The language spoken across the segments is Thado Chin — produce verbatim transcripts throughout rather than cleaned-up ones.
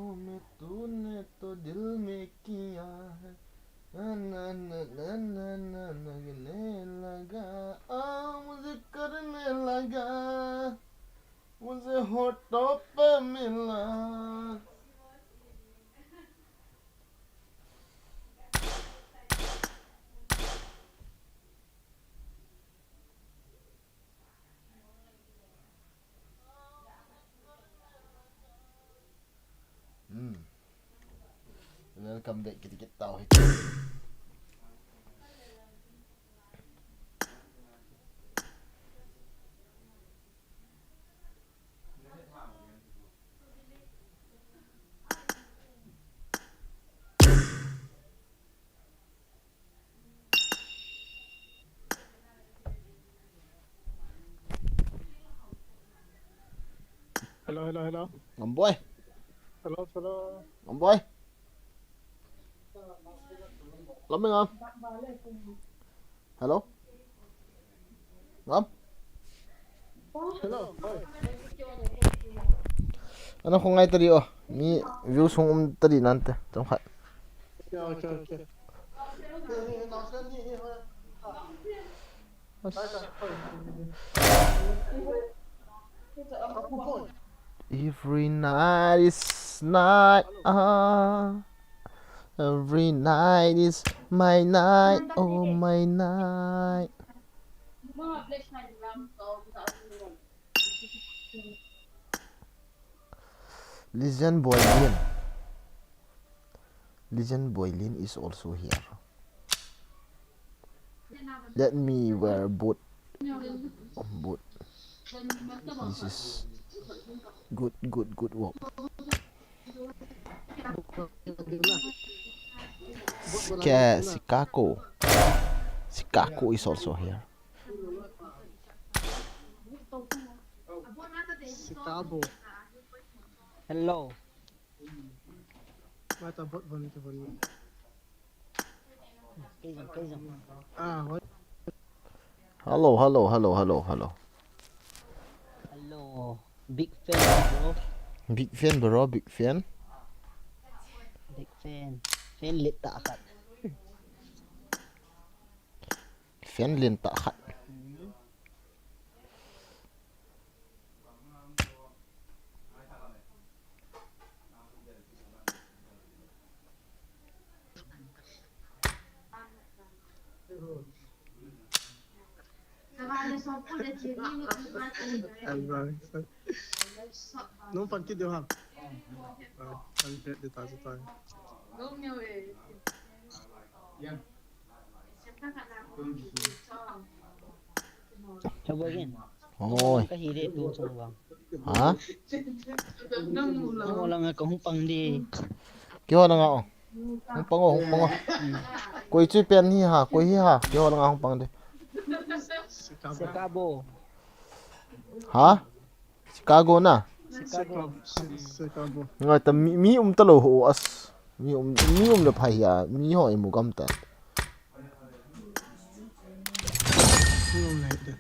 में तूने तो दिल में किया है। ना, ना, ना, ना, ना, ना, ना, लगने लगा, आ, मुझे करने लगा, मुझे होठों पे मिला। Hmm. Welcome back, kiti kit tau hi. Hello, hello, hello. Ngam boy. Hello, hello. Ngam boy. Lam ngam. Hello. Ngam. Hello. Ana khongai tadi o. Mi view sung um tadi nante. Chomkhat. Okay, okay, okay. Every night is night, ah. Every night is my night, oh my night. Legend Boy Lin. Legend Boy Lin is also here. Let me wear boot. Boot. This is good, good, good work. Chica-, Chicago. Chicago is also here. Chicago. Hello. Mata bot von to von. Kei jong, kei jong. Ah, what? Hello, hello, hello, hello, hello. Hello. Big fan, bro. Big fan, bro, big fan. Big fan. Fan len tah khat. Fan len tah khat. Nung pan kit deu ham. Ah, pan kit deu ta, ta. Hello again. Oi. Ka hi le tu chung vang. Ha? Nang ho langa ka hung pang di. Keiho langa o. Hung pang o, hung pang o. Koi chu pen hi ha, koi hi ha. Keiho langa hung pang di. Chicago. Ha? Chicago na? Chicago. Chicago. Ngai ta mi, mi um ta lou ho as. Mi um, mi um le pha hi a, mi ho imu gam ta. Mi um le de.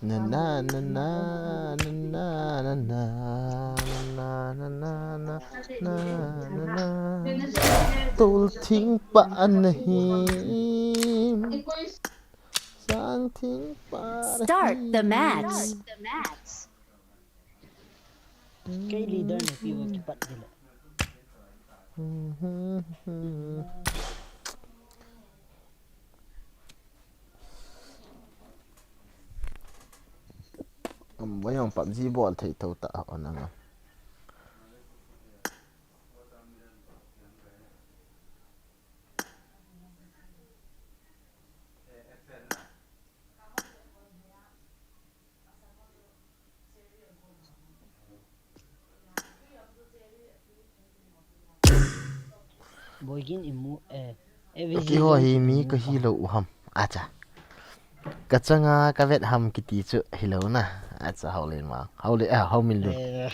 Na, na, na, na. Tol thing pa ana hi. Sang thing pa ana hi. Start the match. Kei leader na pi wa kipat dile. Am, wayang PUBG bol thei tho ta, o nang a. Boigin imu, eh, eh, Vicky ho hi mi ka hi lou u ham. Acha. Ka changa ka vet ham kiti chu hi lou na. Acha, Haolin ma. Haole, ah, Haominlun. Eh.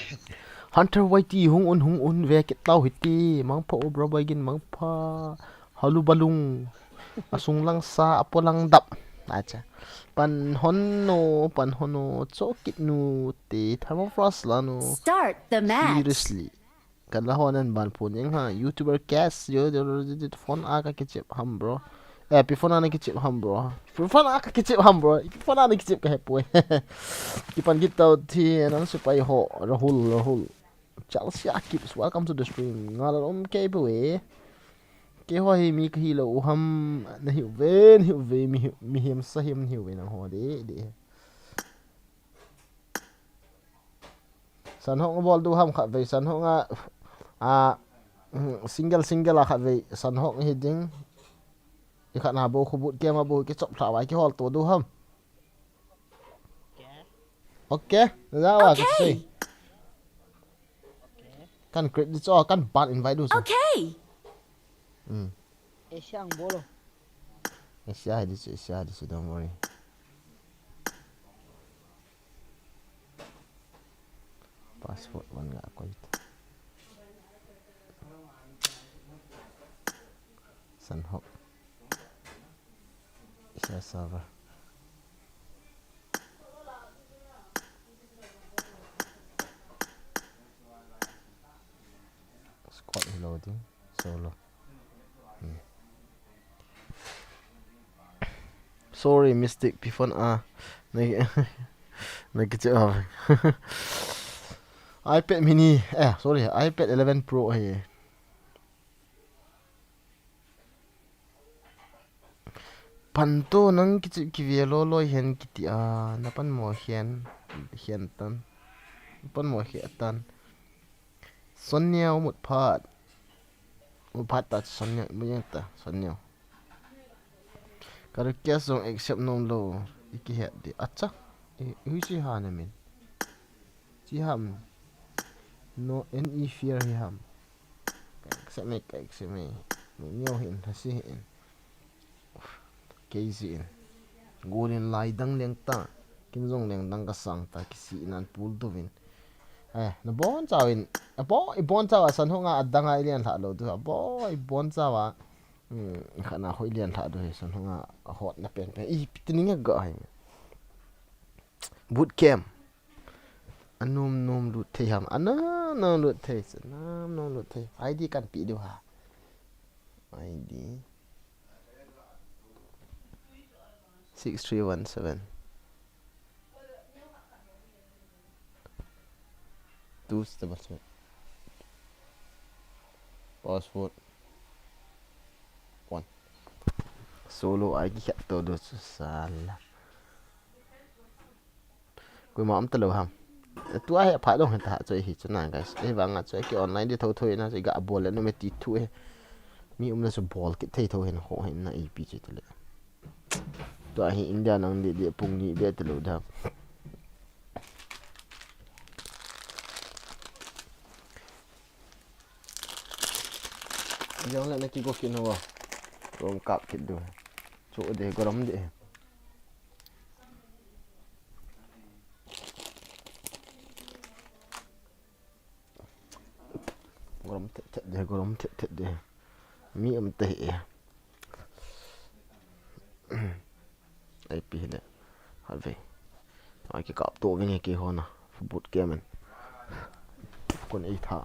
Hunter Y T hung un, hung un, ve kit tau hiti. Mangpha o bro, Boigin mangpha. Halu balung. Asung lang sa, apo lang dap. Acha. Pan hon no, pan hon no. Cho kit nu te. Thermofrost la no. Start the match. Seriously. Kan la hon an ban phone yang ha. YouTuber cast. Yo, yo, yo, yo, yo, phone a ka kichep ham, bro. Eh, pi phone a na kichep ham, bro. Pi phone a ka kichep ham, bro. Pi phone a na kichep ka he poi. Kipan kit tau ti, nang sepai ho. Rahul, Rahul. Chelsea Akips, welcome to the stream. Nga la om kei poi. Kei ho hi mi ka hi lo u ham, na hi u ve, na hi u ve, mi hi, mihem sa hiam na hi u ve nang ho de, de. Sanhok bol du ham khat vei, Sanhok a, a, mm, single, single a khat vei, Sanhok hi ding. I khat na bo khu boot camp a bo kichop thla vai kihol to du ham. Okay, na ja wa ka Okay. Sei. Kan create di cho, kan ban invite du cho. Okay. Hmm. Asia ang bolo. Asia hai di cho, Asia hai di cho, don't worry. Password one nga koi ta. Sanhok. Asia server. Squad hi lo ding. Solo. Hmm. Sorry, Mystic. Pi phone a. Na, na kichep a. iPad mini. Eh, sorry. iPad eleven Pro hi. Pan to nang kichep kive loi loi hen kiti a, na pan mo hen, hen tan. Na pan mo hen tan. Sonia mut phat. Mut phat ta Sonia, mu yang ta Sonia. Ka request jong accept nom lou, i kihet di. Acha. I, i hui si ha na min. Chi ham. No any fear hi ham. Ka accept me, ka accept me. Nung neo hin, hasi hin. Kei si in. Golin lai dang leng ta. Kin jong leng dang ka sang ta, kisi in an pul to vin. Eh, na bon chawin. A bo, i bon chawa Sanhok a adang a i lian lha lo tu. A bo, i bon chawa. Hmm, kha na hoi lian lha do he Sanhok a hot na pen pen. I pitning a ga hai. Boot camp. Anom nom lut thei ham. Anom nom lut thei. Anom nom lut thei. I D kan pi diu ha. I D. Six three one seven. Two double seven. Password. One. Solo ai ki khat to do sala. Koima um ta lou ham. Tua hi pha dong hi ta chu hi chu na guys. Ei vang a chu ki online di tho tho na chu ga bol le no me ti thu e. Mi um na chu bol ki thei tho hin ho hin na A P chu ta le. Tua hi India nang di di pung ni be ta lou da. Jong le na ki go ki no wa. Rom kap ki du. Chu de gorom de. Gorom thet thet de, gorom thet thet de. Mi um te hi. Ai pi le. Have. Ai ki kap to vin ki hona. Boot camp en. Kon ei tha.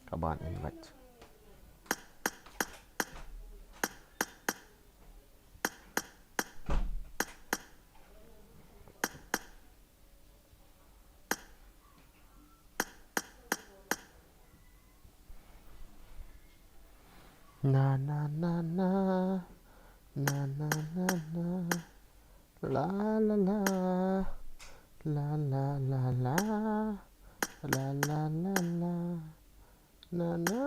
Kaban invite. Na, na, na, na. Na, na, na, na. La, la, la. La, la, la, la. La, la, la, la. Na, na.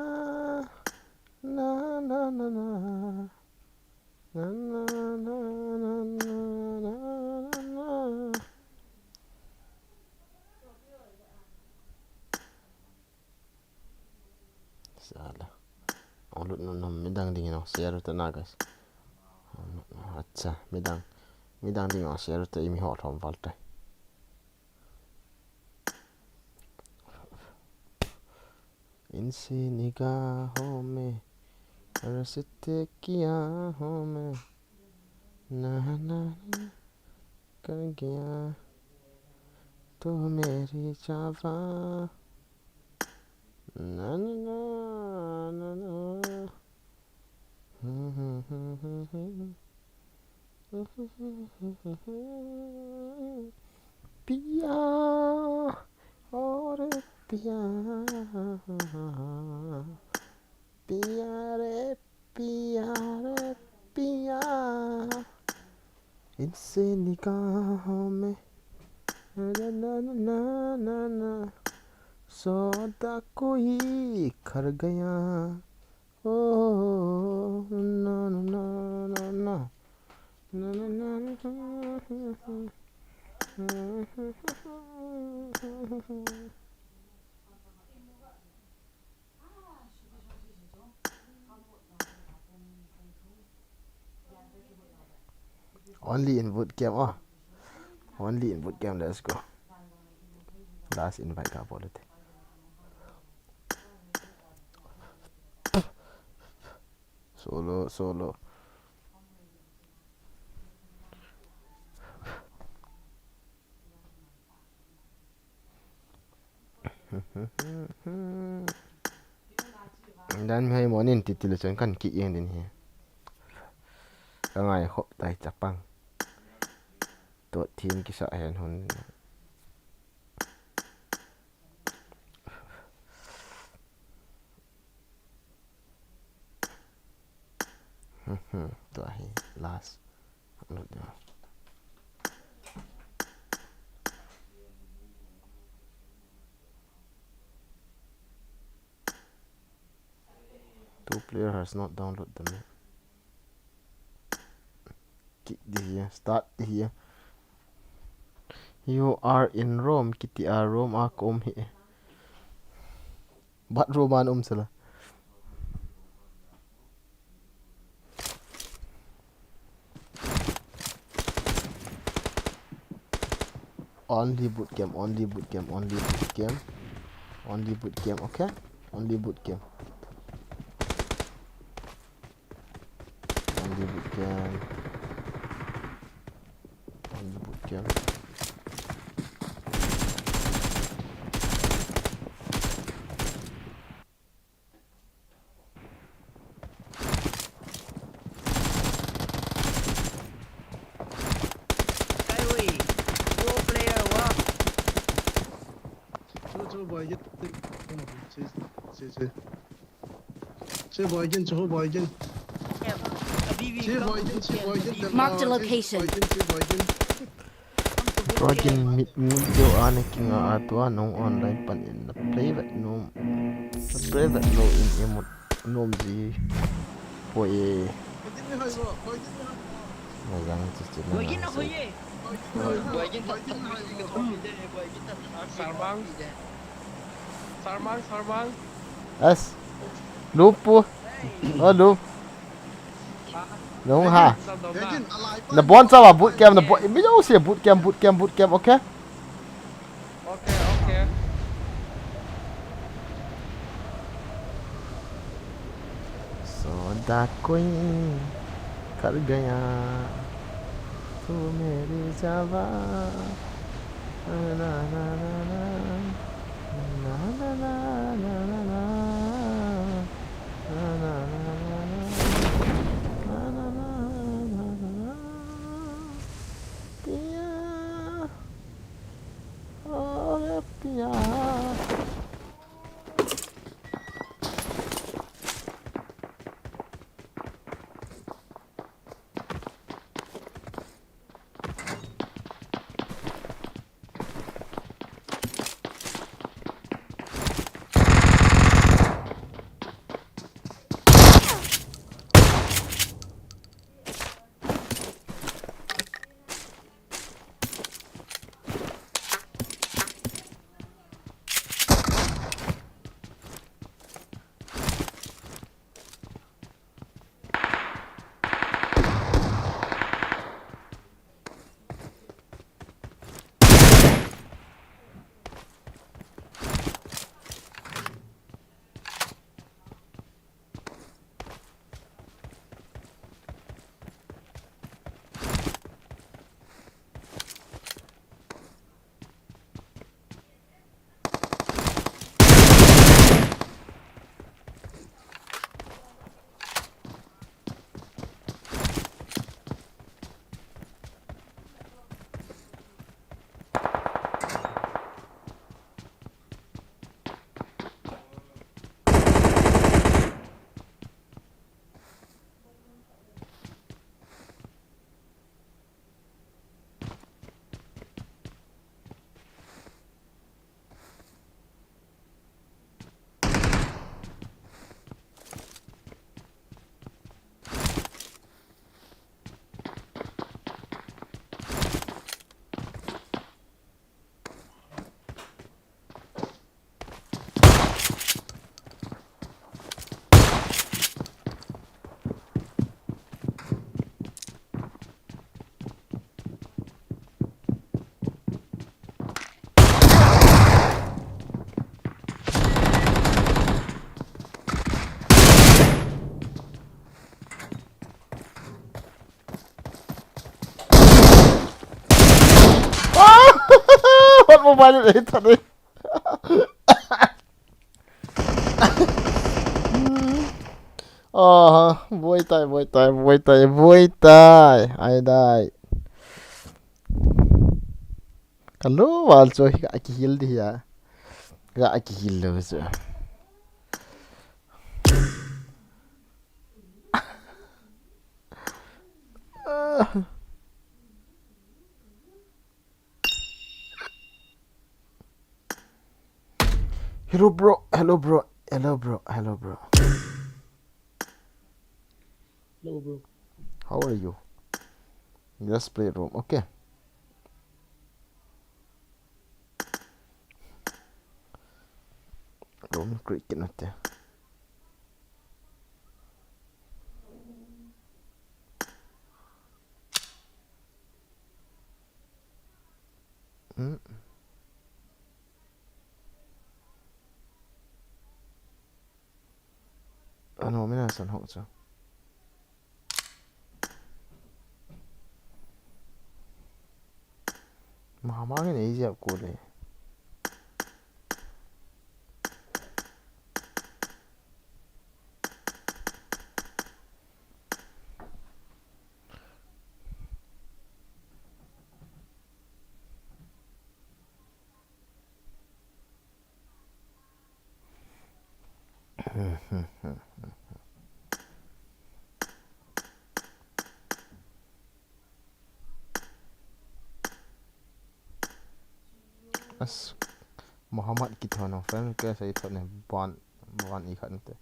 Na, na, na, na. Na, na, na, na. Sala. Ong lut nom nom midang ding no, share ta na, guys. Acha, midang. Midang ding a share te, imi ho thom val te. इनसे निगाहों में, रास्ते की आहों में, ना, ना, ना, कर गया तू मेरी जावा। ना, ना, ना, ना, ना। पिया, ओ रे पिया, पिया रे पिया रे पिया, इनसे निगाहों में ना, ना, ना, ना, ना, ना, सौदा कोई कर गया। ओ, ना, ना, ना, ना, ना। ना, ना, ना, ना, ना। Only in boot camp, oh. Only in boot camp, let's go. Last invite ka bol te. Solo, solo. Dan mi hai monin titi le chun kan ki ing din hi. Ka ngai khop tai chapang. Tot thin kisa hen hun. Tua hi last. Upload dia. Two player has not download the map. Kick this here, start here. You are in Rome, kiti a Rome a ka um hi. Bathroom a na um sala. Only boot camp, only boot camp, only boot camp. Only boot camp, okay? Only boot camp. Only boot camp. Only boot camp. Kai ui, pro player wa. Chu, chu boy gin. Che, che, che. Che boy gin, chu boy gin. Abhi bhi. Che boy gin, che boy gin. Mark the location. Che boy gin, che boy gin. Pro gin mit mu jo ana kinga a tua nung online pan in na play vet nom. Na play vet nom in emut nom ji. Poi e. Na jang chi chi na. Sarmang. Sarmang, Sarmang. As. Lupu. Oh, Lup. Nung ha. Na bon sa wa boot camp, na bon. Mi jo se boot camp, boot camp, boot camp, okay? Okay, okay. सौदा कोई कर गया तू मेरी जावा। ना, ना, ना, ना। पिया, ओ रे पिया। Mobile Legend. Ah, buai tai, buai tai, buai tai, buai tai. Ai dai. Ka lo val chu hi ka kihil di ya. Ka kihil lo chu. Hello, bro. Hello, bro. Hello, bro. Hello, bro. Hello, bro. How are you? Just play room. Okay. Room create kit nate. Hmm. Ano, mina san hok chu. Mama nge nei jep ko le. As Muhammad kithon friend request a ithon ne ban ban i khat te.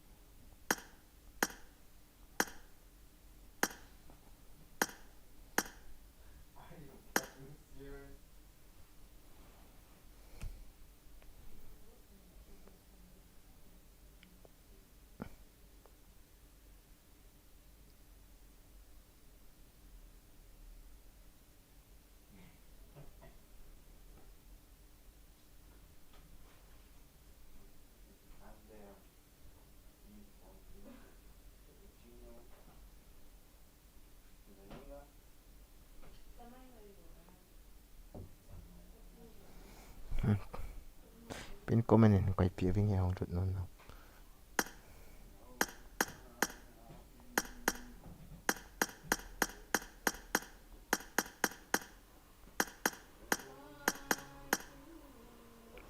Pin comment in koi pi vinge hong lut non no.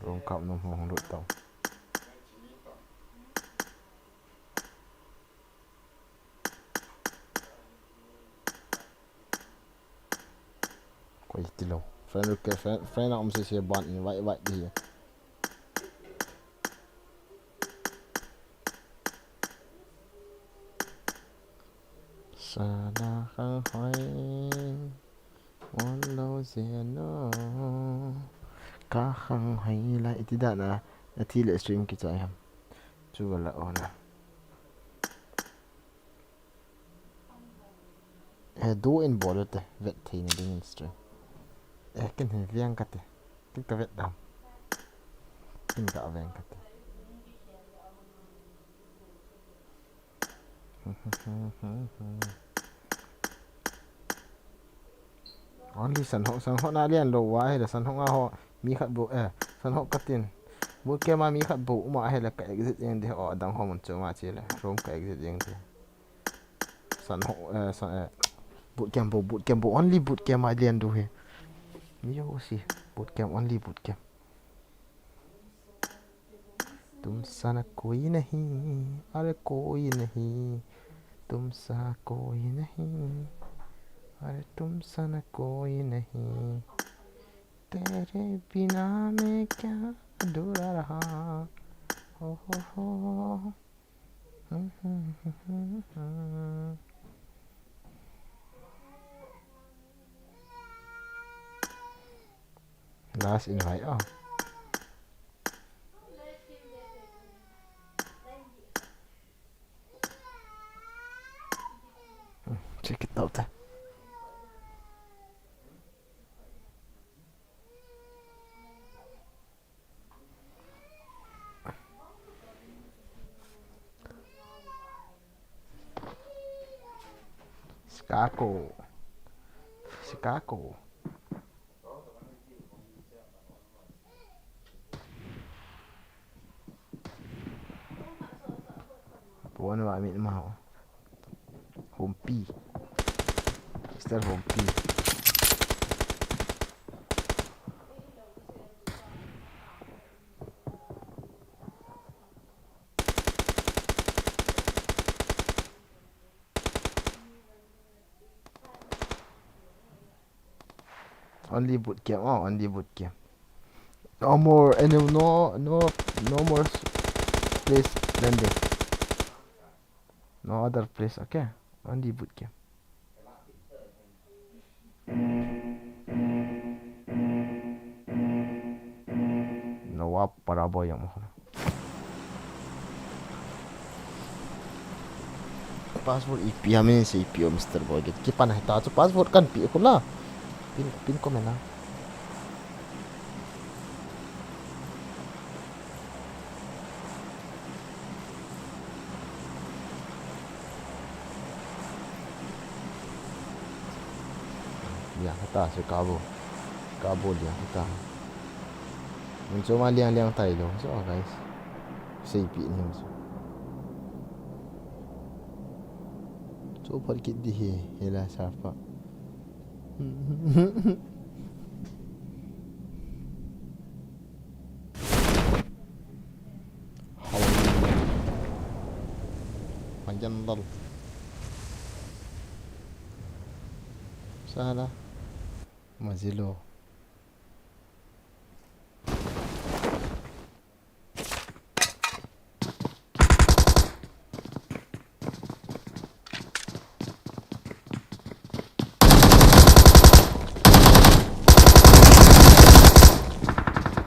Room kap nom hong lut tau. Koi ti lo. Friend request, friend, friend a um se se ban invite, invite di. Sana khang hoi. Wan lo zeno. Ka khang hoi la iti da na. Ati le stream kichai ham. Chu la ona. Eh, do in bol te, vet thei na ding in stream. Eh, ken hin viang ka te. Ken ka vet dam. Ken ka viang ka te. Only san ho, san ho na lian lo wa he le san ho nga ho mi khat bu, eh, san ho katin. Bu ke ma mi khat bu ma he le ka exit jeng de ho dang ho mun chu ma che le. Room ka exit jeng de. San ho, eh, san, eh, boot camp bo, boot camp bo, only boot camp a lian du he. Mi yo si, boot camp, only boot camp. तुम सा कोई नहीं, अरे कोई नहीं, तुम सा कोई नहीं, अरे तुम सा कोई नहीं, तेरे बिना मैं क्या अधूरा रहा, हो, हो, हो। Last invite, oh. Check it out. Chicago. Chicago. One wa min ma ho. Hompi. Mister Hompi. Only boot camp. Oh, only boot camp. No more, any, no, no, no more s-, place landing. No other place, okay? Only boot camp. No, wa para boy yang mo. Password ipi ham in seipeh o, Mister Boy. Kipan hita chu password kan peh khu la. Pin, pin comment a. Liang hita, Chicago. Chicago liang hita. Mun chu ma liang liang tai lo. So, guys. Seipeh ni him chu. Chu phot kit di hi, hi la sa pa. Hawlin. Mayan dal. Sala. Mazilo.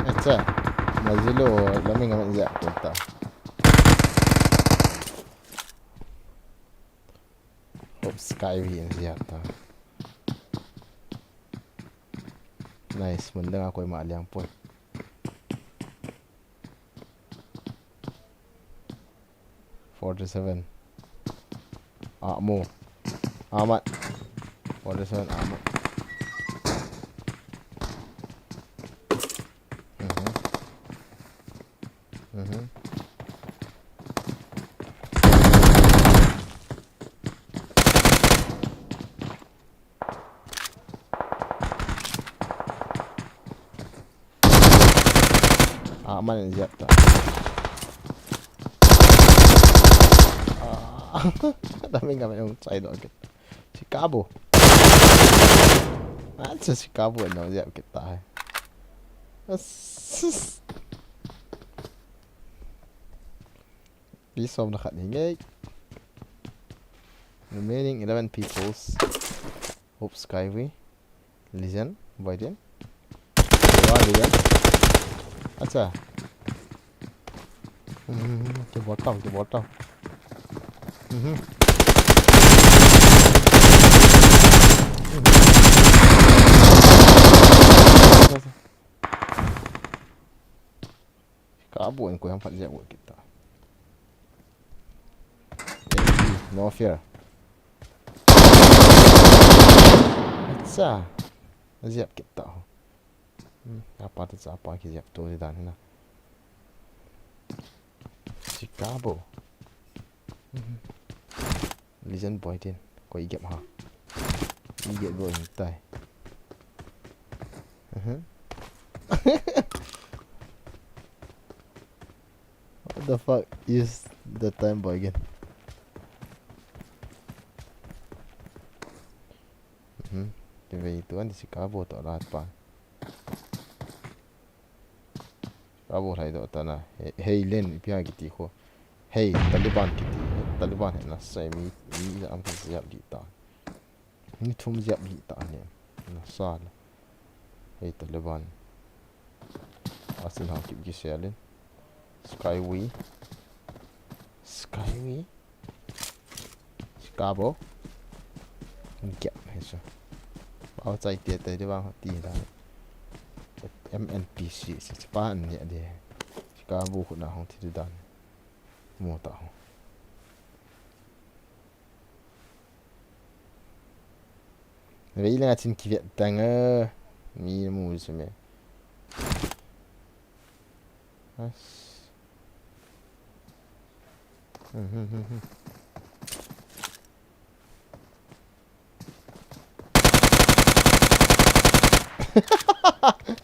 Acha, mazilo, laming amat ja kota. Hop sky wi in ja ta. Nice, mun dang a koima aliang poi. Forty-seven. Ah, mo. Amat. Forty-seven, amat. Mhm. Mhm. Ah, man, jep ta. Ah. Daming kami yung side, okay. Chicago. Ah, sa Chicago, no, jep kita, eh. As-, Piece of the cut, hingay. Remaining eleven peoples. Hope Skyway. Legend, Biden. Wah, Legend. Acha. Hmm, ke bottom, ke bottom. Mhm. Ka bu in ko yang phat jep kita. No fear. Acha. Jep kita. Hmm, apa tu apa ki jep tu di dan na. Chicago. Mhm. Legend boy tin. Koi gap ha. I gap boy tai. Mhm. What the fuck is the time boy again? Mhm. Te vei tu an Chicago to lat pa. Ka bu hai do ta na. Hei, hei len, ipi ham kiti kho. Hei, Taliban kiti. Taliban hei na sai mi, mi ja am kan jap di ta. Ni thum jap di ta ne. Na sa le. Hei, Taliban. Asin ha kip ki se len. Skyway. Skyway. Chicago. Gap, hei sa. Bao chai te te di bang ti da. M N P C, si, si pa an ne de. Chicago khu na hong ti dan. Mo ta hong. Vei le nga chin ki vet tang a. Mi mu se me. As. Hmm, hmm, hmm, hmm.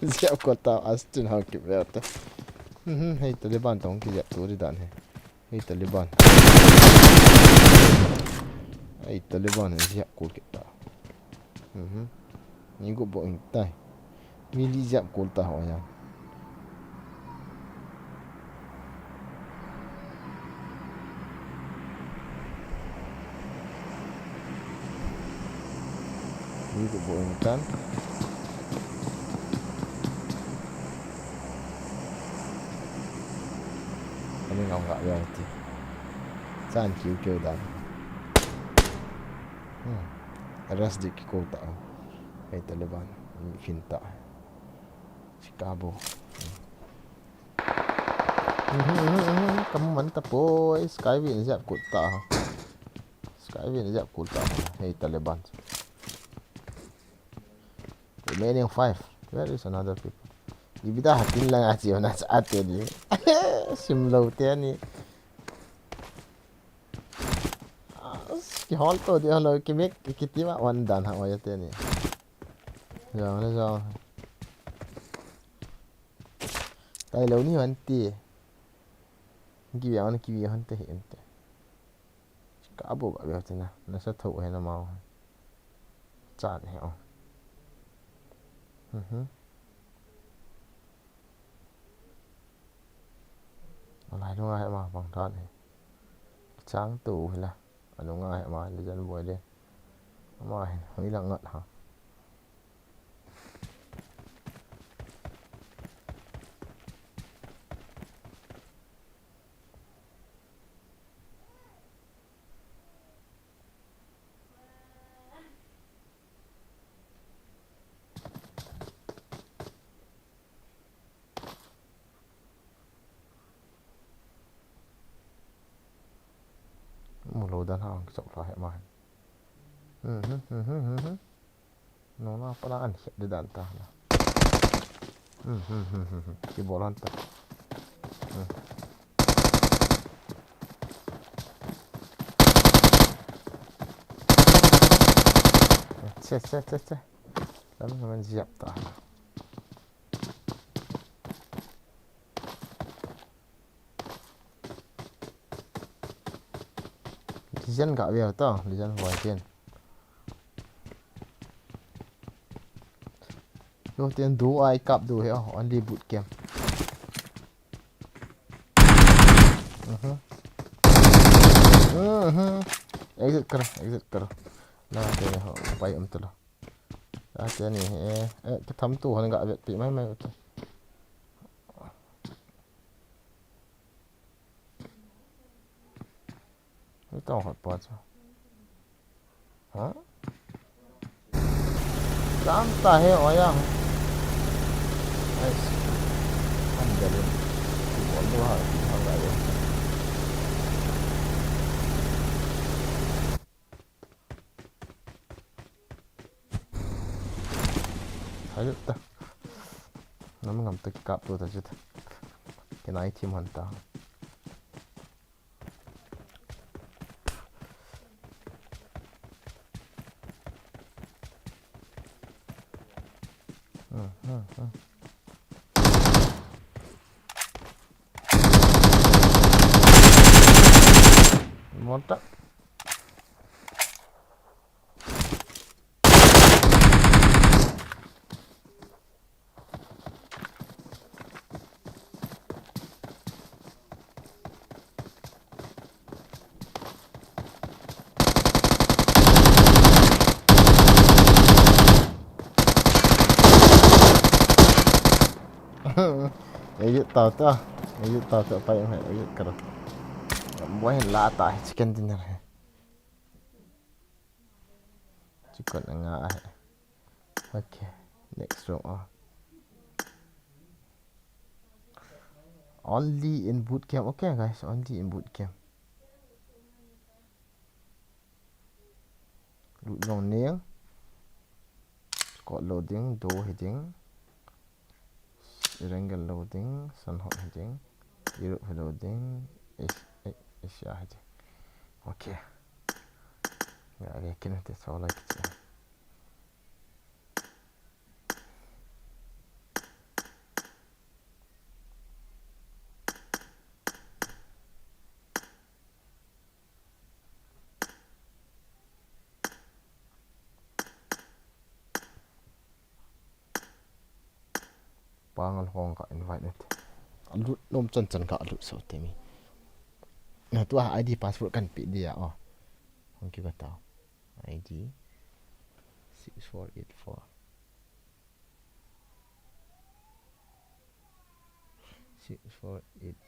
Jep kol ta, Aston hang kiveh ta. Hmm, hmm, hei Taliban tong kijep tu di dan he. Hei Taliban. Hei Taliban, hei jep kol kit ta. Mhm. Ni gup bou in tai. Mi li jep kol ta ho ya. Ni gup bou in tan. Ani ngam ga ya ti. Chan kiu kiu dan. Hmm. Arrest di kikol ta. Hei Taliban. Mi fin ta. Chicago. Hmm. Mhm, mhm, mhm. Kamu man ta poi. Sky View in jep kol ta. Sky View in jep kol ta. Hei Taliban. Remaining five. Where is another people? Ibida hatin langa chi ona cha ate ni. Sim lou te ni. Ah, kihol to di holo, kimek, kiti ma wan dan ha oya te ni. Jong le jong. Tai lou ni hon ti. Kive hon, kive hon te hi en te. Ka bu ka ve te na. Na sa tho he na mau. Chan he o. Mhm. Alai nunga hi ama bang dan hi. Chang tu hi la. Anunga hi ama Legend Boy de. Ama hi, hoi la ngat ha. Mu lou dan ha, kichop lou he ma. Mhm, mhm, mhm, mhm. No na pala an he de dan ta na. Mhm, mhm, mhm, mhm. Kibol han ta. Mhm. Che, che, che, che. Lam naman jep ta. Legend ka ve ta, Legend Boy chen. Yo, ten du ai kap du he, oh, only boot camp. Mhm. Mhm. Exit kar, exit kar. Na te ho, pai um talo. Na te ni he, eh, kitham tu han ga vet pi mai mai, okay. Ni tong hot pa chu. Ha? Tam ta he oya. Ai. An dalin. Bol do ha, ha ga ye. Hai ta. Nam ngam ta kap tu ta chu ta. Kinai thim han ta. Hmm, hmm, hmm. Monta. Ayut tau tu. Ayut tau tu, pai mai, ayut kar. Buai la ta, chicken dinner hai. Chicken nga hai. Okay, next round, oh. Only in boot camp. Okay, guys, only in boot camp. Lut jong neng. Squad lou ding, do hi ding. Erangel lou ding, Sanhok hi ding. Europe hi lou ding. Ace, eh, Isi a hi. Okay. Ya, ya, kin te so like che. Pangal hong ka invite nute. Alut nom chan chan ka alut so te mi. Na tua I D password kan pe dia o. Hong ki ba tao. I D six four eight four. Six four eight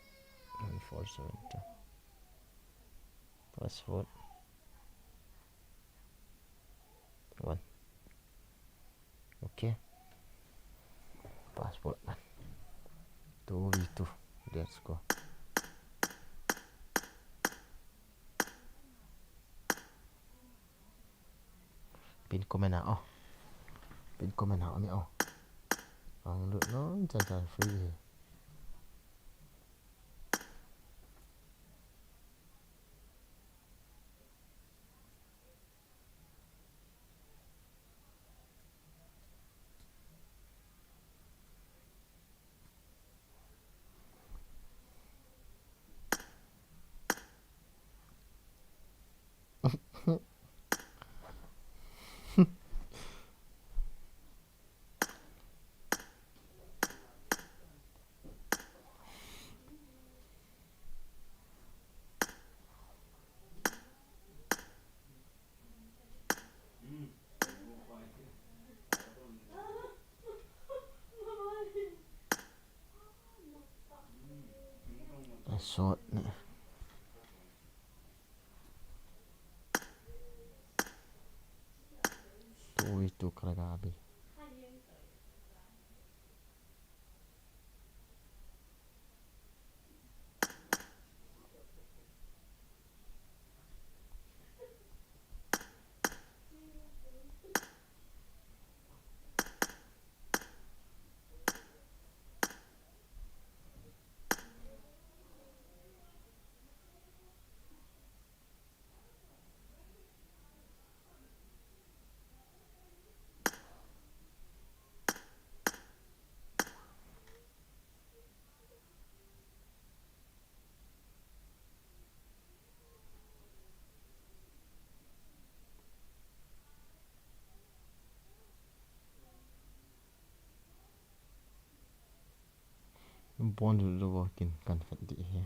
one four seven two. Password. One. Okay. Password one. Two V two. Let's go. Pin comment a o. Pin comment a o mi o. Ang lut nom chan chan free hi. Asot ne. Tui tu karagabi. Bon lu lu kin kan khat di he.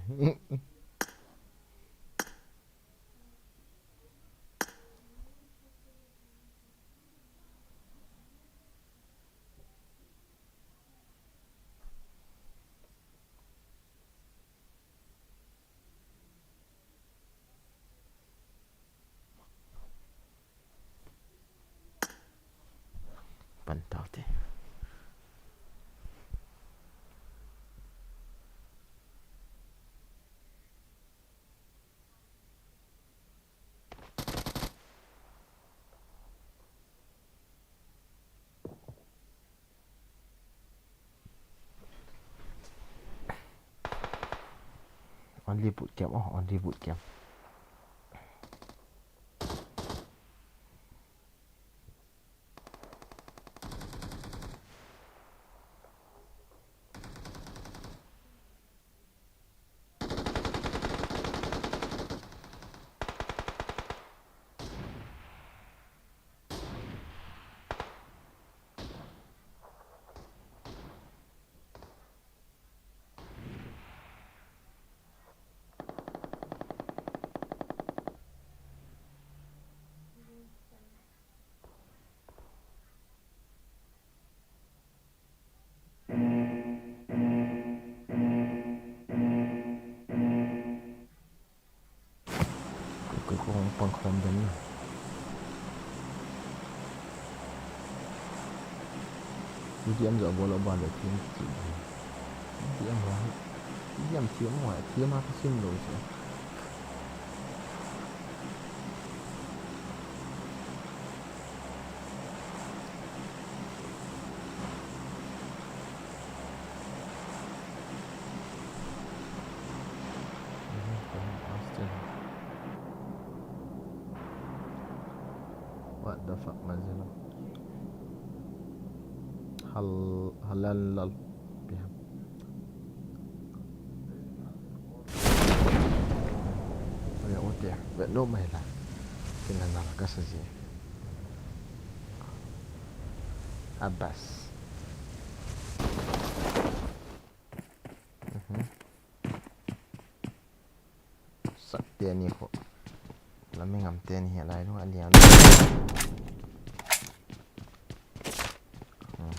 Pan tau te. Only boot camp, oh, only boot camp. Koi koi ko hung pang khom den na. Medium jo bol a ban le team kichi. Medium ho. Medium team ho, team a kisim lou chu. Sak ma jelo. Hal, halan lal. Pi ham. Oya, ote. Ve no mai la. Kina na la ka sa ji. Abas. Mhm. Sak teni kho. Lamengam teni hi lai lu a lian. Hmm.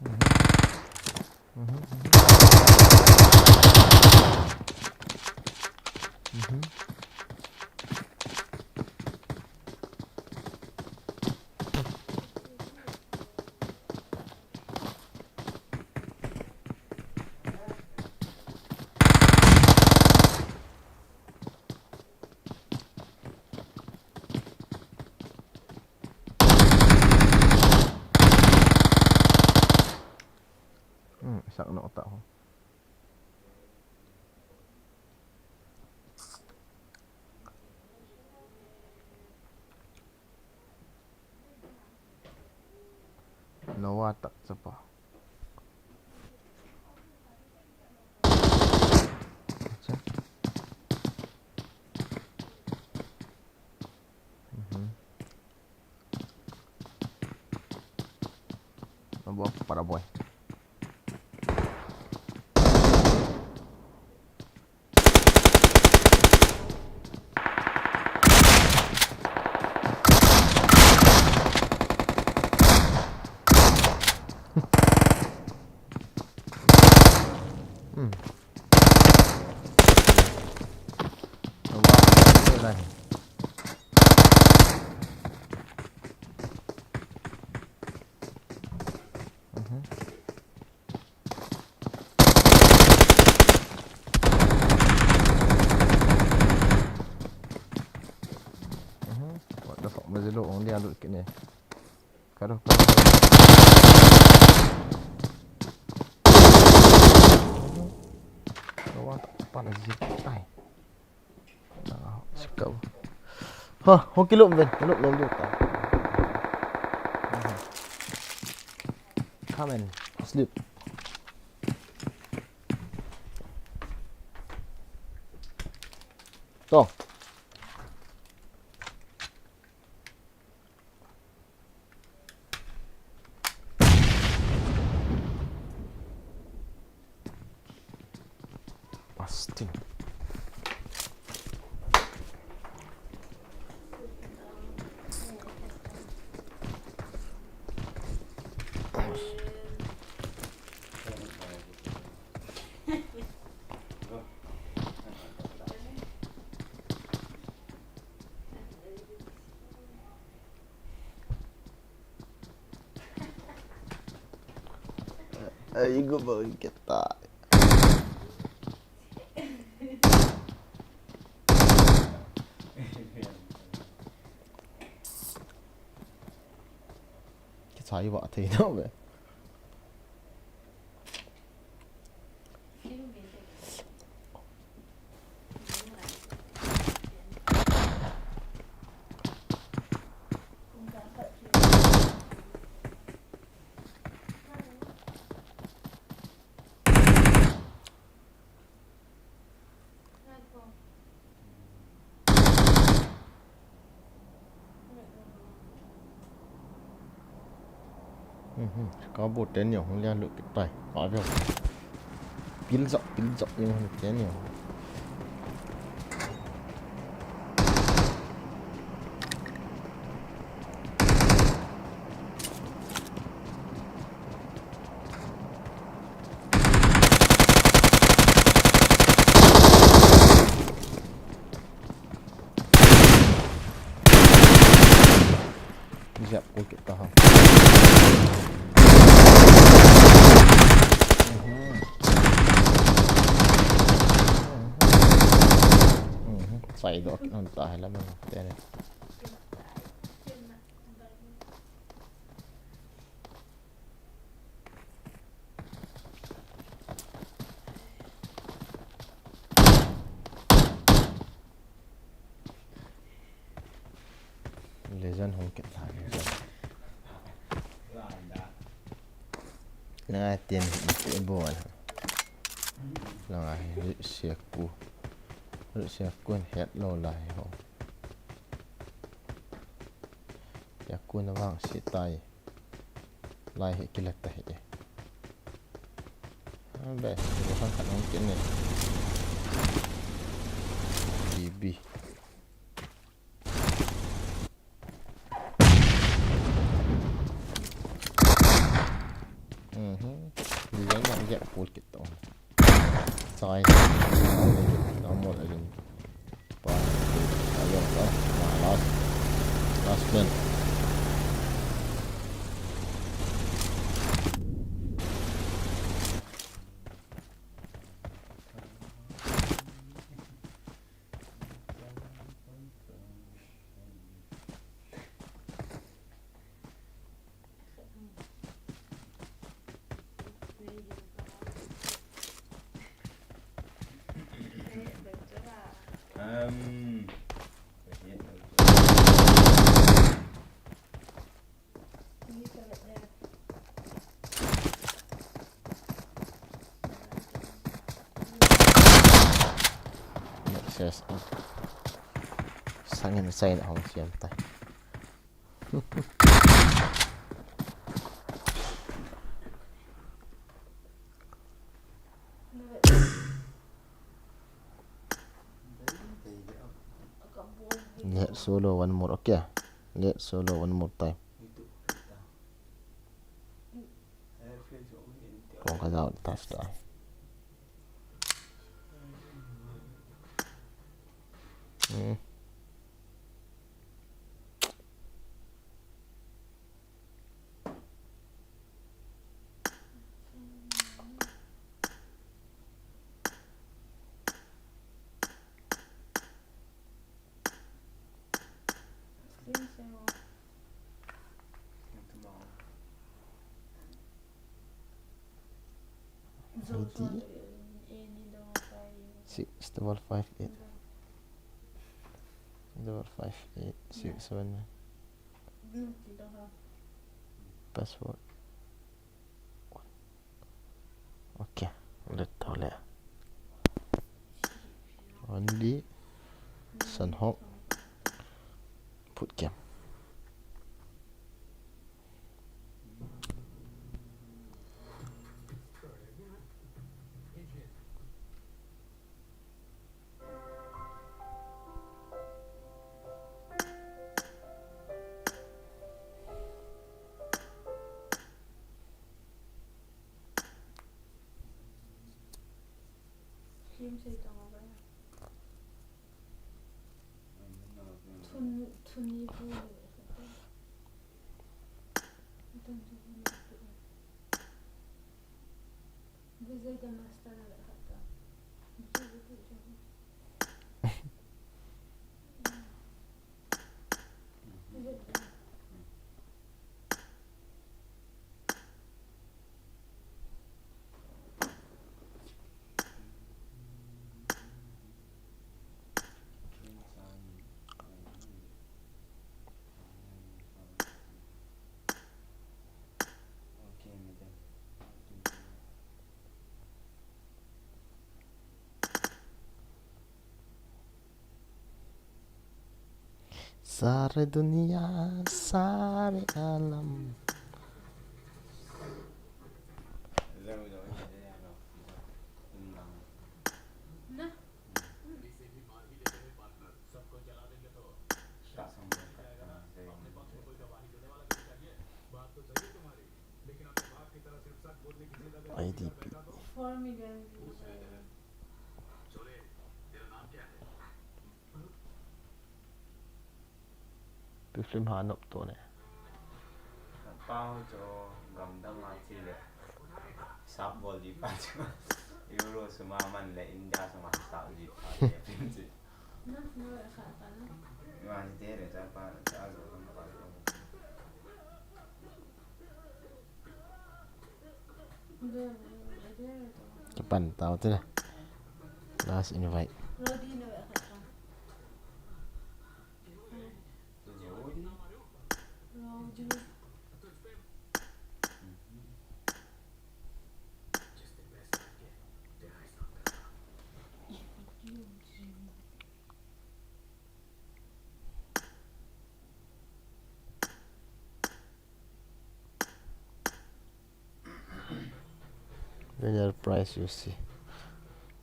Mhm. Mhm, mhm. Mhm. Hmm, sak no ta ho. Noah tak chapa. Acha. Mhm. Noah para boy. Hmm. Noah, lai. Mhm. Mhm. What the fuck, ma jelo ong dia lut kit ne. Karo, karo. Mhm. Kawan tak pan aja tai. Ah, sikau. Ha, ho kilom ven, kilom lom dia ta. Mhm. Come and sleep. To. Busting. Ai, go ba kita. Kichai ba thei no be. Mhm, ka bu ten yo hung lian lut kit tai. Pa veo. Pil jok, pil jok, yung hung ten yo. Jap ko kita ha. Mhm. Mhm. Sai do non ta hala man tene. Legend hung kit lai, Legend. Langa tin i bol. Langa hi seku. Seku het lo lai ho. Seku na vang si tai. Lai hi kilat ta hi. Abe, lo han khat hung kit ne. B B. Mhm. Dia nak get full kit tu. Sai. Nomor aja ni. Pa. Ayo, ah, nah, last. Last man. Um, Yes. Sangin sign hong siam tai. Let's solo one more, okay? Let's solo one more time. Kong ka down touch ta. Hmm. I D six double five eight double five eight six seven nine. Password. Okay, let tau le. Only Sanhok put game. सारे दुनिया, सारे आलम। I D P. Pi film ha nop to ne. Pau cho gamdang a chi le. Sap bol di pa cho. Euro suma man le India suma sap di pa le film chi. Ma chi te le cha pa cha zo pa. Kipan tau te na. Last invite. Winner prize you see.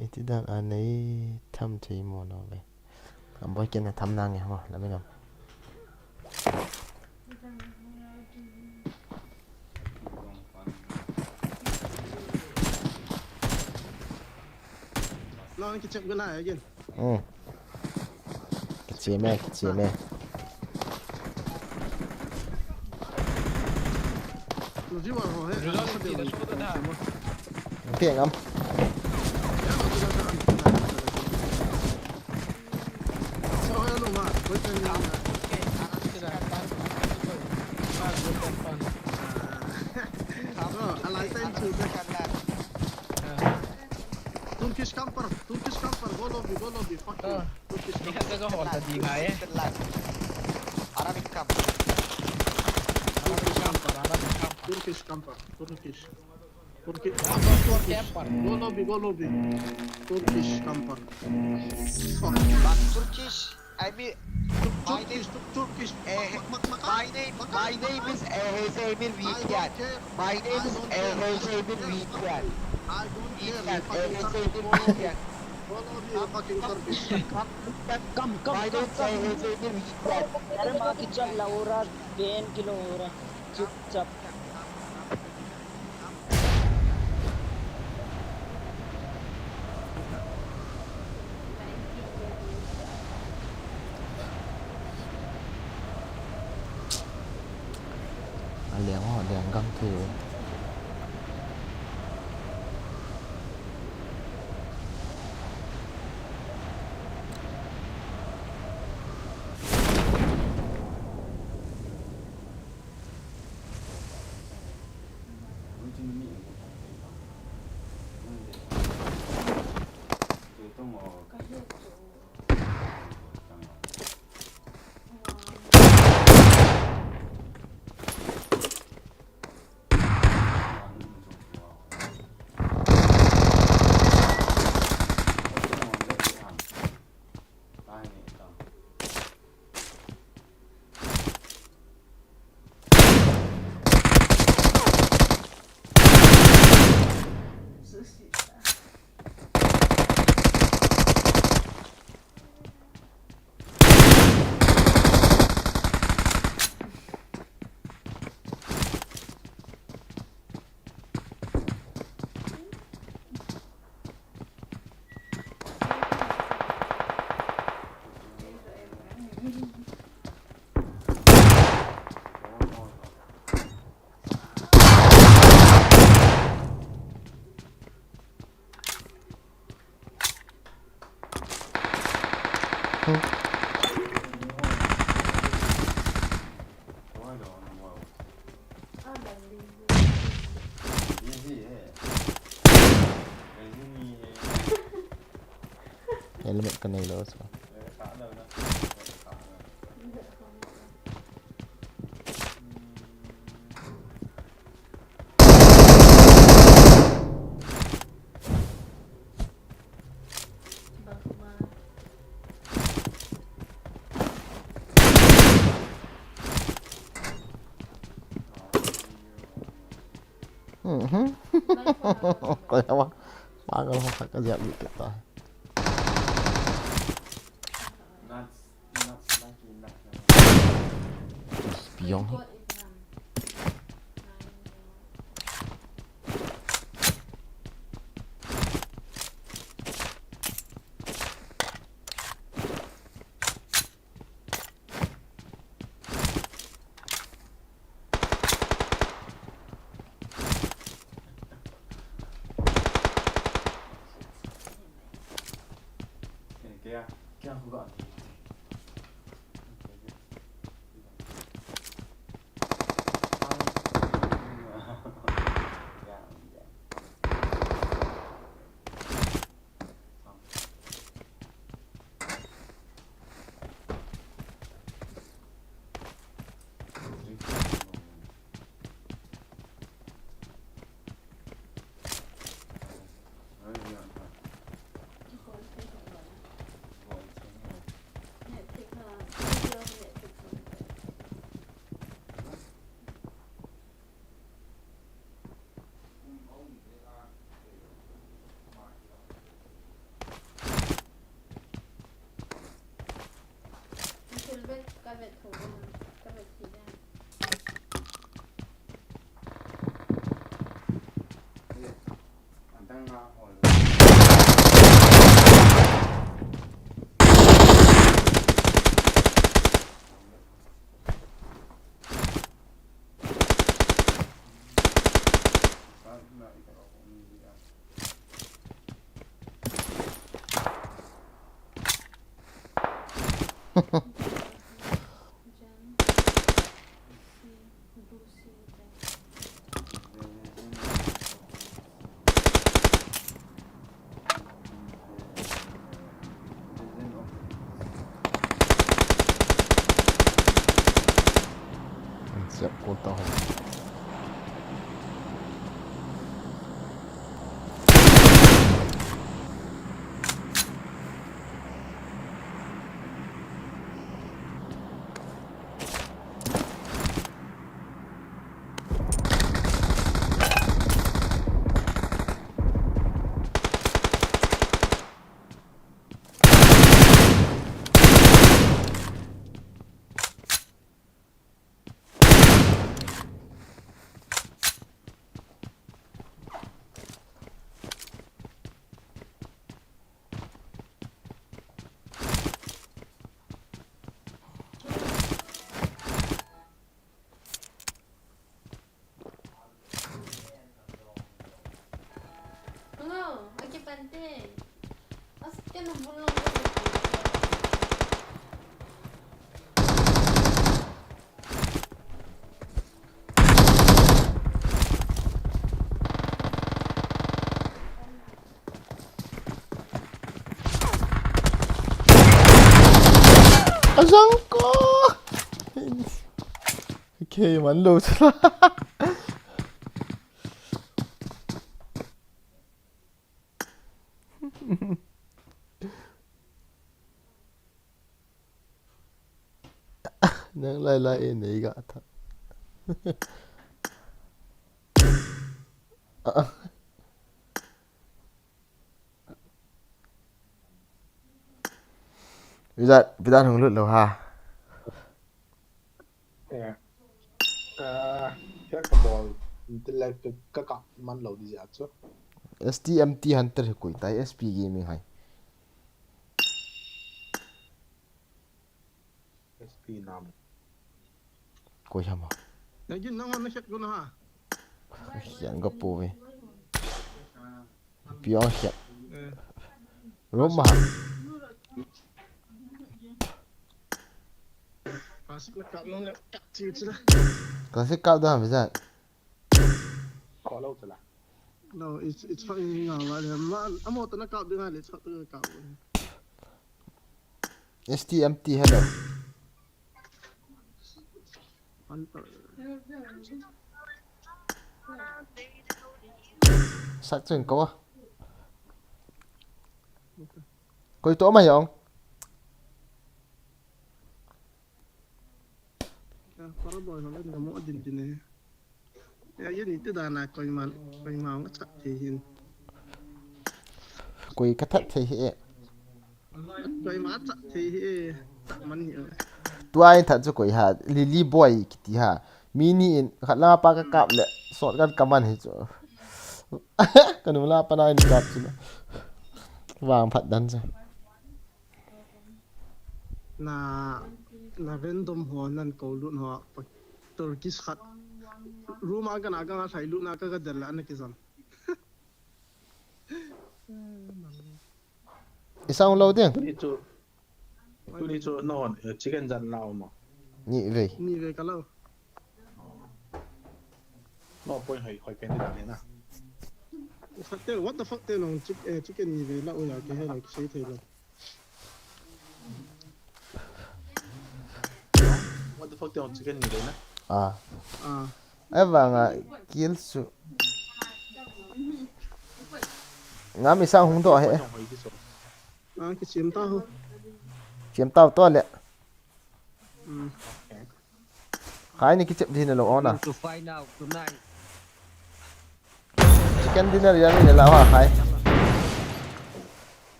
Iti dan anei tham thei mo na ve. Ka boy kena tham nange ho, la mi ngam. Lo, kichep guna again. Hmm. Kichep me, kichep me. Result ti da show da. Pe ngam. Turkish camper, Turkish camper, go lobby, go lobby, fuck you. Turkish camper. Arabic camper. Turkish camper, Arabic camper. Turkish camper, Turkish. Turkish. Go lobby, go lobby. Turkish camper. Fuck. But Turkish, I mean, my name, Turkish, Turkish. Eh, my name, my name is Eheze Emir Weekend. My name is Eheze Emir Weekend. I don't care. You fucking Turkish. Go lobby, you fucking Turkish. Come, come, come, come. My name is Eheze Emir Weekend. अरे माँ की चल लाओरा, pen kilo हो रहा, चुपचाप। Aleng ho, aleng gang thei. Helmet ka nei lou chu. Mhm. Kaya wa, pagal ho ka jap ni kita. Piong. Ka vet tho, ka vet thei da. Siap kota ho. Hello, okay, pante. As, kena bulong ko. Ajang ko. Okay, man lo. Nang lai lai e nei ga tha. Bidan, Bidan hung lut lou ha. Eh, ah, kya kabol, intellect ka, ka man lou di ja chu. S T M T Hunter hi koi tai, S P Gaming hai. S P nam. Koi ham a. Nagin nang on na khet ko na ha. Hian ga pu ve. Piang hian. Eh. Rom ma. Classic na kap nong le kap chi chi la. Classic kap da ham zat. Kho lo chu la. No, it's, it's fine. Nga wa le ma, amo to na kap ding a le chot to kap. S T M T, hello. Sak chen ko. Koi to ma yong. Ya, para boy ho le ni mo din din e. Ya, yun ite dana koima, koima nga chat thei hin. Koi ka that thei hi e. Koima chat thei hi e. Man hi e. Tua in that chu koi ha, Lily Boy kiti ha. Mi ni in khat la pa ka kap le, shotgun ka man hi chu. Ka nu la pa na in kap chu. Vang phat dan chu. Na, na random ho nan ko lut ho, pa Turkish khat. Room a kana ka nga thai lut na ka ka del la na ki zam. I sang lo ding. Tuni chu, tuni chu non, eh, chicken jan la ma. Ni ve. Ni ve ka lo. No point hoi, hoi pen di dan na. What the fuck te, what the fuck te nong chick-, eh, chicken ni ve la o ya ke he lo sei thei lo. What the fuck te nong chicken ni ve na. Ah. Ah. Ai vang a kill su. Ngam i sang hung to he. Ah, ki chim ta ho. Chim ta to le. Hmm. Khai ni kichep din lo ona. To find out tonight. Chicken dinner ya ni la wa khai.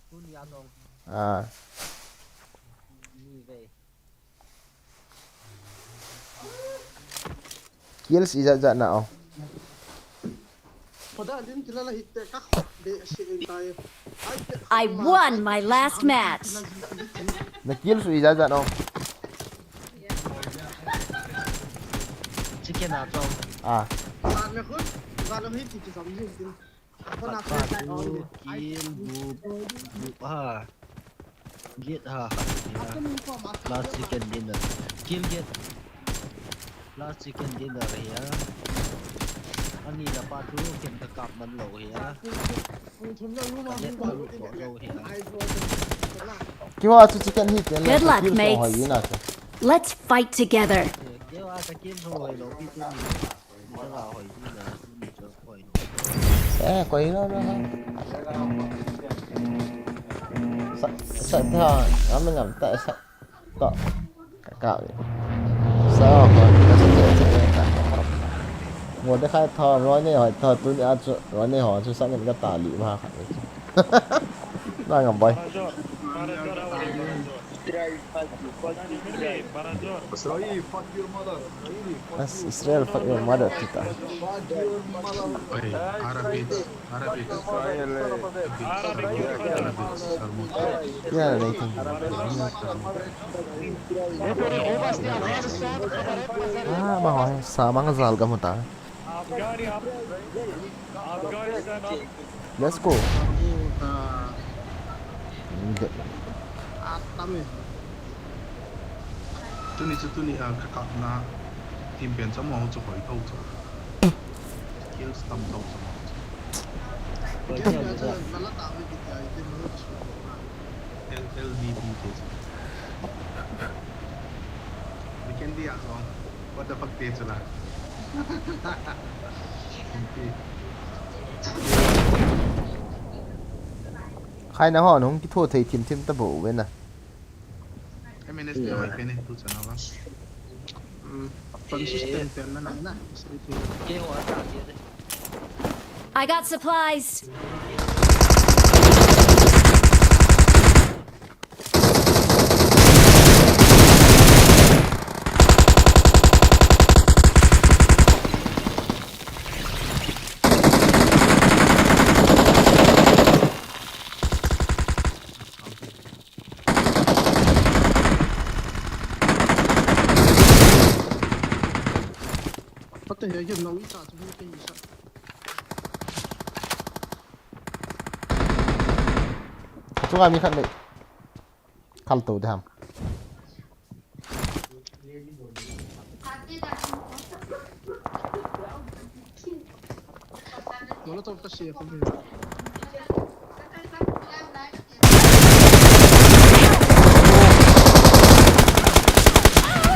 Kun ya dong. Ah. Ni Kills ijat jat na o. I won my last match. Na kills ijat jat na o. Chicken a chong. Ah. Khat pa tu, kill gup, gup ha. Get ha, ha. Last chicken dinner. Kill get. Last chicken dinner hi ha. Ani na pa tu ken ka kap man lou hi ha. Ka let ka lut lou hi ha. Kiwa chu chicken hi ken. Good luck, mates. Let's fight together. Kiwa ka kill ho hoi lou pi tu ni. Eh, koi lo lo. Sa, sa ta, ngam ngam ta sa. To. Ka. Sa ko. Mo de khai tho, ro ne hoi tho, tu ni a chu, ro ne ho chu sa ngin ka ta li ba kha. Na ngam bai. Israel, fuck your mother. Israel, fuck your mother, kita. Hey, Arabic, Arabic. Arabic. Yeah, they can. Ah, ma hoi, sa mang zal ka muta. Let's go. Tuni chu tuni a ka kap na team pen chu mo chu hoi tho chu. Kills tam tho chu. L L D D K. Weekend dia so. What the fuck dia chu la. Khai na ho nung ki tho thei thim thim ta bo ve na. M N S P hoi pen tu chana ba. Consistent pen na na na. I got supplies. Pate he, ye nau i cha chu he ke i sa. Chunga mi khat nei. Khal to de ham. Molotov ka sia ko.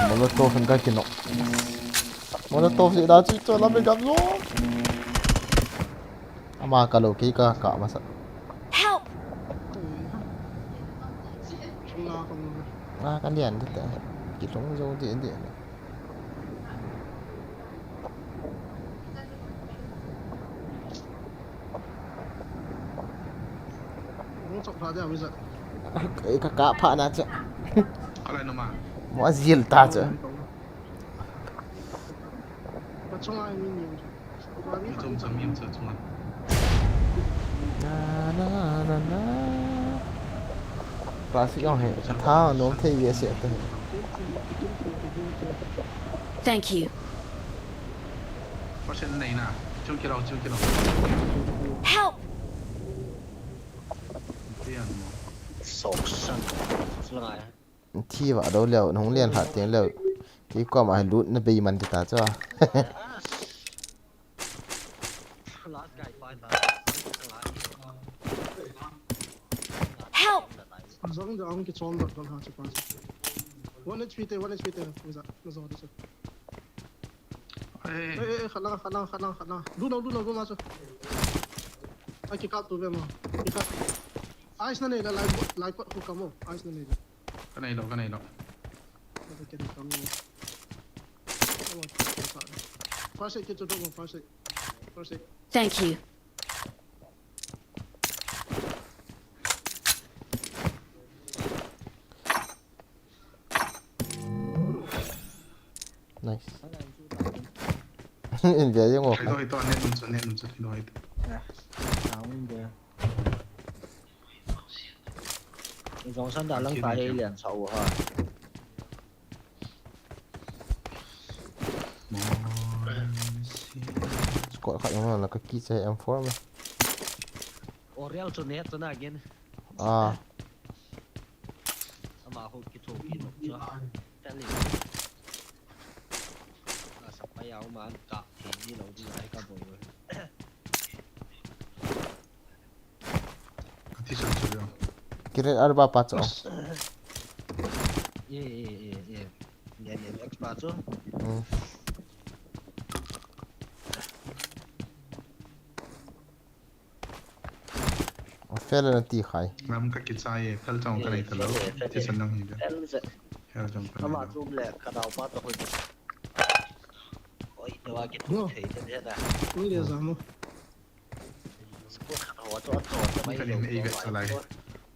Molotov ka kino. Molotov si da chu cho la me gam lo. Ama ka lo kei ka ka masa. Help! Nga ka lian de te. Ki long zo de de. Ka ka pha na cha. Ka lai no ma. Mo azil ta cha. Ka chunga ni ni. Classic jong hi, ka tha nom thei ve se ta. Thank you. Help! Sok san. Thi va do leo, nung lian lha tiang leo. Kei koma hi lut na bei man ti ta chu. Help! Zong da ang ki chom da dol ha chu pa. One H P te, one H P te, na za, na zo di chu. Ei, ei, ei, khat lang, khat lang, khat lang, khat lang. Lu lo, lu lo, lu ma chu. Ai, ki kap tu ve ma. Ki kap. Ice na nei la, lai, lai kot hu kamo. Ice na nei la. Ka nei lo, ka nei lo. Thank you. Nice. India yung okay. Thei doh hito, net nung chu, net nung chu, thei doh hito. Ah, sound there. Jong san da lang ta he lian sa u ha. Squad khat nung la ka ki che M four ma. Oriel chu net chu na again. Ah. Ama ho kithopi lou chu. Tali. Na sa pa ya uma an ka thi ni lou di ai ka boi. Ati sa sa ya. Kiret arba pa chu. Ye ye ye ye. Ye ye next pa chu. Hmm. A fel na ti khai. Lam ka kichai e, fel chang ka nei ta lo. Fel, fel. Ti san nang hi ve. Fel ze. Fel chang ka nei ta lo. Ama chu le ka dau pa to hoi. Oi, to wa ki tu thei te de da. Oi, le za mo. Squad khat ho chu a chon ta mai lo. Ka nei ei ve sa lai.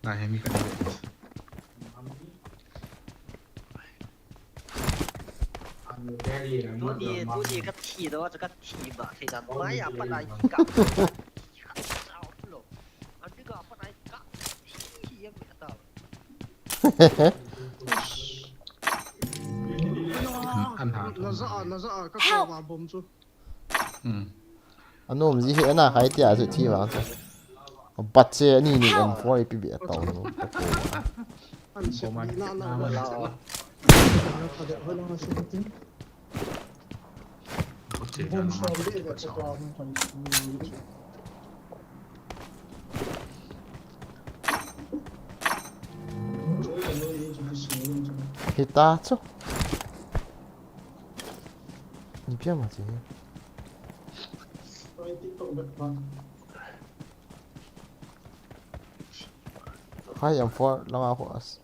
Na he mi ka nei ve. Tuni, tuni ka thi doh, ka thi ba, thei dan mai a pat a hi ka. Sao lo. An ka pat a hi ka. Hi yang ta. An ha. Na za, na za, ka ko ma bom chu. Hmm. Anom ji hi ana khai tia chu thi vang chu. Bat che ani ni M four ipi be tau no. An se ni na na la. Hita chu. Ni pia ma che. Hai, M four langa ho as.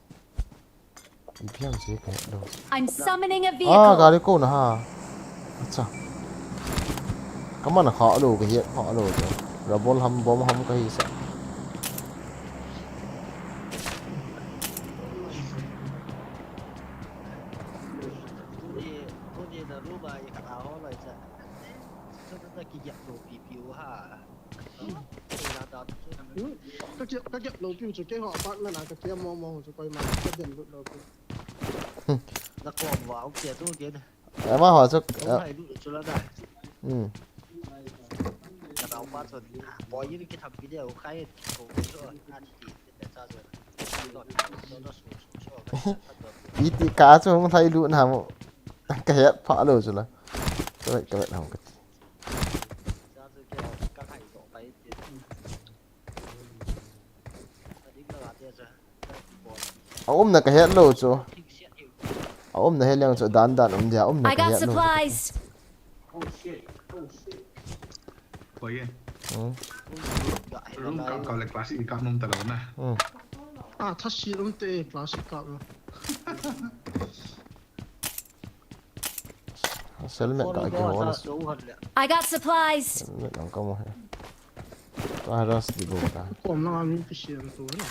Ni pia ma che ka lo. I'm summoning a vehicle. Ah, gari ko na ha. Acha. Kaman kha lo ka hiat kha lo jo. Rabol ham bom ham ka hi sa. Ka kiap, ka kiap lou piu chu, keiho apartment a ka kiam mong mong chu koima ka den lut lou piu. Na kom vang kia chu ken. Ama ho chu. Hung hai lut chu la dai. Hmm. Ka naupa chu, poi yin kitham video khai kitham chu a ti. Iti ka chu hung lhai lut na mo. Ka het pha lou chu la. Ka vet, ka vet ham ka ti. A umna ka het lou chu. A umna he leng chu dan dan um dia, a umna ka het lou. I got supplies. Poi e. Hmm. Room kap kap le class i kap nom ta lou na. Hmm. Ah, tha si room te class i kap lou. Helmet ka ki hol. I got supplies. Helmet ang ka mo he. Ta ras di bo ta. Kom na mi ki share to na.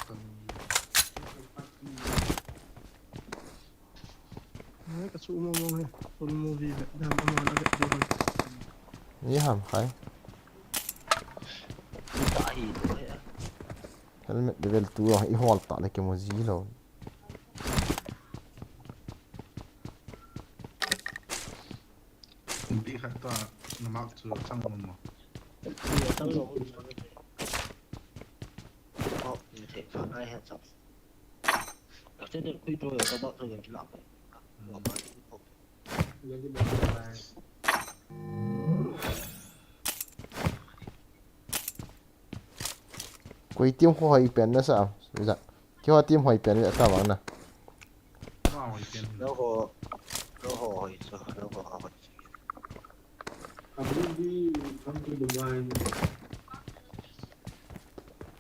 Ai, ka chu mo mo he. Full movie ve. Dam ama na ve. Ni ham khai. Ni ta hi to he. Helmet level two a i hol ta le ke mo ji lou. Bi khat to na mak chu chang mo mo. Bi chang mo. Oh, ni the kha ai ha chang. Ka te de kui to yo ka ba to yo la. Wa ba ni ko. Koi team ho hoi pen na sa. Za. Keiho team hoi pen ve ta vang na. Keiho hoi pen. Keiho, keiho hoi chu, keiho hoi.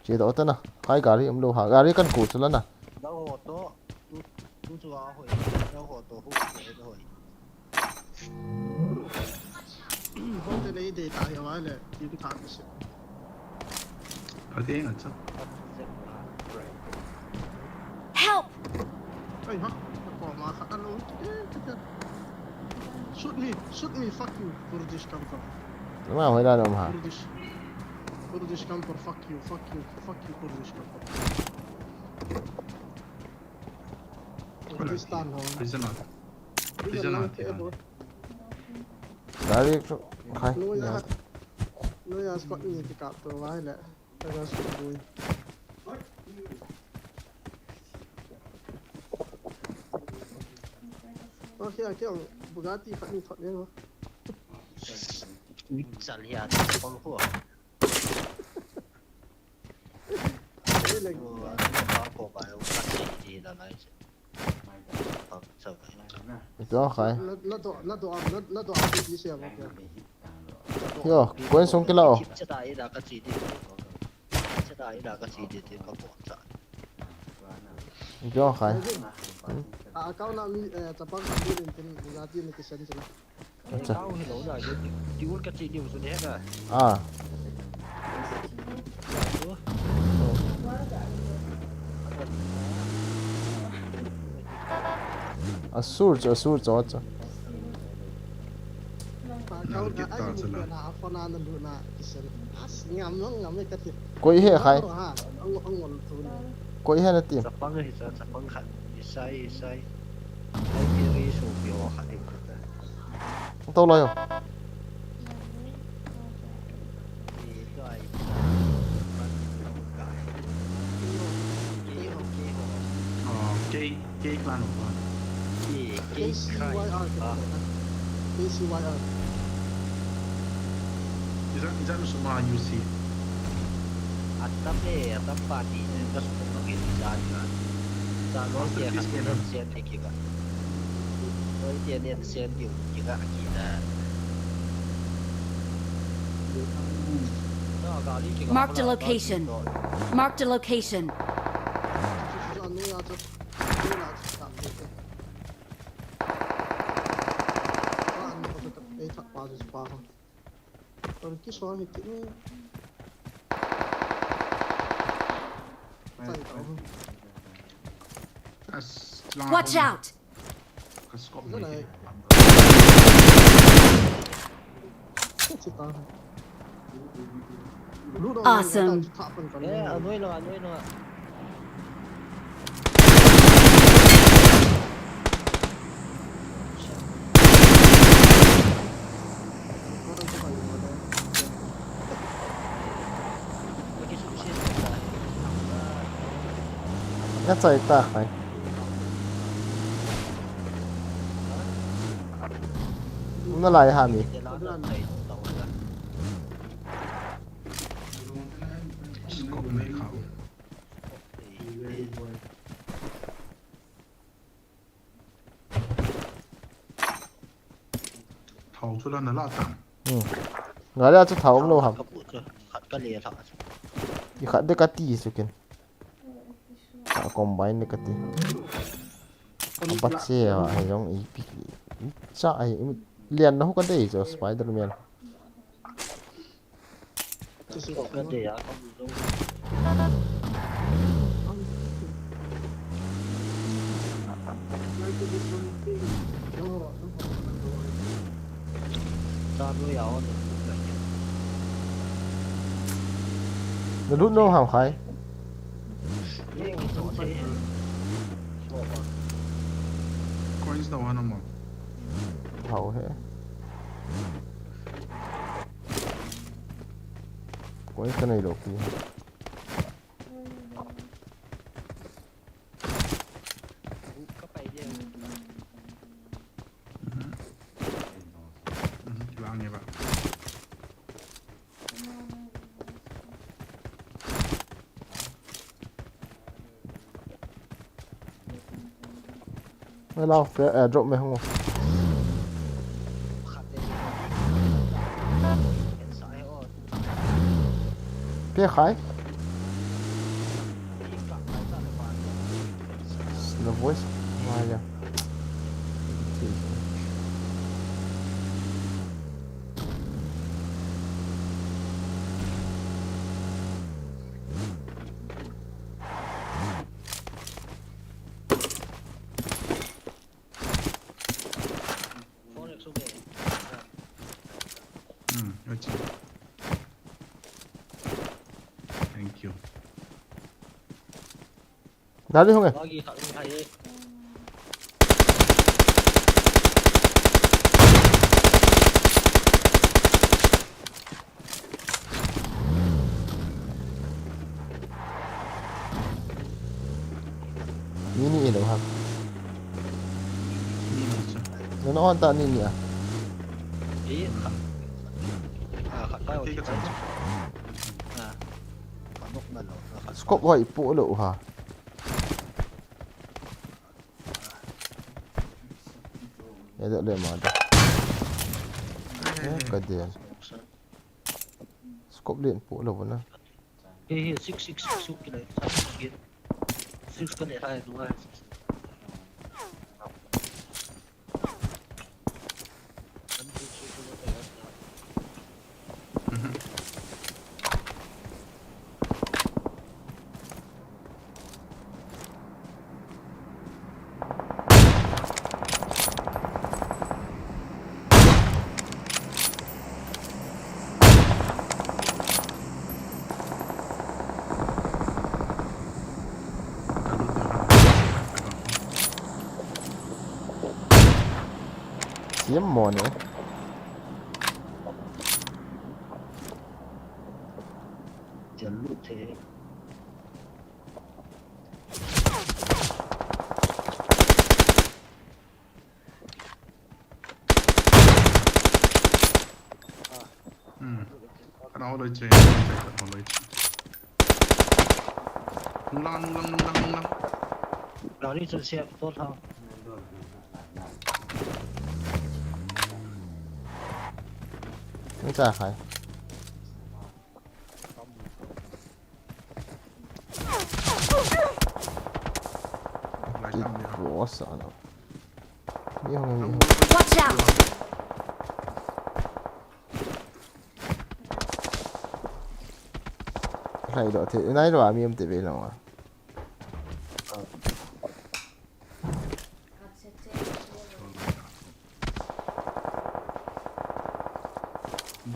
Che doh ta na. Kai gari um lou ha. Gari kan ko chu la na. Keiho to. Tu, tu chu a hoi. Keiho to hu. Keiho hoi. Hoi te nei de ta hi a le, ti ku tha ku se. Ka te nga cha. Help! Ai ha, ka ko ma kha alo. Shoot me, shoot me, fuck you, Kurdish camper. Ima hoila nom ha. Kurdish. Kurdish camper, fuck you, fuck you, fuck you, Kurdish camper. Kurdistan ho. Prisoner. Prisoner, Prisoner, okay, bro. Dari chu khai. No ya. No ya, squad ni ti kap to vai le. Taga su bui. Okay, okay, Bugatti khat ni thot le ho. Chal hi a pang ko. Ni le. Ko ba ka chi ti la lai. Ito khai. Na, na do, na do, na, na do, ti se ba. Yo, koi sung kila o. Cha ta i da ka chi ti. Cha ta i da ka chi ti ti ka ko cha. Ito khai. A, account na mi, eh, chapang khat ni tin, Bugatti ni kisan chila. Acha. Kau hi lo na, di ul ka chi di u su de na. Ah. Asur chu, asur chu, acha. Account na, ai, mu na, a phone na, na lu na, kisan. As, ngam, ngam, ngam, ka ti. Koi he khai. Ha, ang, ang, ang, tu na. Koi he na team. Chapang hi cha, chapang khat. Isai, isai. Ai ti ri su ki ho khat di ka ta. To lo yo. Uh, K, K clan of one. K C Y R. K C Y R. Is that, is that Suma U C? Atam le, atam party ne ka su ko ke sa na. Sa lo ke ha sen de ki ba. Lo ke ne sen de ki ga ki da. Marked a location. Marked a location. That's Watch out! Ka scope ni. Awesome. Eh, anoi lo, anoi lo. Nga chai ta khai. Na lai ha mi. Scope ni kha. Thau chu la na la tam. Hmm. Nga le chu thau um lo ham. Khat ka le tha. I khat de ka ti su kin. Ka combine de ka ti. Apat se ha, ha jong i pi. Cha ai lian na hu ka dei jo Spider-Man. Na lut no ham khai. Coins da wana ma. Hau he. Koi ka nei lo ki. Lang e ba. Mai lau, airdrop mai hung. Pe khai. The voice. Mai ya. Thank you. Dali hung e. Nini ilo ha. Nini sa. Nana on ta nini a. Scope hoi pu lo ha. Ede le ma de. Ka de. Scope len pu lo na. He he six six six six kile six six kile hai dua. Siam mo ne. Jalu the. Hmm. Kana holoi che, holoi che, holoi che. Nunglang, nunglang, nunglang, nunglang. Lari chun siap to thang. Nsa khai. Boss ano. Watch out! Lai do te, nai do ami am te ve lo.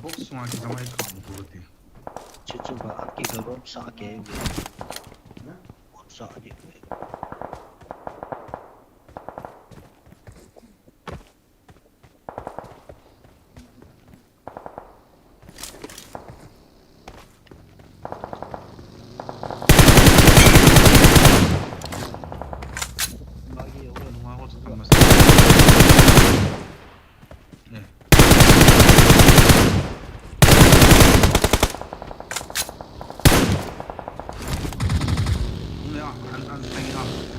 Box ma ki zamai kam ko te. Chuchu ba aki ga bom sa ke ve. Bom sa di ve.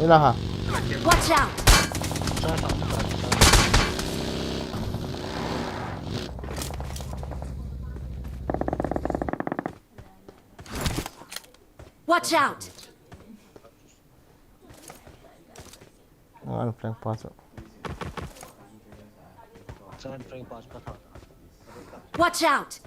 Ila ha. Watch out! Watch out! Ang flank pass. Watch out!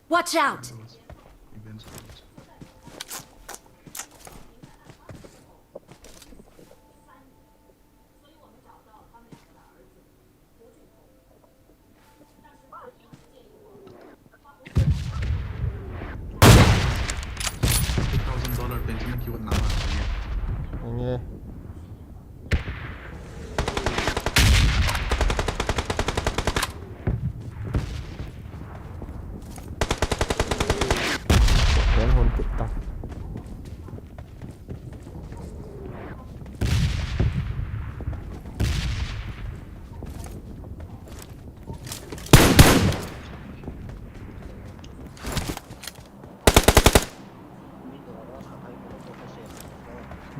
Watch out!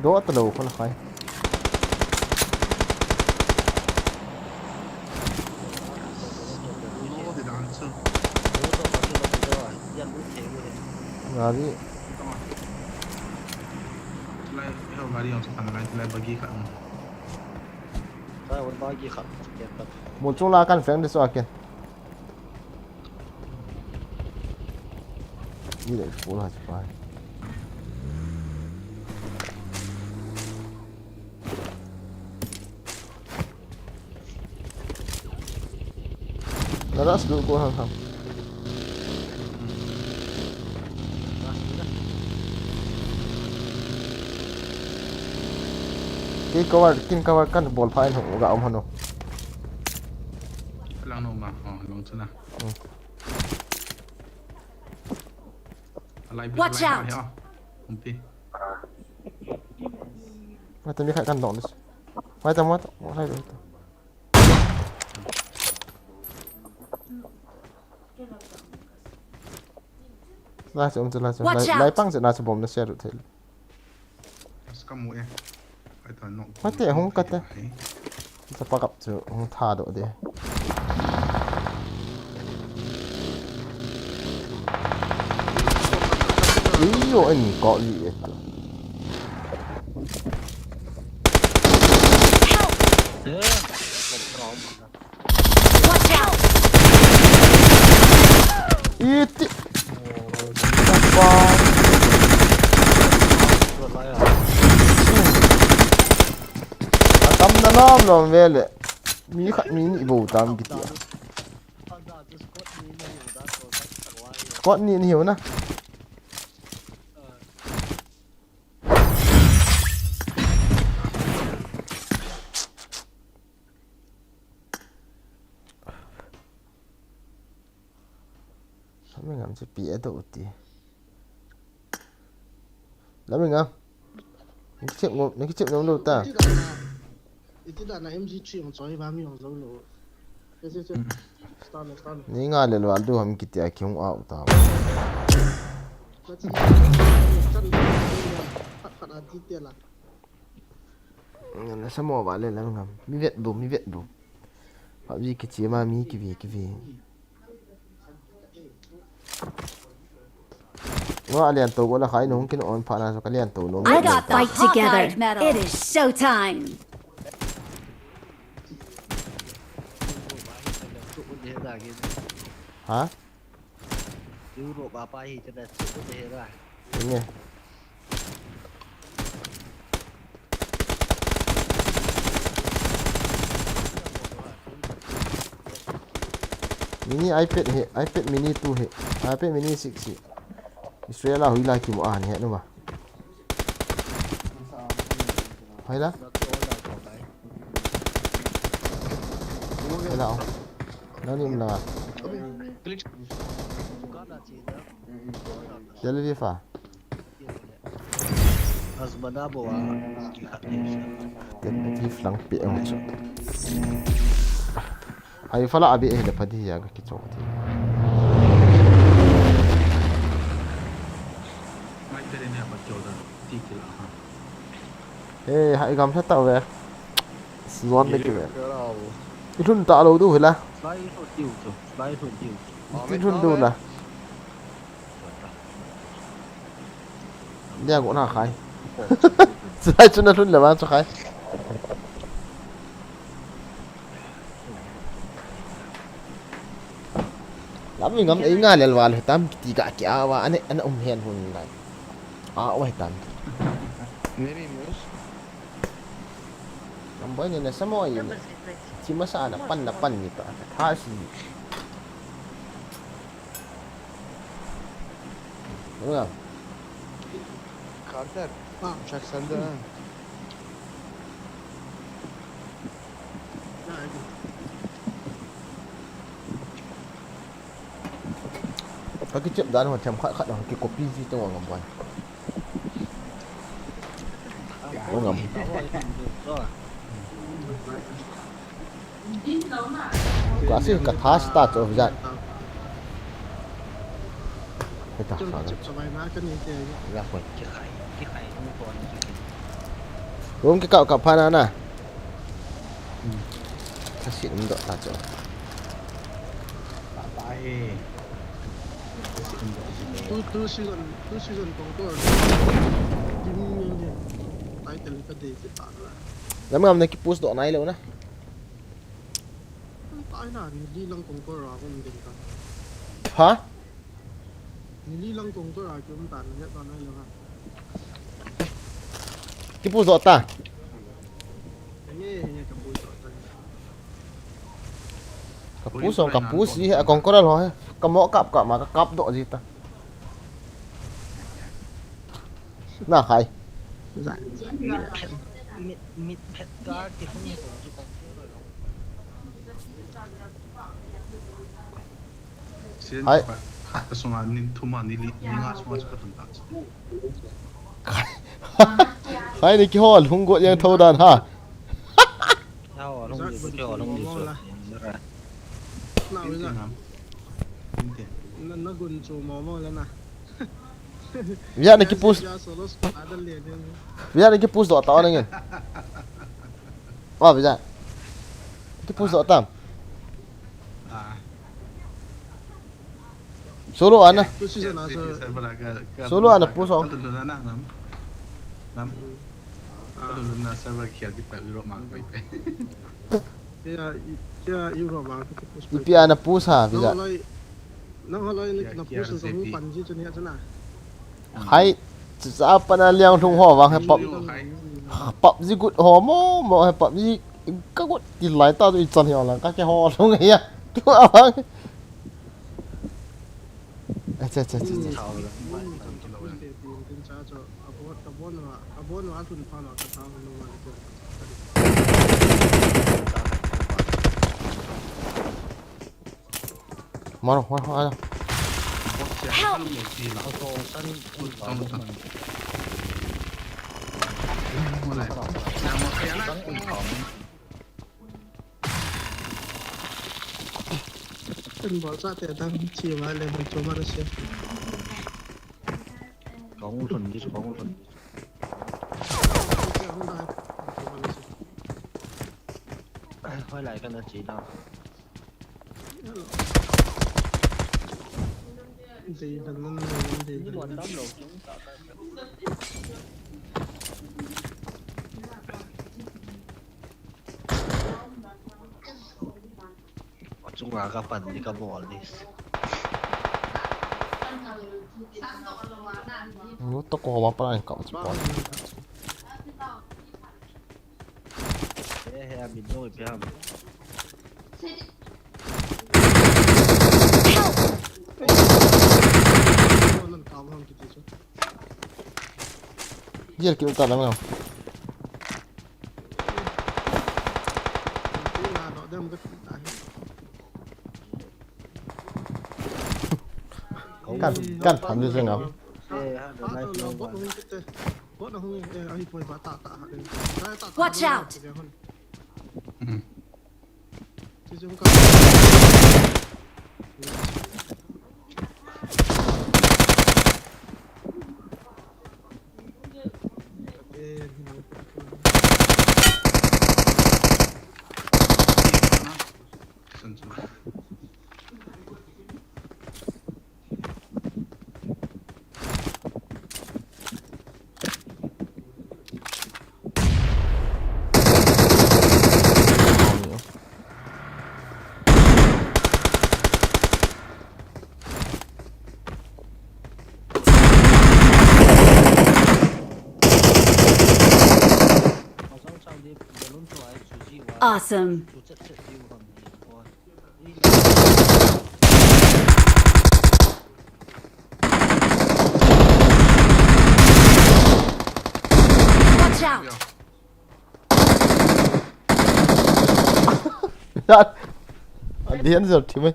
Doh talou khun khai. Gari. Lai, eh, gari ang sa kanila, lai bagi ka mo. Lai, wala bagi ka. Mo chung la kan feng de so akin. Ni de pula chu pa. Na rush dulu ko ham ham. Kei cover, kin cover kan bol pha in ho ga um hanu. Lang no ma, oh, lang chuna. Hmm. Alai, Watch alai out! Ha, oh. Umpi. Mata mi khai kan dong dis. Mata, mata, mata. Lai se um chu, lai se um. Watch out! Lai, lai pang se na chu bom na share thei. Ska mu e. Ai ta nok. Mate, hung kate. Ai. Sa pakap chu hung tha do de. Iyo, ani ko li e to. Help! Watch out! Iti. Apa? Atam na lom lom vele. Mi khat mi ni bou tam kiti a. Squad ni ni hiu na. Lamingam chu pi a do ti. Lamingam. Naki chep ngom, naki chep ngom lo ta. Iti da na M G three ang choi ba mi ang zo lo. Che, che, che. Start lo, start lo. Ni nga le lo al du ham kiti a ki hung out ta. Khat, khat a ti te la. Nana sa mo ba le Lamingam. Mi vet bu, mi vet bu. PUBG kiche ma mi kive, kive. Wa alian to gola khai nung kin on pha na so kalian to nung. I got the Hawkeye medal. It is showtime. Ha? Europe a pa hi te da chu de ra. Nge. Mini iPad hi, iPad mini two hi, iPad mini six hi. Israel a hui la kimu a ni he nu ba. Hai la. Hai la. Nani um la. Tel Aviv a. Azmana bo a, ki khat ni sa. Tel Aviv lang pe ang chu. Haifa la abi eh le padi ya ki chok ti. Mai tere ne apat chok da, ti ki la ha. Eh, hai gam sa ta ve. Suan de ki ve. Ki lhun ta lo du hila. Lai so tiu chu, lai so tiu chu. Ki lhun du la. Dia go na khai. Sai chu na lhun le ba chu khai. Lamingam ei nga lel wal tam kiti ka ki awa ane ana um hen hun lai. A wa tam. Very news. Nam boy ne na samo yi ne. Chi masa na pan na pan ni ta. Tha si. Ulan. Carter, uçak sende ha. Ka kichep dan ho them khat khat ho ki copy ji tong ngam boy. Ngam. Ka si ka tha sta cho vijat. Heta sa. Ya ko. Room ki kau ka phana na. Ka si um do ta cho. Bye bye. Two, two season, two season Conqueror din ka dei. Dim ning din. Title ka dei kita la. Lam ngam na ki push doh nai lou na. Pai na, nili lang Conqueror a um din ka. Ha? Nili lang Conqueror a ki um ta na, ya ta nai lou ha. Ki push doh ta. Nge, nge, ka push doh ta. Ka push song, ka push ji he, a Conqueror ho he. Ka mo kap kap ma, ka kap doh ji ta. Na khai. Mid, mid pet ka ki hung ko ji Conqueror. Hai. Ka sunga ni thuma ni li, ni nga sunga chu ka tun ta. Hai ni ki hol hung go yang tho dan ha. Hao, lung di su, hao, lung di su. Na, na, na gun chu mo mo la na. Via na ki push. Via na ki push doh ta na ngin. Oh, Via. Ki push doh tam. Ah. Solo ana. Solo ana push on. Ipi ana push ha, Vijay. Hai, cha pana liang lhung ho vang he pop. PUBG good ho mo mo he PUBG ka good ti lai ta tu i chan hi lang ka ke ho lhung ya. Tu a vang. Acha, acha, acha, acha. Maro, maro, maro. Help! Kan bol sa te tang chi ma le mo chu ma se. Kong lhun di, kong lhun di. Hoi lai kan chi da. Dei dan nan dei dan. Chunga ka pan di ka bol di. Lu to ko ma pa ka pa. He he, a min no pe ham. Jel ki ta lam ngam. Kan, kan tham di ngam. Watch out! Awesome. Watch out! Yan. Adian zor thimai.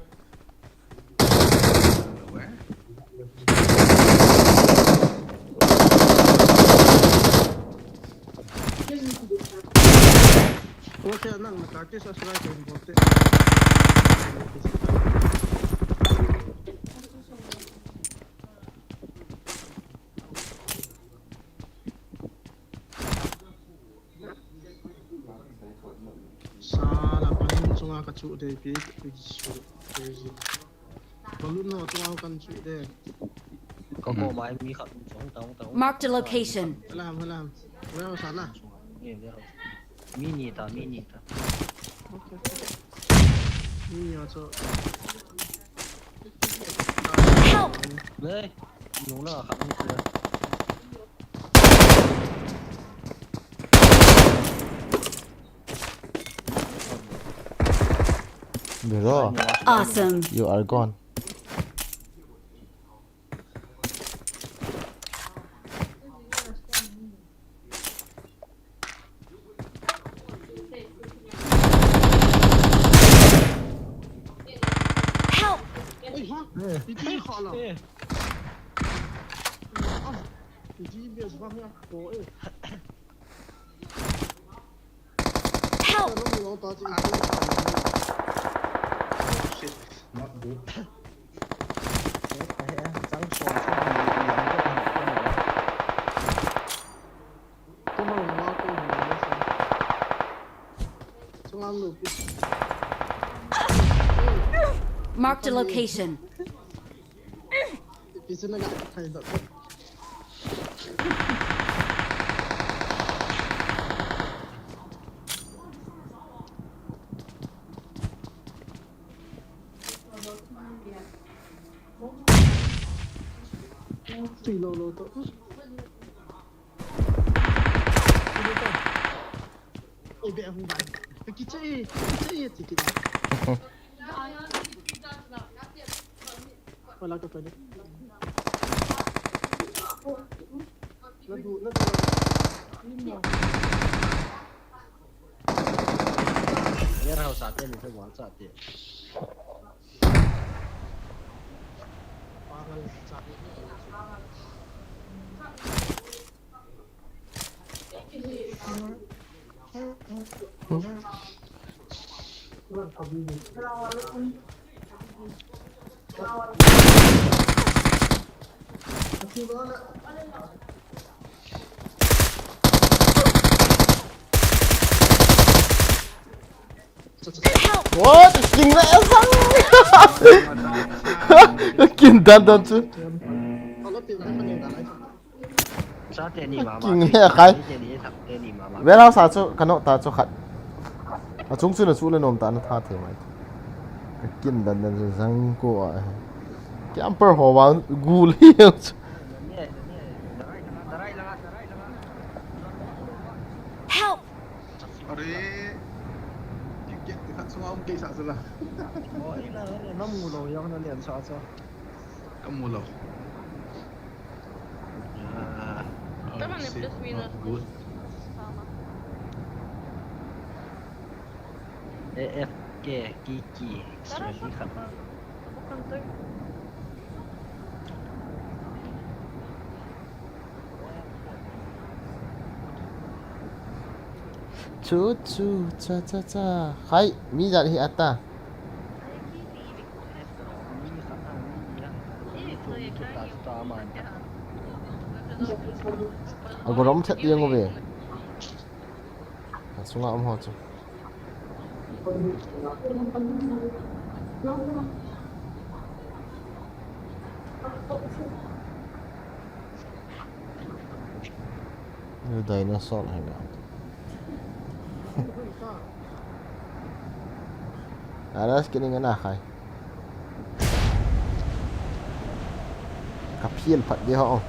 Sala panin chunga ka chu dei pi, pi su, pi su. Balloon ho tua kan chu de. Ka ko mai mi khat um chong tang tang. Marked a location. Hala ham, hala ham. Warehouse a na. Eh, warehouse. Mi ni ta, mi ni ta. Okay, okay. Mi ni a chu. Help! Le, nung na khat um chong. Bro, Awesome. You are gone. Help! Oi, ha? Iti khala. Eh, Ah, iti base bang ya ko eh. Help! Ano mo ta si iti. Shit, not good. eh, eh, chang chong chong ni yang ko ha. Ko ma ma ko ni sa. Sungan lo pi. Marked a location. Pi sa na ga kai da. Tui lo lo to. Ebe hung bai. Kiche, kiche, kiche. Wala ka pwede. Nadu, nadu. Warehouse ate ni sa wall sa ate. Pangal sa. What? King na sang. King dan dan chu. Sa te ni mama. King he khai. Te ni sa te ni mama. Warehouse a chu kano ta chu khat. A chung chu na chu le nom ta na tha the mai. King dan dan chu zang ko a. Camper ho wa gul hi. Help! Are, ticket khat sunga um kei sa sala. Oh, ina na mu lo yang na lian sa sa. Kamu lo. Ah, Oh, Tama na shit, plus minus. Not good. Tama. A F K Kiki. Strategy khat. Bukan tu. Chu chu cha cha cha. Hai, mi jat hi ata. Agorom chat yang uve. Sunga um ho chu. Dinosaur hai na. Aras kini ngana khai. Ka phial phat de ho.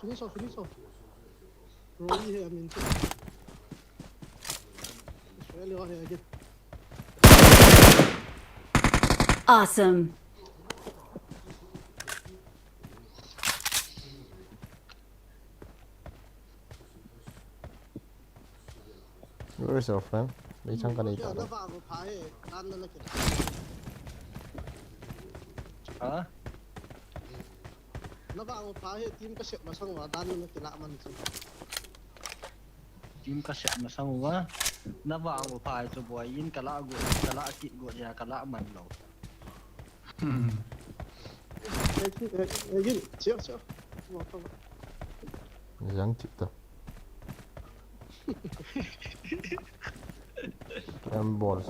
Finish off, finish off. Roll he, I mean. Israel, you are here again. Awesome. Where is your friend? Mei chang ka nei ta. Ha? Navang u pha hi team kasep masang uva dan in nakilah man chu. Team kasep masang uva. Navang u pha hi chu boi in kalah got, kalah kit got a kalah man lou. Hmm. Eh, eh, eh, Gin, chill, chill. Come on, come on. Jang chip ta. Em balls.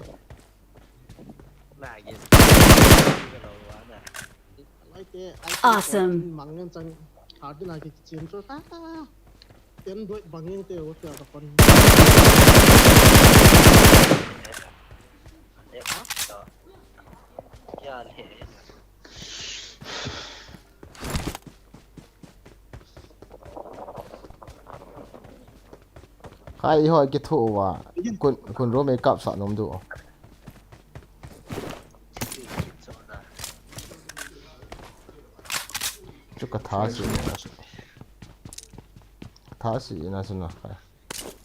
Awesome. Khai hoi kithu uva. Kun, kun room ei kap sa nom du. Chu ka tha si na. Tha si na chu na khai.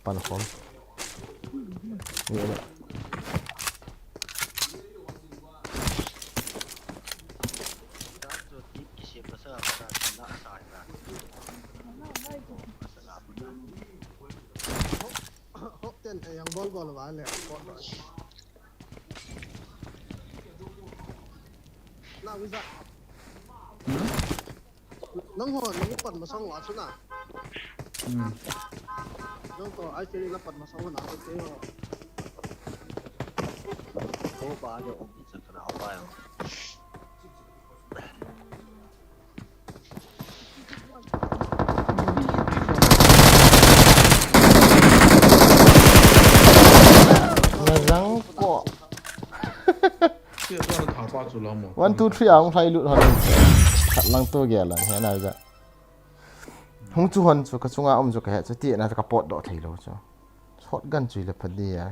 Pan khom. Ni na. Hop ten, eh, yang bol bol ba le, bol bol. Na, Wizard. Hmm? Nang ho, nang pan masang wa chu na. Hmm. Nang to, ai, te na pan masang na, ai, te ho. Ko ba de, um, sa kana ba yo. Mazang ko. One, two, three, ang fly loot hon. Khat lang to gel lang, he na ja. Hung chu hon chu ka chunga um chu ka he chu ti na ka pot doh thei lou chu. Shotgun chu le pha di ya.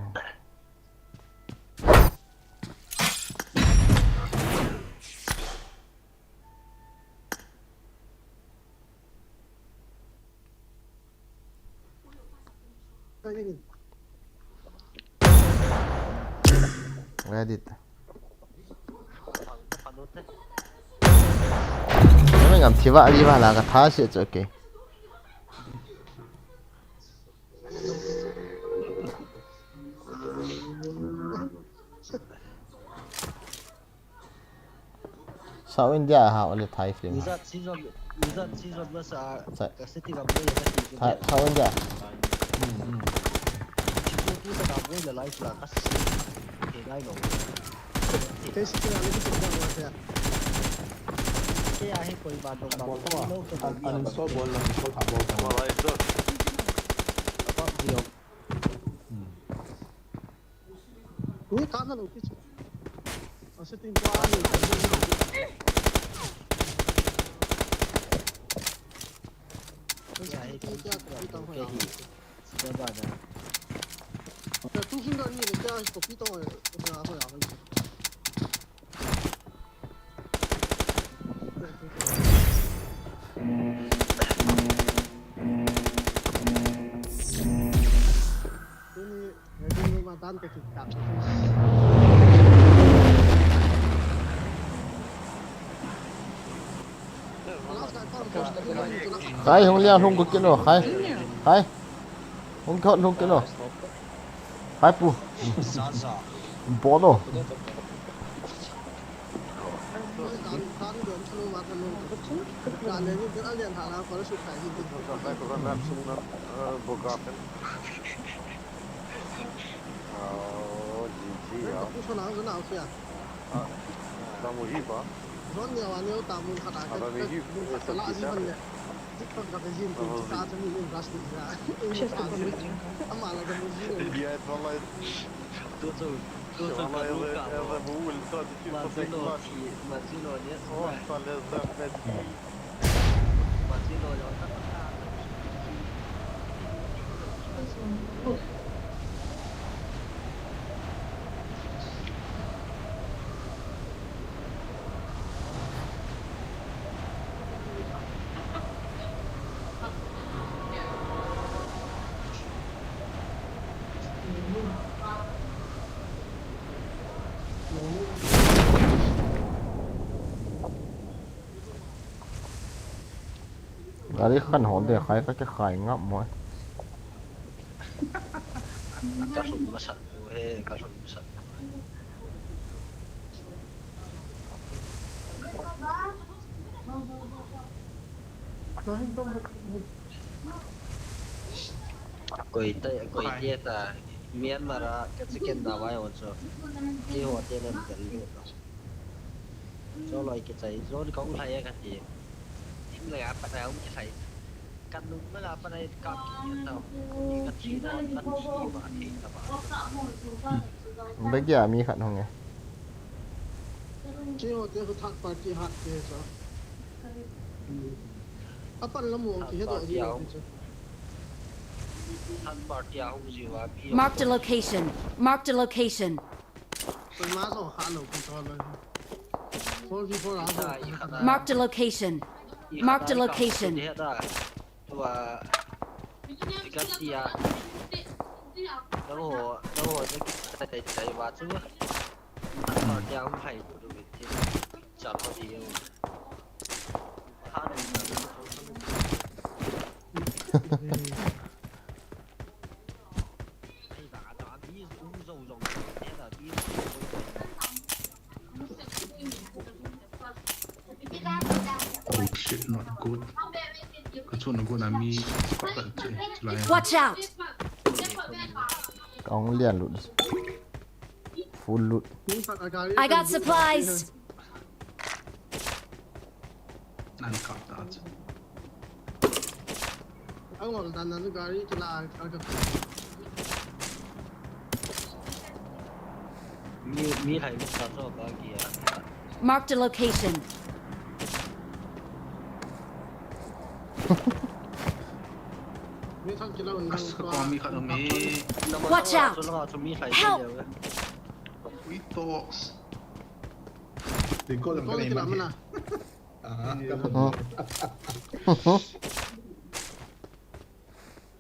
Where did? Kami ngam thiva li va la ka tha se chu ke. South India ha ole Thai film ha. Wizard season, Wizard season masa. Sa- ka city ka boy ka city. Thai, South India. Hmm, hmm. City tu sa ka boy la life la ka city. Ke ngai lo. Ke city la ni tu ka wa ya. Ke ya he koi ba dong ba. Bol to. Lo to. Uninstall bol la, install tha bol ta. Bol la, install. Apa dia? Hmm. Ni ka na lo ki chu. A setting pa ni. Ya, he ki ta ho ya. Sida ba da. Ya, tu finger ni le kya copy to ho ya, ho ya. Khai, hung lia, hung ko kino, khai. Khai. Hung ko, hung kino. Khai pu. Bolo. Oh, G G, ah. Ah, tamu hi ba? Zon neo a neo tamu khat a. Ah, ka, ka, ka la ji ban le. Tik tok ka ka jin tu ta ta ni in ras ni ya. Ama la ka mu ji. Bi ai to lai. Tu tu tu tu ka lu ka. Eva bu ul to ti. Ma ji lo ti, ma ji lo ni. Oh, ta le za ka ti. Gari khan hol de khai ka ke khai ngap mo. Ka lhun masat mo he, ka lhun masat mo. Koi ta, koi ta ta. Myanmar a ka chicken da vai on so. Ti ho te nem tel lo. Zo loi kichai, zon kong lhai a kati. Sim lei a pat a hung kichai. Kan nung ma la pat a ka ki ta. Ki ka thi na, kan thi ba, thi ta ba. Bagi a mi khat hung e. Ki ho te ho third party hat te so. Apan la mo ki he do hi lo ki so. Third party a hung ji wa bi. Marked a location. Marked a location. Marked a location. Marked a location. Oh shit, not good. Ka chun na go na mi spot at che, che lai. Watch out! Kong lian lut. Full lut. I got supplies. Nan kap ta. Ang wal dan nan gari kila ka ka. Mi mi hai mi sa so ba ki ya. Marked a location. Mi thang kila un. As ka ko mi kha mi. Watch out! Help! We talks. Ti ko lam ka nei man.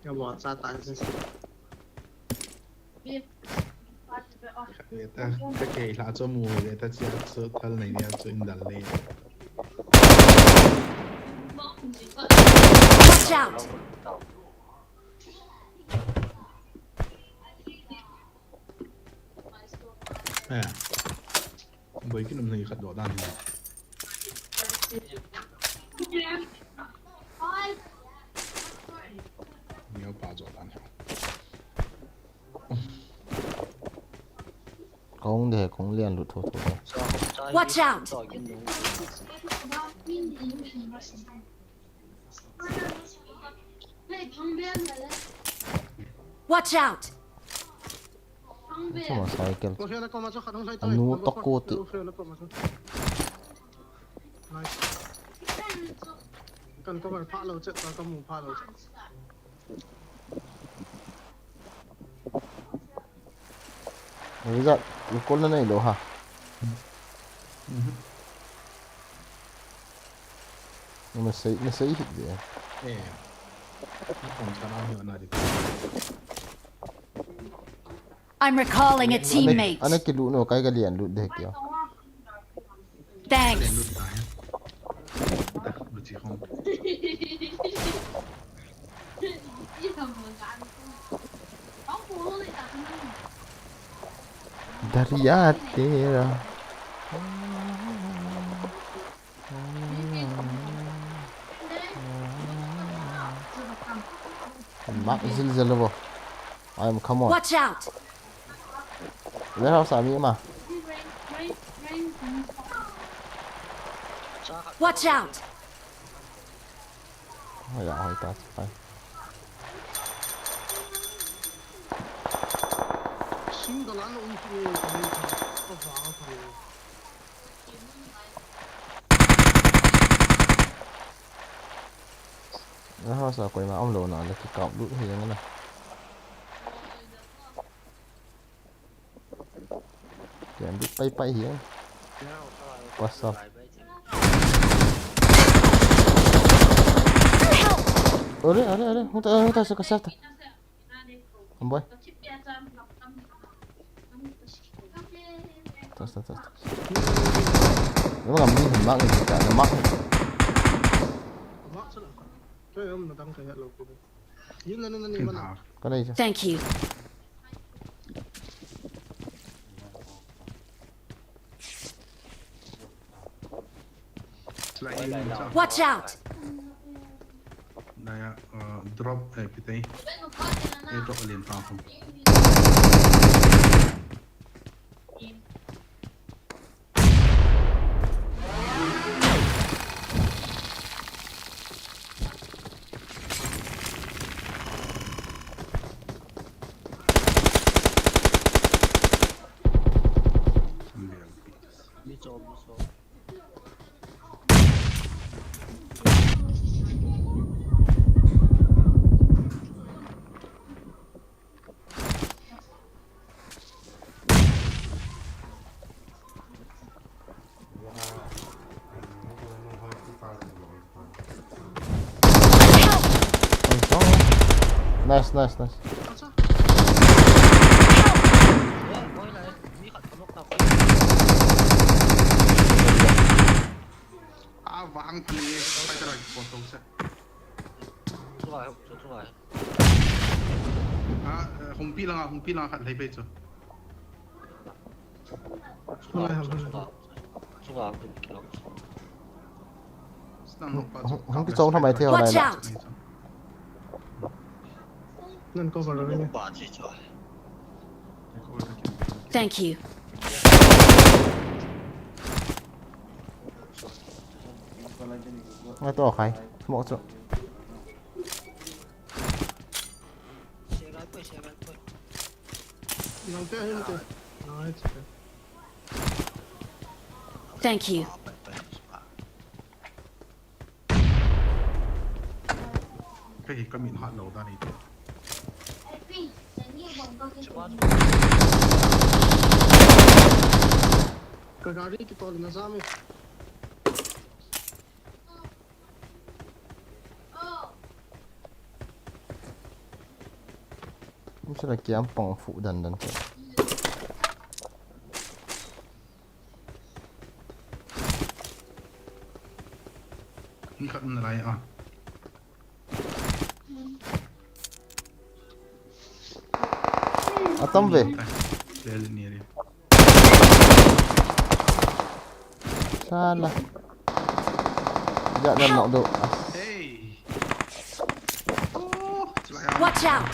Ka mo cha ta se. Ka ke la cho mu le ta chia cho thal nei nia cho in dal le. Watch out! Eh. Boi kin um nei khat do dan hi. Neo pa jo dan hi. Kong de kong lian lut tho tho de. Watch out! Watch out! Chama cycle. Anu toko ti. Nice. Kan cover pha lo chet, kan mu pha lo chet. Rizat, ukol na nai lo ha. Mhm. Na sei, na sei hit de. Eh. Na kon kana hi na di. I'm recalling a teammate. Ana kilu no kai ka lian lut de kio. Thanks. Daria tera. Mak zil zil bo. Ai, come on. Watch out! Warehouse a mi ma. Watch out! Ai, ai, ta, ta. Sing da lan um ki. Warehouse a koima umlou na le kikap lut hi jeng na. Kian lut pai pai hi jeng. Pasal. Ore, ore, ore. Huta, huta, saka, saka. Amboi. Tas, tas, tas, tas. Memang kami hemat ni kita, hemat ni. Thank you. Watch out! Drop, eh, pitei. Eh, drop alien pa khum. Nice, nice, nice. Ah, vang pali, fighter rifle to se. Chunga, chunga. Ah, eh, hung pi langa, hung pi langa khat lei pe chu. Chunga, chunga, chunga, chunga. Hung, hung, hung pi chong thamai thei ho lai. Watch out! Nan cover lo ni. Thank you. Ngai to khai. Smoke chu. Thank you. Kei hi ka min hat lo dan ahi. Ka gari kitol na jam e. Hung sila kiam pang fu dan dan te. Hung khat na lai a. Atam ve. Lel ni ri. Sala. Ja dan nok do. Hey. Oh, watch out.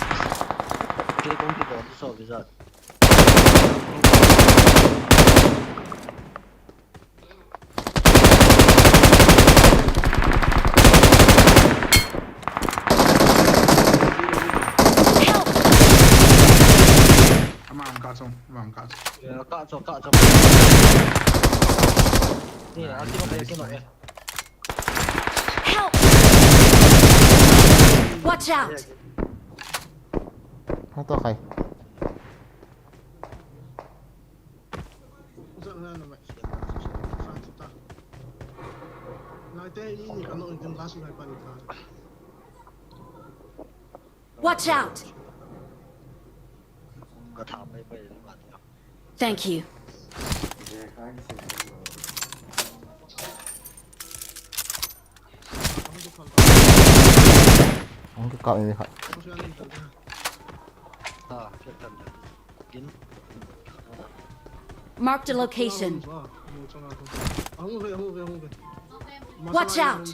Kei kong ki bom so visa. Help! Ama ang kachong, ama ang kachong. Ya, kachong, kachong. Ni, ah, kino kaya, kino kaya. Help! Watch out! Ato kay. Watch out! Thank you. Ang kakao ini, Kak. Marked a location. Watch out!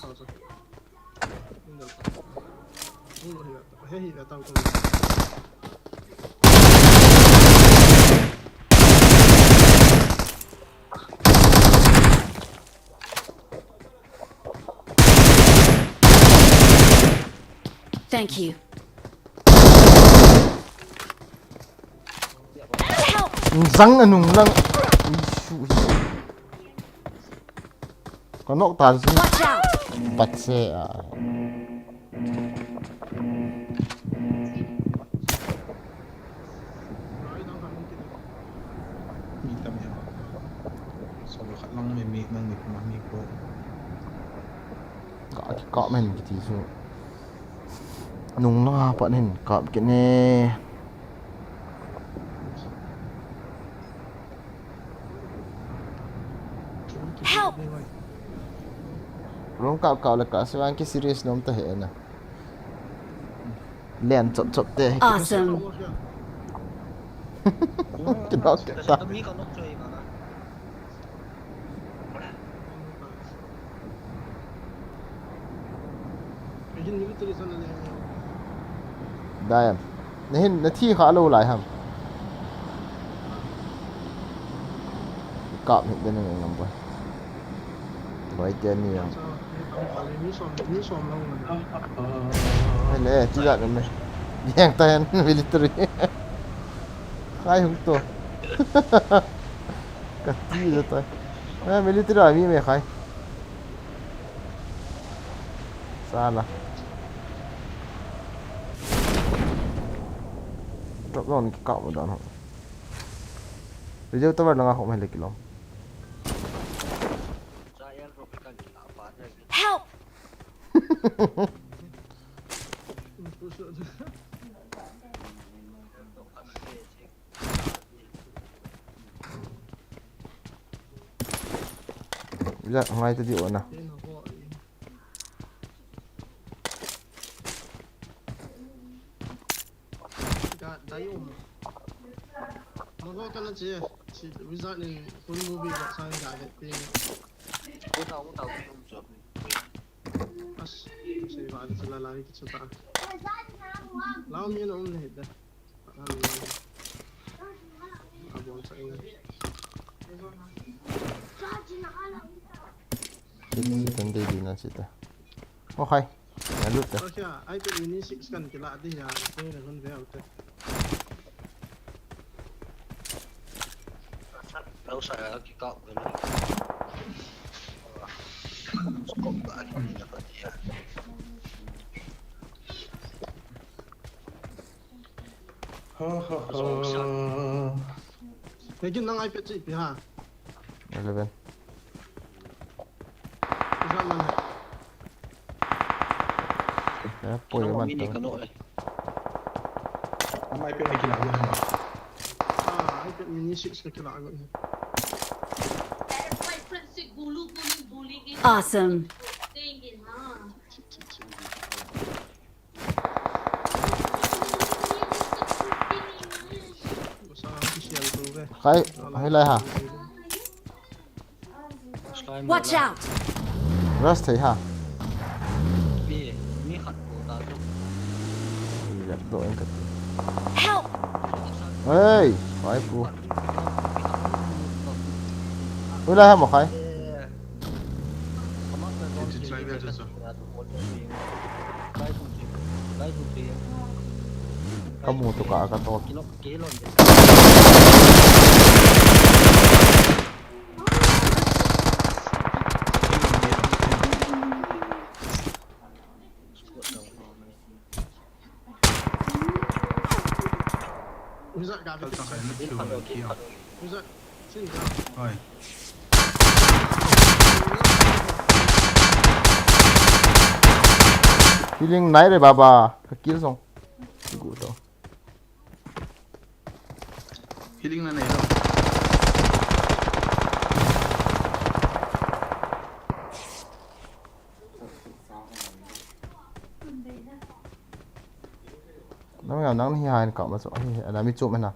Thank you. Help! Zang anung lang. Issue hi. Ka nok ta si. Watch out! Bat se a. Mi tam ya. So khat lang mi, mi nang mi kuma mi ko. Ka, ka men kiti su. Nung na pa nin kap kit ne. Help! Room kap kap le ka se vang ki serious nom ta he na. Len chop chop te. Awesome. Kinok ta. Dai am. Nahin, nathi kha lou lai ham. Kap hih den ngam boi. Loi te ni ang. Ai le, ti jat me. Yang ta yan military. Khai hung to. Ka ti jat ta. Eh, military a mi me khai. Sala. Drop down ki kap down ho. Video tower langa ho mai le kilom. Help! Ya, ngai ta di ona. Ka dai um. Mago ka na che. Si wizard ni full movie ba sang ga le ti. Ko ta ko ta ko ta. As, se ba ni sala la ni ki chuta. Lao mi na um ne da. Abon sa ina. Six kan dei di na sita. Okay. Na lut ta. Okay, iPad mini six kan kila di ya. Ko na kon ve out. Tau sa ki ka ko na. Scope ba ni na pa dia. Ha ha ha. Lekin nang iPad chi pi ha. Eleven. Isa man. Ya, poi man mini ta. Kano eh. Ang iPad na kila yan. Ah, iPad mini six na kila yan. Awesome. Khai, khai lai ha. Watch out! Rush thei ha. Ui, yak do en kati. Help! Hey, khai pu. Ui lai ha mo khai. Kamu tu ka, ka to. Healing nai re baba. Ka kill song. Gu to. Healing na nei lo. Nang ngam nang hi hain ka ma so hi, ana mi chum na.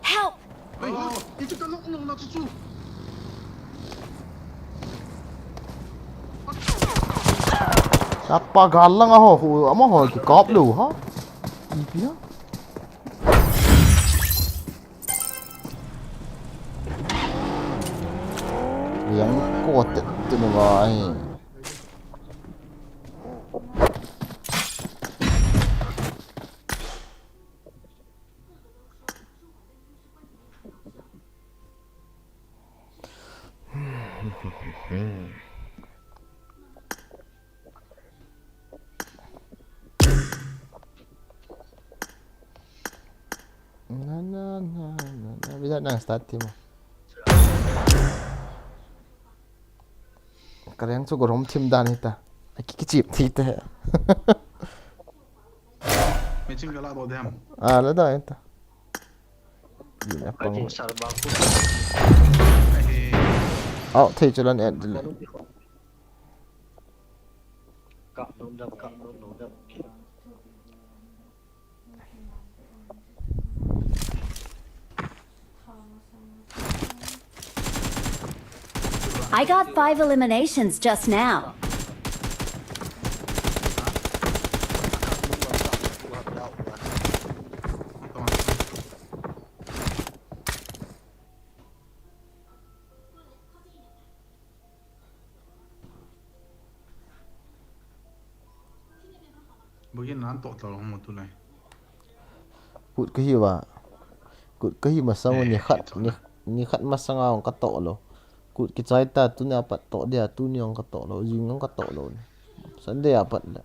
Help! Ai, ito ka nok nok na chu chu. Sapa galang aho, ho, ama ho, ki kap lo, ha? Ipi ha? Yang ko te, te no vai. Na, na, na, na, na. Bisa na start team. Ka reng chu gorom thim dan hita. Aki kichip thi te. Machine gun la do dem. Ah, la da hita. Ina pang. Ai, thei chu lan et le. Kap nom dam, kap nom nom dam. I got five eliminations just now. Bugin nan toh talo mo tulai. Kut kahi va. Kut kahi masang ni khat ni ni khat masang a ka toh lo. Kut kichai ta tuni apat toh dia tuni ong ka toh lo jing ong ka toh lo ni. Sunday apat le.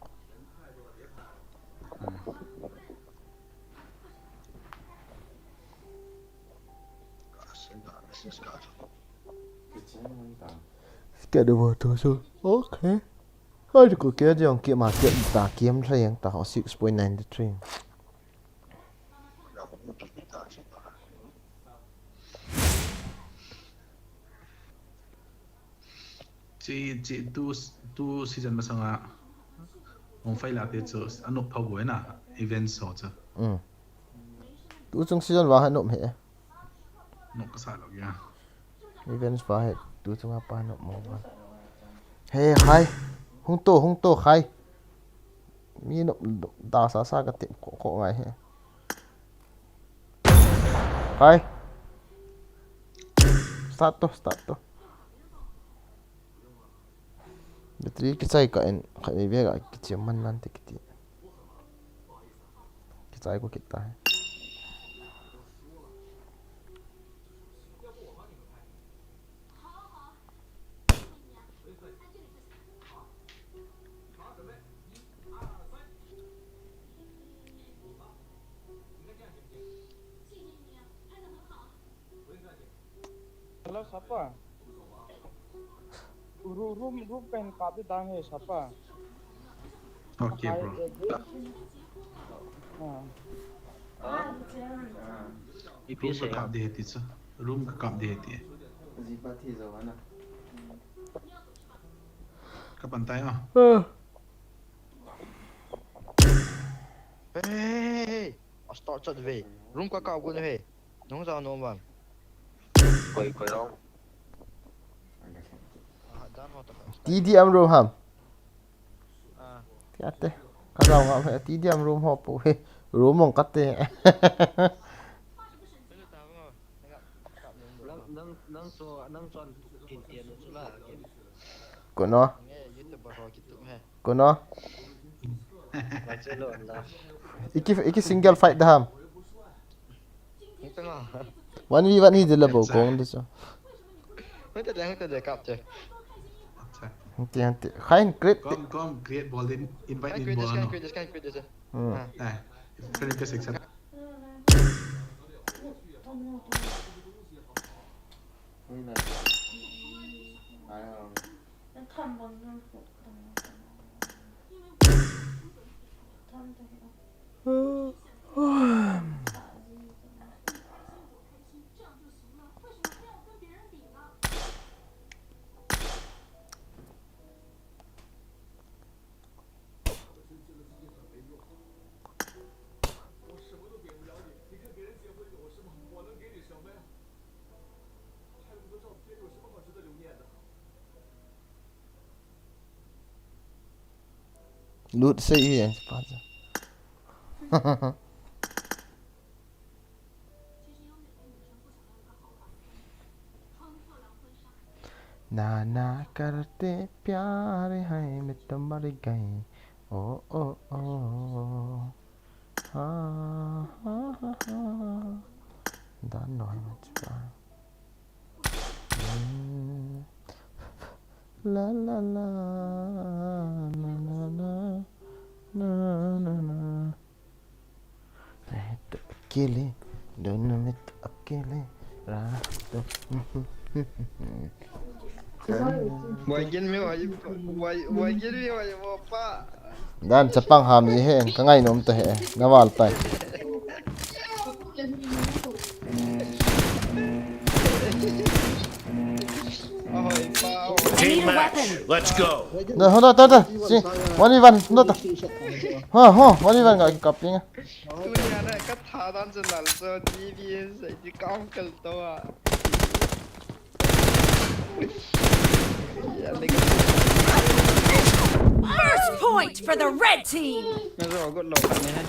Get the water so okay. Hai ko ke jong ke ma ke ta kem thayang ta six point nine three. Chi chi tu tu season masanga. Ong fai la te chu anop phau bo na event so chu. Um. Tu chung season wa ha nop he. Nok ka sa lo ya. Events pa he tu chung apa nop mo ba. He khai. Hung to hung to khai. Mi nop da sa sa ka tip ko ko ngai he. Khai. Start to start to. Battery kichai ka in khat vei vei ka kichai man nan te kiti. Kichai ko kita hai. Hello, Sapa. Ru- Room, room kahin kap di dang he, Sapa. Okay, bro. Ah. Room ka kap di he ti chu. Room ka kap di he ti. Ka pan tai ah. Hey, hey, hey, hey. Astart chat ve. Room ka kap gun ve. Nung za no man. Koi koi long. Ah, dan ho ta. T D M room ham. Ah. Tiate. Ka dau ngam he T D M room ho pu he. Room ong kate. Nang nang nang so nang chon kin tian chu la. Kono. Nge YouTube ho kitu he. Kono. Machelo anda. Iki iki single fight da ham. Ito nga. One v one hi dila bo kong diso. Hoi ta de, hoi ta de kap che. Hante hante. Khain crit. Kom kom create bol din invite Kan din create bol this, kan no. Create this, kan create this. Hmm. Ah. Eh, friend request accept. Lut sei hi an pa. ना ना करते प्यार है मैं तो मर गई ओ ओ ओ हा हा हा हा दान नो है मुझे ला ला ला ला ला ला ला ला ला मैं तो अकेले दोनों में तो अकेले रात तो Wai gin mi wai wai wai gin mi wai mo pa. Dan chapang ha mi he ka ngai nom ta he na val tai. Ahoi pa. I need Match. Let's go. Da, da, da, da. Si, one v one, da, da. Ha, ha, one v one ga kap ping. Tunia na ka tha dan chen lal so D V S ai di kam kal to a. Ya le ka. First point for the red team. Na zo got lo ka ne hai.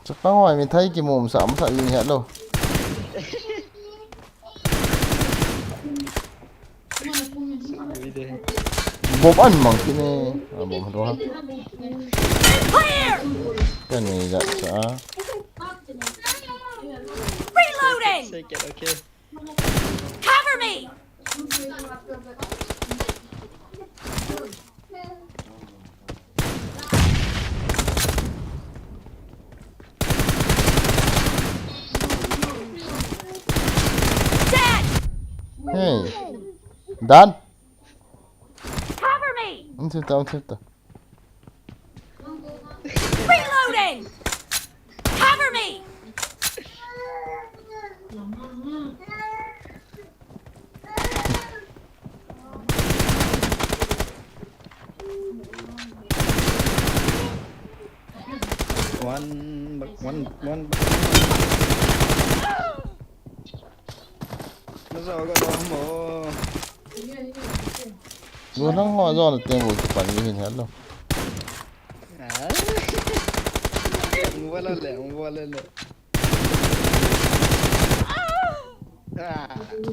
Chapang hoi mi thai ki mum sa, mum sa yin hia lo. Bom an mang kit ne. Ah, bom hado ha. Clear! Kan ni ja sa. Reloading! Take it, okay. Cover me! Dead! Hey. Done? Cover me! Until down, until down. Reloading! Cover me! One, one, one. Nazo ka lo mo. Go nang ho zo na teng go ki pan ni hin hello. Ah. Wala le, wala le. Ah.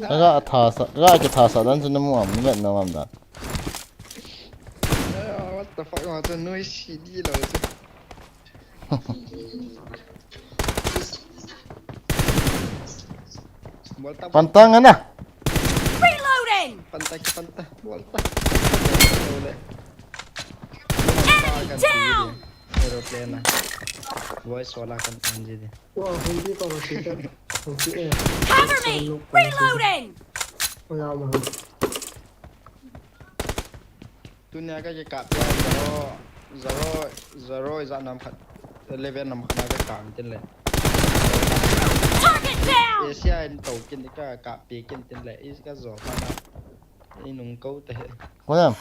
Ga tha sa, ga ki tha sa dan chu na mu am, ni vet na am dan. Ah, what the fuck, what a noise, di lo chu. Volta, volta. Pantang ana. Reloading! Panta ki panta. Volta. Enemy down! Aeroplane na. Voice wala kan anji di. Wah, hindi pa masita. Hindi eh. Cover me! Reloading! Wala mo. Tunia ka kikap ya zero, zero, zero ijat nam khat, eleven nam khat na kakap tin le. Target down! Asia in to kin ka kap pi kin tin le, is ka zo pa na. I nung ko te. Ko na.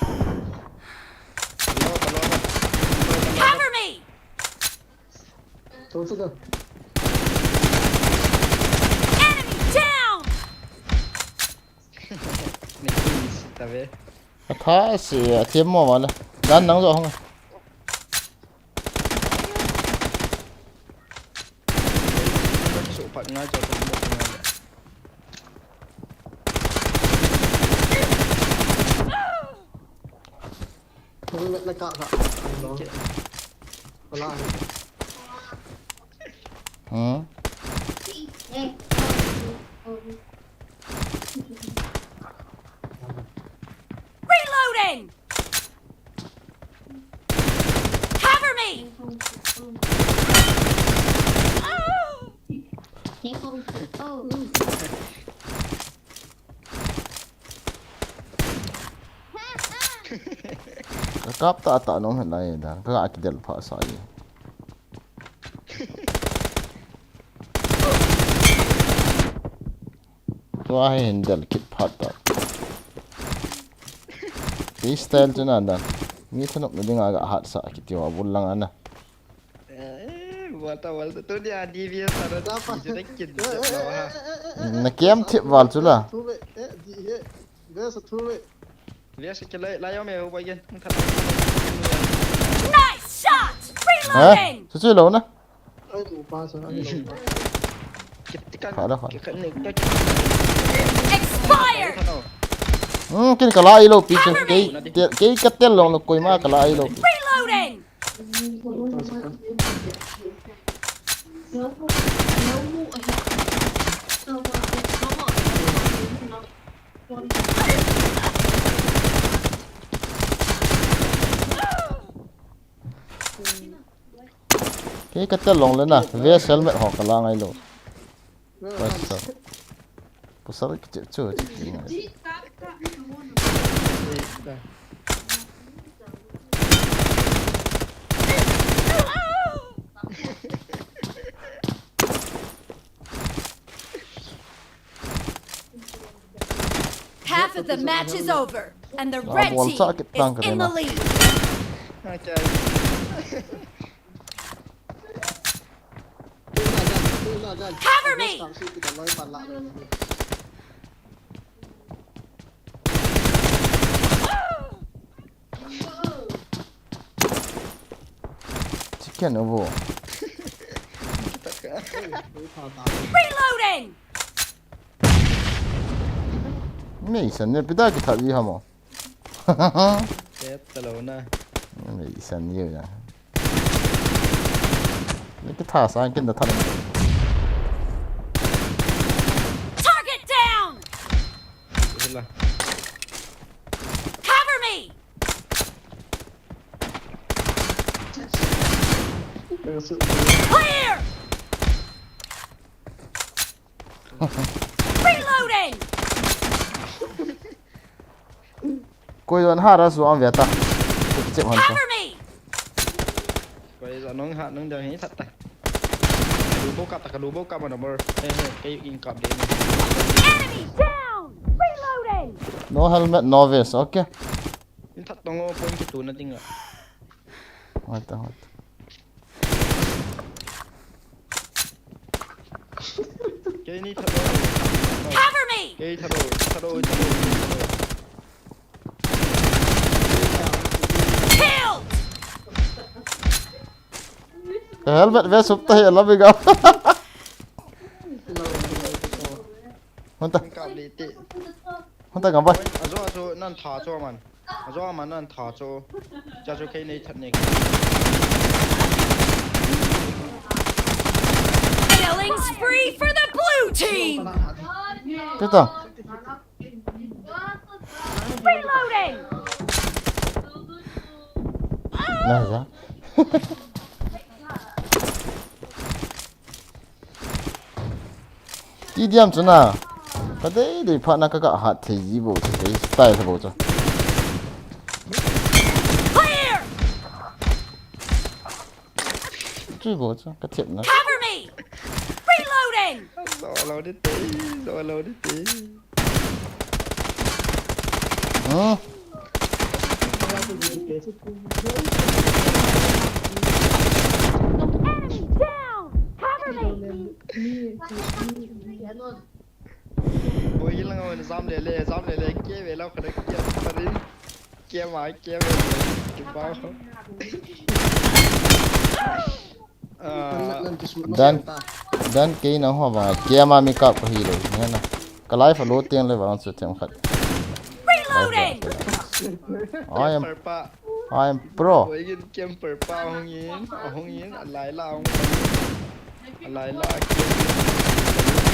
Lo, lo, lo. Cover me! To, to, to. Enemy down! Ni ki si ta ve. A tha si, a thiam mo wala. Dan nang zo hong. So pat ngai zo hong mo ngai. Hong met na ka ka. Wala. Hmm? Reloading! Cover me! Oh! Ka kap ta ta nom hen lai da. Ka kidel pha sa i. Tua hi hin del kit phat ta. Kei style chu na dan. Mi thanop na dinga ga hat sa kiti wa bul lang ana. Eh, volta, volta. Tu dia D V S ada da pa. Chu na kin da lo ha. Na kem thip val chu la. Thu ve, eh, di he. Ve sa thu ve. Ve sa ke lai, lai yo me ho ba gen. Nice shot! Ha? Reloading! Chu chu lo na. Ai, tu pa sa, ai, tu pa. Kha da, kha. Expired! Hmm, kin ka la i lo pi chu. Kei, kei ka tel long lo koima ka la i lo pi. Reloading! Kei ka tel long le na, vest helmet ho ka la ngai lo. Pasal. Pasal kichu chu chu. Half The match is over, and the red team is in the lead. Cover me! Chicken abo. Reloading! Mei san ne pida ki thali hamo. Tet talo na. Mei san ye ya. Ni ki tha sa kin da thali. Target down! Ila. Cover me! Clear! Reloading! Koi don ha ra su an ve ta. Koi chep han ta. Cover me! Koi za nong ha nong dang hi that ta. Ka lu bo kap ta, ka lu bo kap ma number. Eh, eh, kei in kap de. Enemy down! Reloading! No helmet, no vest, okay. In that tong o point ki tu na ding a. What the what? Kei ni thado. Cover me! Kei thado, thado, thado, thado. Kill! Helmet ve sup ta hi la biga. Hunta. Ka li ti. Hunta gamba. Ajo ajo nan tha cho man. Ajo man nan tha cho. Cha cho kei nei that nei. Killing spree for the blue team! Tita. Reloading! Na ja. Ti diam chu na. Ka dei dei pha na ka ka hat thei ji bo chu, thei style bo chu. Clear! Chu bo chu ka thep na. Cover me! Reloading! Zo lo di te, zo lo di te. Hmm. Enemy down! Cover me! Boi lang on jam le le, jam le le, ke ve lo ka ke pa rin. Ke ma, ke ve. Ke pa. Ah, Dan, Dan kei na ho ba, ke ma mi kap ko hi lo, ne na. Ka life a lo teng le vang chu themkhat. Reloading! I am, Camper pa. I am pro. Boy, gin camper pa hung in, hung in, alai la hung in. Alai la,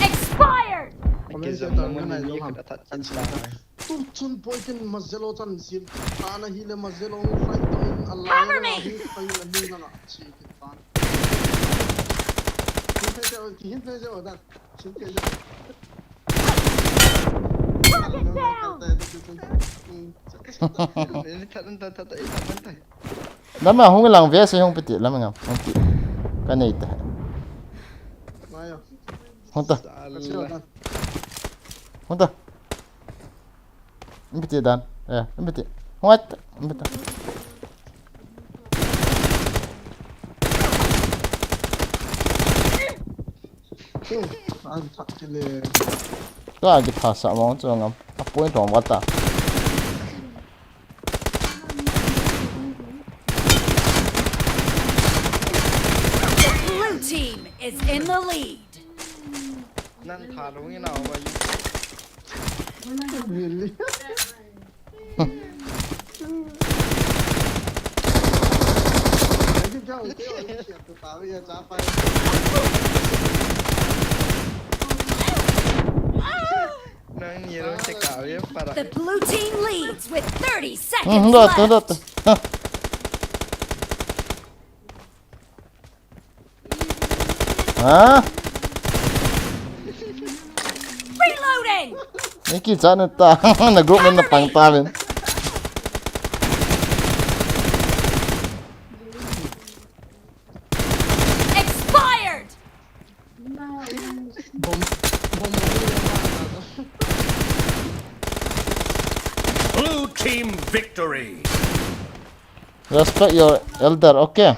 Expired! Aki jam na mun ni khat athat chan sa. Tu chun boy kin mazelo chan sil. Ana hi le mazelo hung fight to in alai la. Cover me! Hung fight la ni la chi kin pan. Hin pe je, hin pe je o da. Target down! Lam a hung lang ve se hung piti lam ngam hung ti. Ka nei ta. Hung ta. Hung ta. Hung piti Dan. Eh, hung piti. Hung at. Hung piti. An thak ti le. Ka ki tha sa mong chu ngam. A point rom wa ta. The blue team is in the lead. Nan tha lung in a wa. Really? The blue team leads with thirty seconds left. Ha? Reloading! Niki chanu ta, na group men na pang ta men. Expired! Bom, bom, bom. Victory. Respect your elder, okay?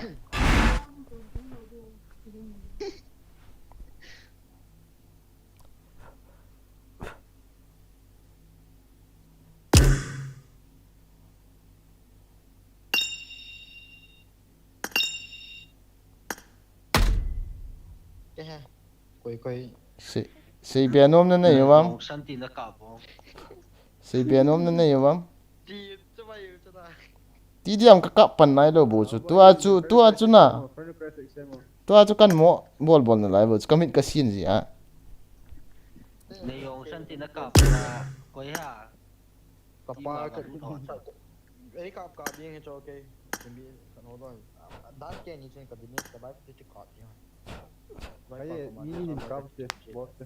Koi, koi. Sei, sei bia nom na nei uvam. Santi na kap uvam. Sei bia nom na nei uvam. Ti, chu bai, chu da. Ti diam ka kap pan nai lo bu chu. Tua chu, tua chu na. Tua chu kan mo bol bol na lai bu chu. Ka mit ka sin ji a. Nei jong santi na kap na koi ha. Kapa ka, ei kap ka ding he cho ke. Kimbi kan ho don. Dan ke ni chen ka ding ka bai ti ti ka ding. Khai e, mi hin kap che, bot che.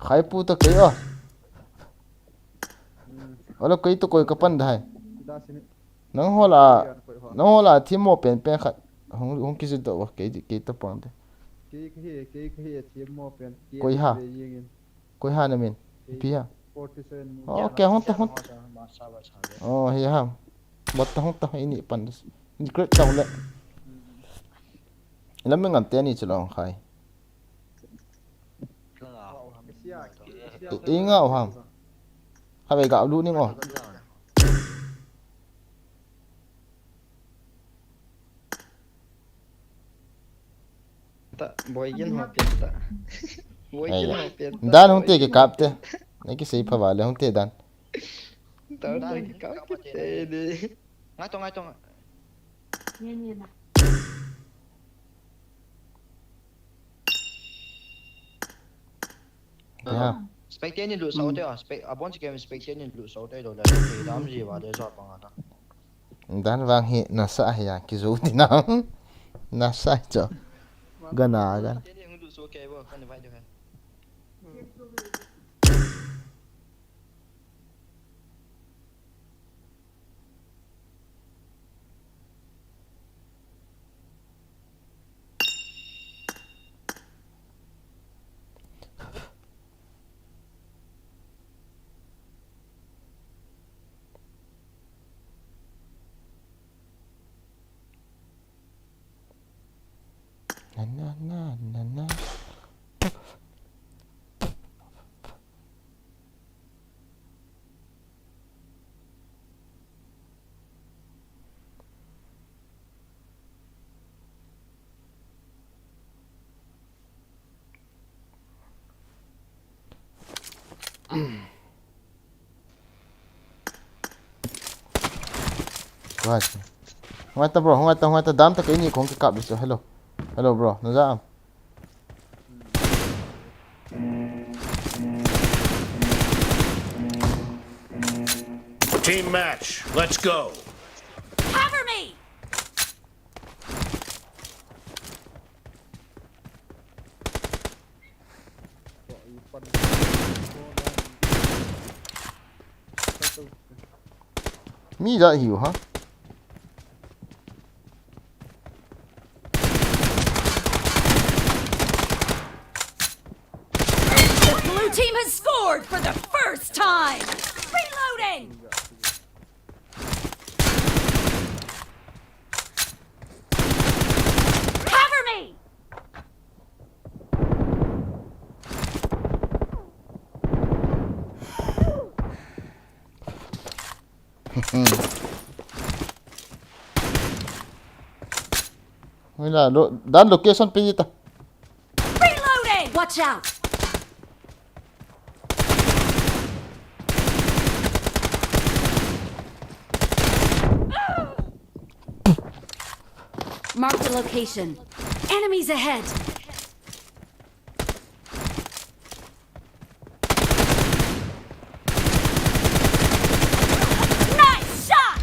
Khai pu ta kei a. Hmm. Wala kei to koi ka pan dai. Sida sini. Nang hola, nang hola thim mo pen pen khat. Hung, hung kisit do wa kei, kei to pang de. Kei ka he, kei ka he thim mo pen. Koi ha. Koi ha na min? Ipi ha? Forty-seven. Oh, okay, hung ta, hung. Oh, hi ha. Bot ta, hung ta, ini pan. Ini create ta le. Lam ngam te ni chu long khai. Inga o ham. Ha ve ga lu ni ngo. Ta, boy gin ho pen ta. Boy gin ho pen ta. Dan hung te ke kap te. Nei ki sei pha vale hung te dan. Ta, ta ki kap ki te de. Ngai to, ngai to, ngai. Ya. Spectate ni lut sau te a, spec-, abon si game spectate ni lut sau te lo la, te dam ji wa de sa pang ata. Dan vang hi nasa hi ya, kizu ti na. Nasa cho. Gana gan. Spectate ni lut sau ke bo, kan vai de. Na, na, na, na, na. Right. Hung ta bro, hung ta, hung ta, dam ta kei ni kong ke kap di so. Hello. Hello bro, na ja am? Team match, let's go. Cover me. Mi ja hiu ha. The blue team has scored for the first time. Reloading. Cover me. Wala, lo, dan location pe ta. Reloading! Watch out! Mark the location. Enemies ahead! Nice shot!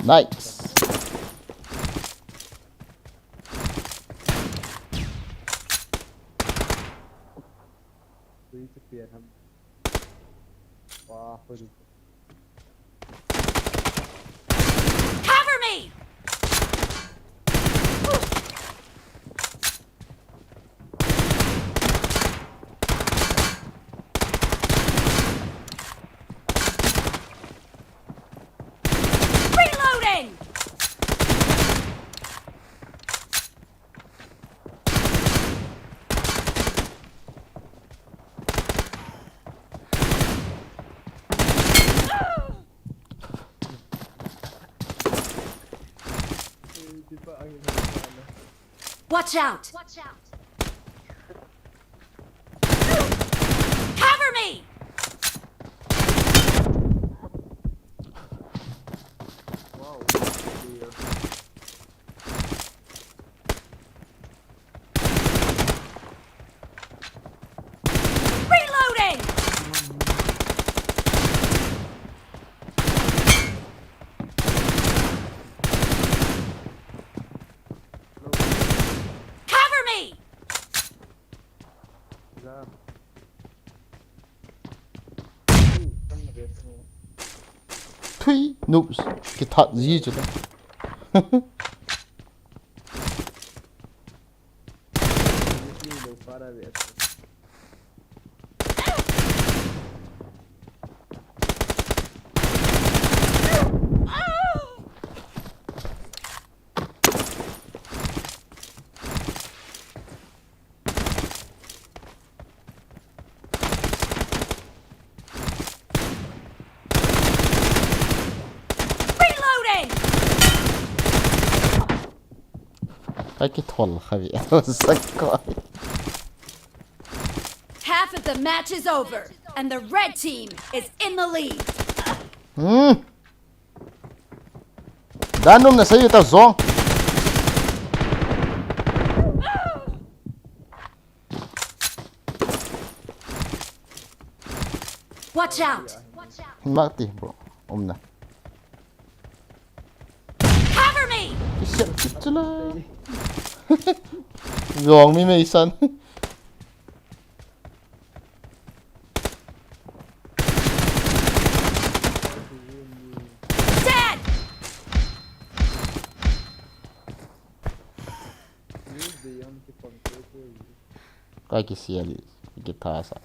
Nice. Cover me! Reloading! Watch out! Cover me! Reloading! Cover me! Thui, noobs. Kithat ji chu la. Reloading! Ai, kithol kha vi. Sakoi. Half of the match is over, and the red team is in the lead. Hmm. Dan nom na sei ta zong. Watch out! Hin mak ti, bro. Um na. Cover me! Kisian kit chu la. Zong mi mei san. Dead! Kai kisial, kitha sa.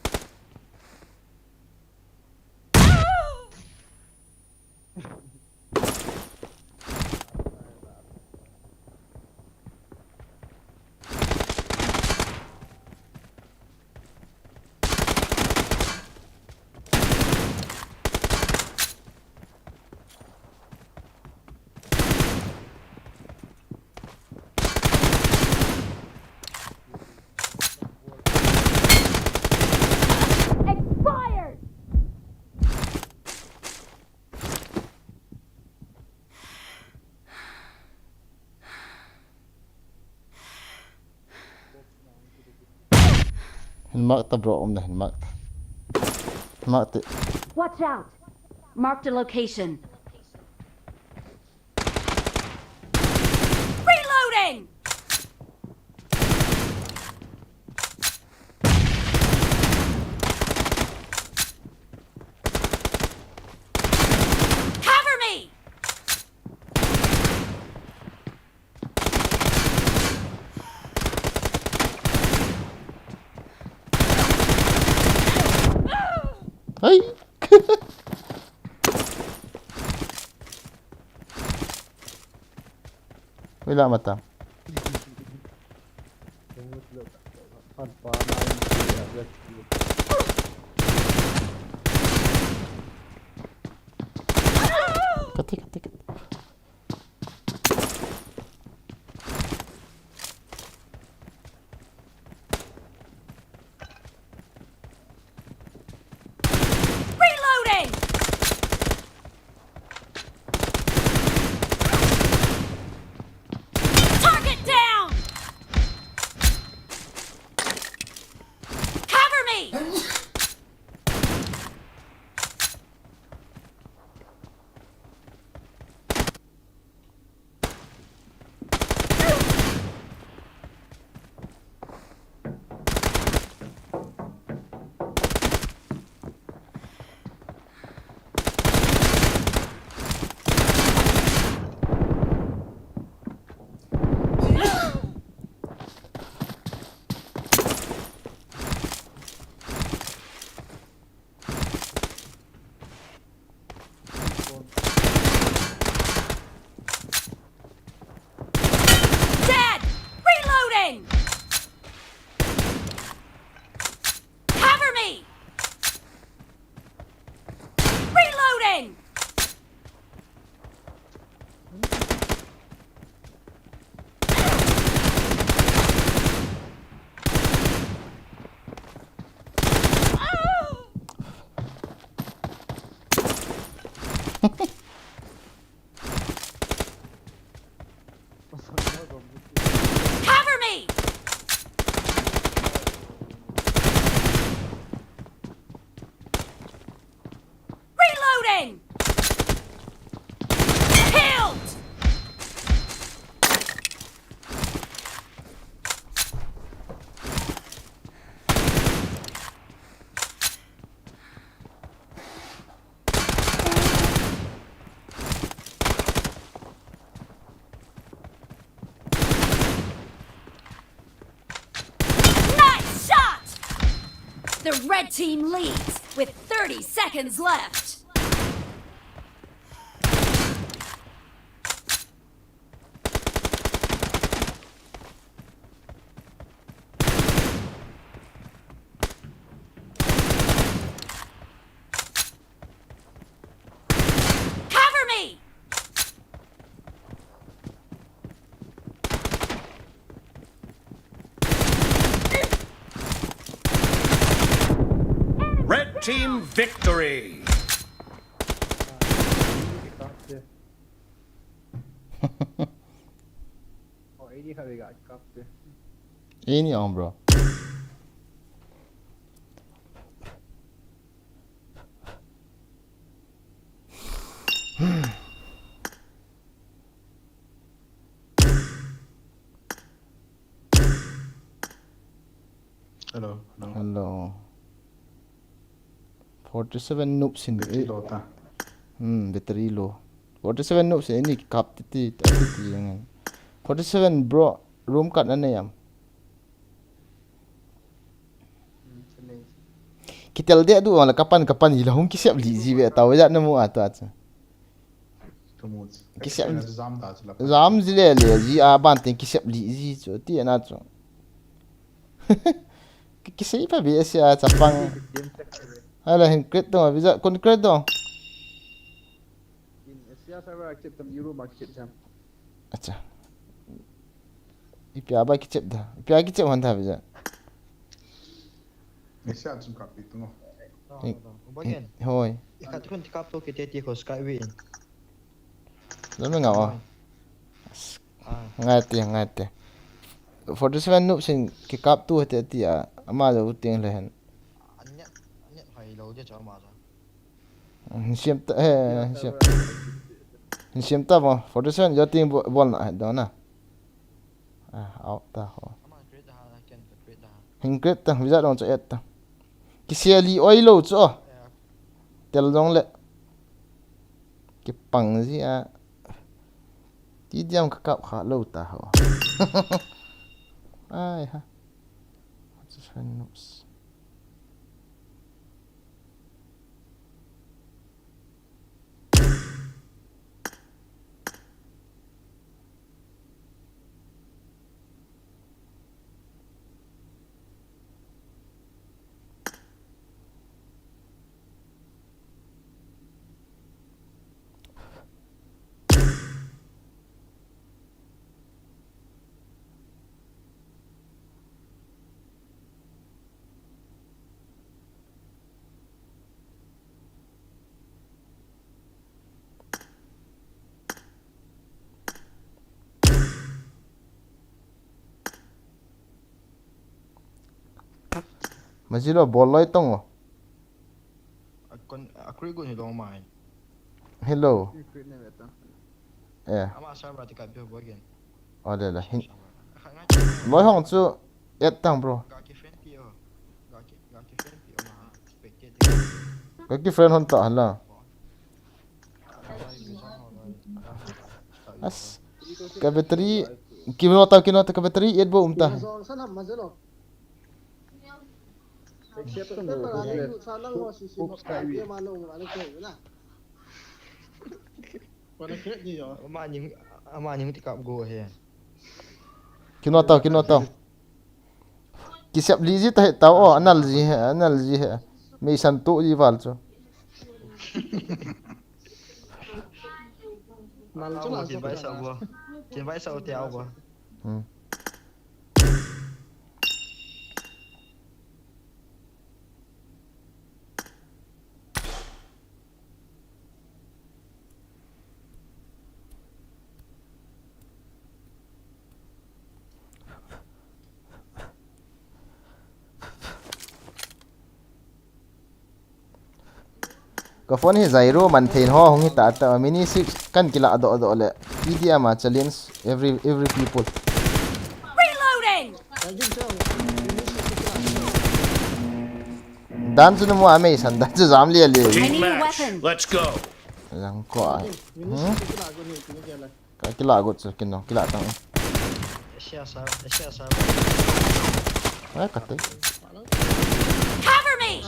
Expired! Hin mak ta, bro, um na, hin mak ta. Hin mak ta. Watch out! Marked a location. Reloading! Cover me! Ai! Wala mata. Kati, kati, kati. Reloading! Target down! Cover me! Cover me! Reloading! Killed! Nice shot! The red team leads with thirty seconds left. Cover me! Red team victory! Ini on, bro. Hello, hello. Hello. Forty-seven noobs in. Battery low ta. Hmm, battery low. Forty-seven noobs in ini kap ti ti ti ti yang. Forty-seven bro, room kat na ne yam. Kitel de du la kapan kapan hi la hung kisep li ji ve tau ja na mu a tu a chu. Kisep jam ji le le ji a ban teng kisep li ji chu ti na chu. Kisei pa be sia chapang. Hala hin create dong a visa kun create dong. Acha. Ipia ba kichep da. Ipia kichep han da visa. Nesia chun kap pi tungo. Hoi. Ikhat khun kap to kite ti ko sky wi in. Lama nga wa. Ngai te, ngai te. Forty-seven noobs in kikap tu te ti a. Ama jo ting le hen. Anya, anya hai lo je cha ma cha. Hin siam ta, eh, hin siam. Hin siam ta mo, forty-seven jo ting bol na, eh, dona. Ah, out ta ho. Hin create ta, visa dong cho et ta. Kiseli oi lo cho. Tel dong le. Kipang ji a. Ti diam ka kap kha lo ta ho. Ai ha. Forty-seven noobs. Majilo bol loi tong o. Akon, akri gun hi long mai. Hello. Eh. Ama server ti ka bi bo again. Oh, le le. Loi hong chu et tang, bro. Ga ki friend pi o. Ga ki, ga ki friend pi o ma. Spectate. Ga ki friend hon ta hala. As. Ka battery. Kino ta, kino ta ka battery et bo um ta. Ama ni, ama ni ti kap go he. Kino tau, kino tau. Kisep li ji ta he tau o, anal ji he, anal ji he. Mei san tu ji val chu. Nal chu la kin vai sa bo. Kin vai sa te au bo. Hmm. Ka phone hi Zairo man thein ho hung hi ta ta, mini six kan kila do do le. T D M a challenge every every people. Reloading! Dan chu na mu a mei san dan chu jam lia lia. I need a weapon. Let's go. Jang ko ai. Hmm? Ka kila got chu kin no kila tang. Asia sa, Asia sa. Ai ka te. Cover me!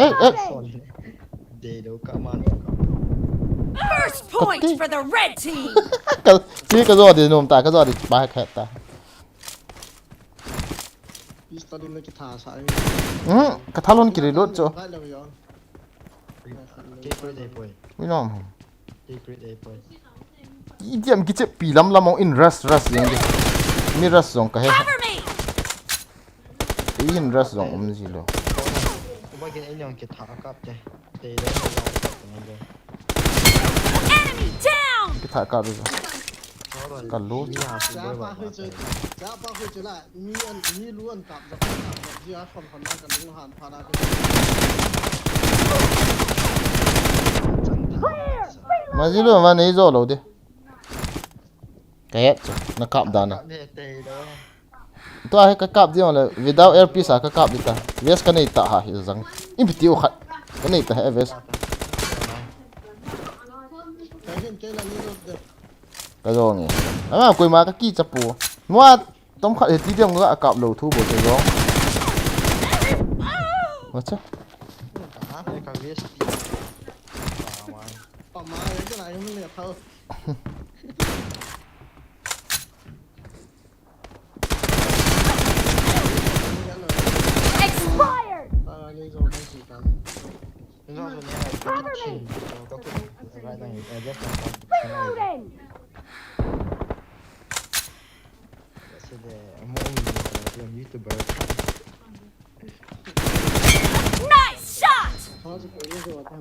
Eh eh. Dei do ka man. First point for the red team! Ka chi ka zo de nom ta ka zo de ba kha ta. Pistol in na kitha sa. Hmm, ka thalon ki reload cho. Right level yon. Kei poi dei poi. Mi nom. Kei poi dei poi. Idiam ki che pi lam lam in rush rush yang de. Mi rush zong ka he. Cover me! Ihin rush zong um ji lo. Uba gen en yong kitha kap te. Dei do ka kap te. Enemy down! Ki tha ka ru. Ka lu. Ni ha su Ja boi pa ba. hui chu. Ja pa hui chu la. Mi an mi lu an kap ja kap ja. Ji a khon khon na ka lung han pha na ka. Chan tha. Ma ji lo ma nei zo lo de. Ka het chu na kap da na. Kap ne dei do. Tua hi ka kap di le without earpiece a ka kap di ta. Vest ka nei ta ha hi zang. In piti u khat. Ka nei ta he vest. Ka gen ke la ni lo de. Ka zong e. Ama koi ma ka ki cha pu. Nua tom khat he ti diam ka kap lo thu bo che zong. Wa cha. Ah, ka vest. Pa man. Pa ma ya ke la yung le thau. Expired! Ta ni zo ka si kan. Nzo zo ni ha. Cover me. Right now, I just Reloading! Sede mo YouTuber. Nice shot! Thau chu ko ni zo ta.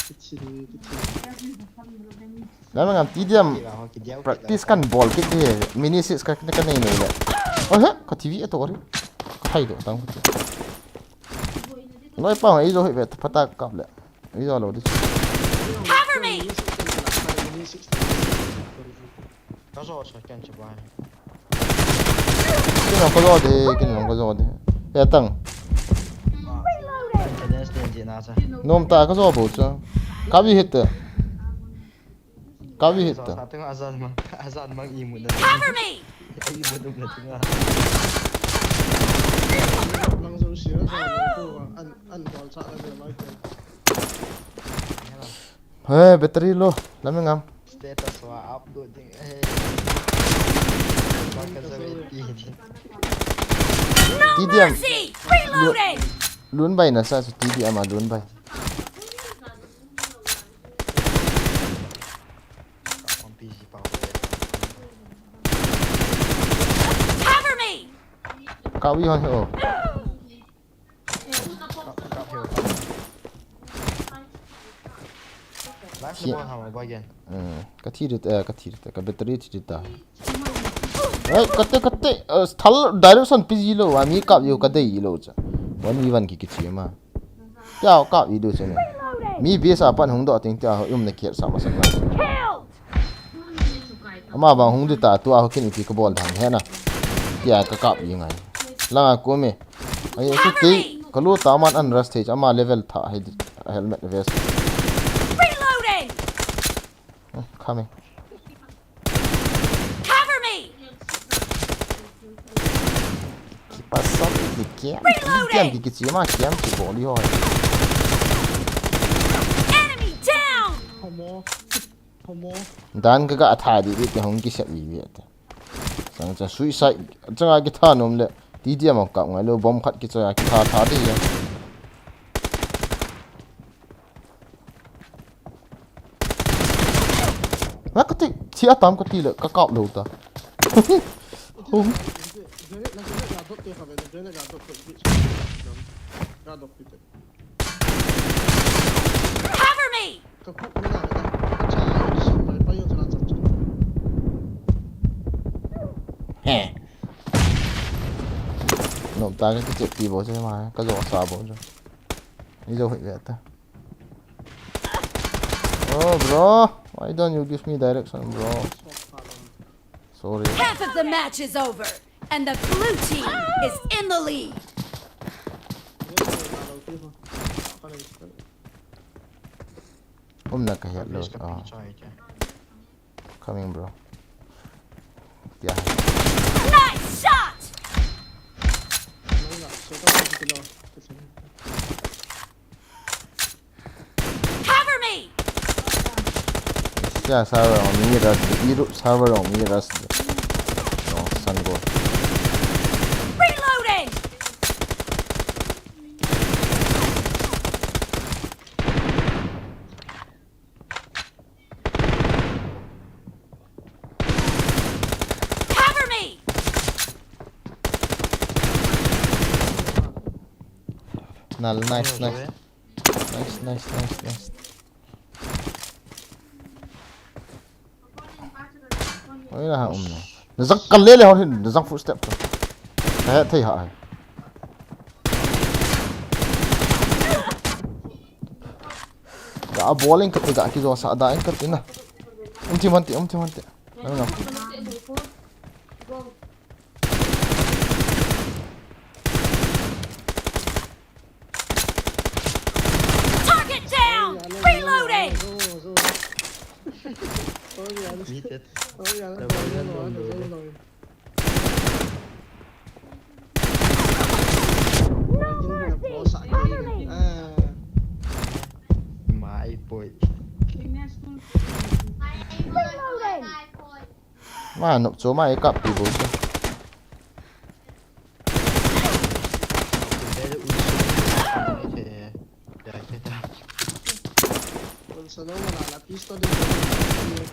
Kichi kichi. Lam ngam ti diam. Practice kan bol kit di. Mini six ka ka nei nei le. Oh he, ka T V a to ri. Ka thai do tang. Noi pa ei zo hi ve ta pata kap le. Ei zo lo di. Cover me! Ka zo sa kan che ba. Kin long ka zo de, kin long ka zo de. Ya tang. Ka des den je na sa. Nom ta ka zo bo chu. Ka bi hit te. Ka bi hit te. Sa teng azan mang, azan mang i mu da. Cover me! I mu dum na tinga. Lang zo si ra sa ko an an bol cha la de mai ko. He, battery low. Lam ngam. Status wa upload ding. Eh. Ba ka zo ti. No T D M. Mercy! Reloading! Lun bai na sa su T D M a lun bai. Ka pom P G pa. Cover me! Ka wi hon he o. Last ball ha ba gen. Hmm, ka thi rit, eh, ka thi rit, ka battery thi rit ta. Eh, ka te, ka te, eh, thal direction pi ji lo, a mi kap yo ka dei lo cha. One v one ki ki chi ma. Tia kap i do che ne. Mi base a pan hung do ting tia um na kiat sa ma sa. Killed! Ama bang hung di ta tua ho kin ipi ka bol thang he na. Tia ka kap i ngai. Langa ko me. Ai, okay, kei, ka lu ta man an rush thei cha, ama level tha, hai, helmet vest. Reloading! Hmm, coming. Cover me! Ki pasa ki kiam. Ki kiam ki kichi ma kiam ki boli ho. Enemy down! Homo. Homo. Dan ka ga tha di di te hung ki sep i vi te. Sang cha suicide, changa ki tha nom le. Ti dia ma kap ngai lo, bomb khat ki cha ki tha tha di ya. Na ka ti, ti a tam ka ti le, ka kap lo ta. Hum. Cover me! Ka khut ni na ka ta. Ka cha, pai, pai, yung sa lahat sa. He. Nom ta ka kichep ti bou chu ma, ka jo sa bou chu. Ni jo hoi ve ta. Oh, bro, why don't you give me direction, bro? Sorry. Half of the match is over, and the blue team is in the lead. Umna ka hiat lo. Oh. Coming, bro. Yeah. Nice shot! Cover me! Siya server mi rush, iru server mi rush. No, san go. Reloading! Cover me! Nal, nice, nice. Nice, nice, nice, nice. Oi, na ha um na. Na zang kal le le hon hin, na zang footstep to. Ka he thei ha ai. Ga bowling ka te ga ki jo sa da in ka te na. Um ti man te, um ti man te. Ano na. Target down! Reloading! No mercy! Cover me! Mai poi. Reloading! Ma, nop chu ma e kap pi bou chu.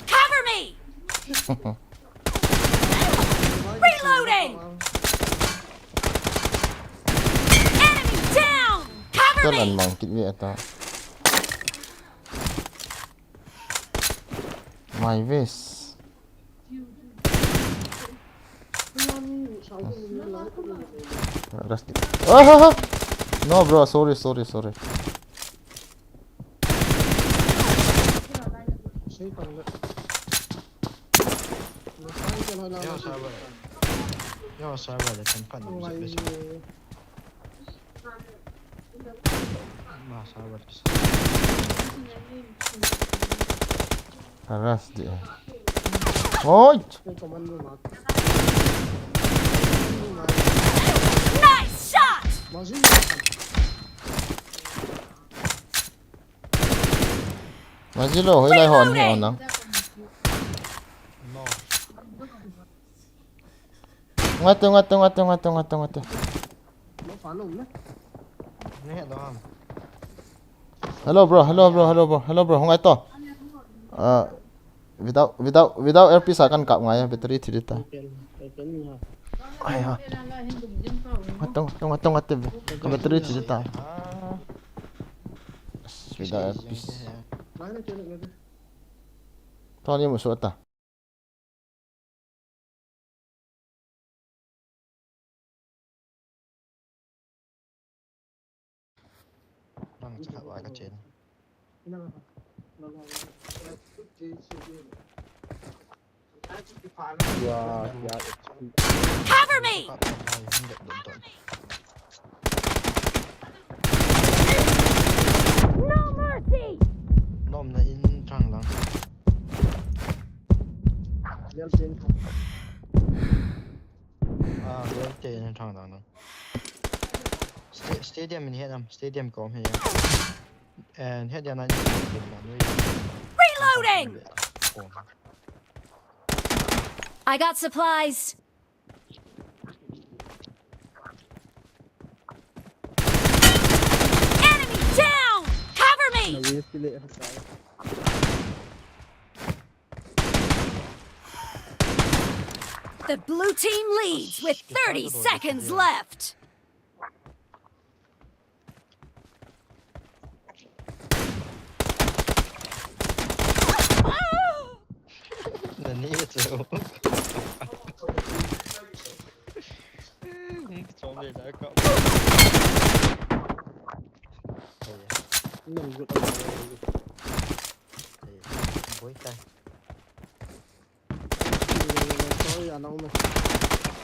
Cover me! Reloading! Enemy down! Cover me! Talan mang kit ve ta. My vest. Rusty. Ah! No, bro, sorry, sorry, sorry. Yo, server. Yo, server, they can find music, this one. Harass dia. Oi! Nice shot! Mazilo, hoi lai hon hi on nang. Ngate, ngate, ngate, ngate, ngate, ngate. Hello, bro. Hello, bro. Hello, bro. Hello, bro. Hung ai to. Uh, without, without, without earpiece, I can kap ngai, battery thi ta. Ai ha. Ngate, ngate, ngate, ngate. Battery thi ta. Without earpiece. Tony mu su ta. Nang cakap lah kecil. Ya, ya. Cover me! No mercy! Nom na in trang lang. Ah, lel te in trang lang lang. Sta-, stadium in het am, stadium kom he. And het ya na in stadium na nui. Reloading! I got supplies. Enemy down! Cover me! The blue team leads with thirty seconds left. Nani itu? Tom ve da ka. Hey, Nang gut ang. Hey, boy tai. Sorry, ano mo.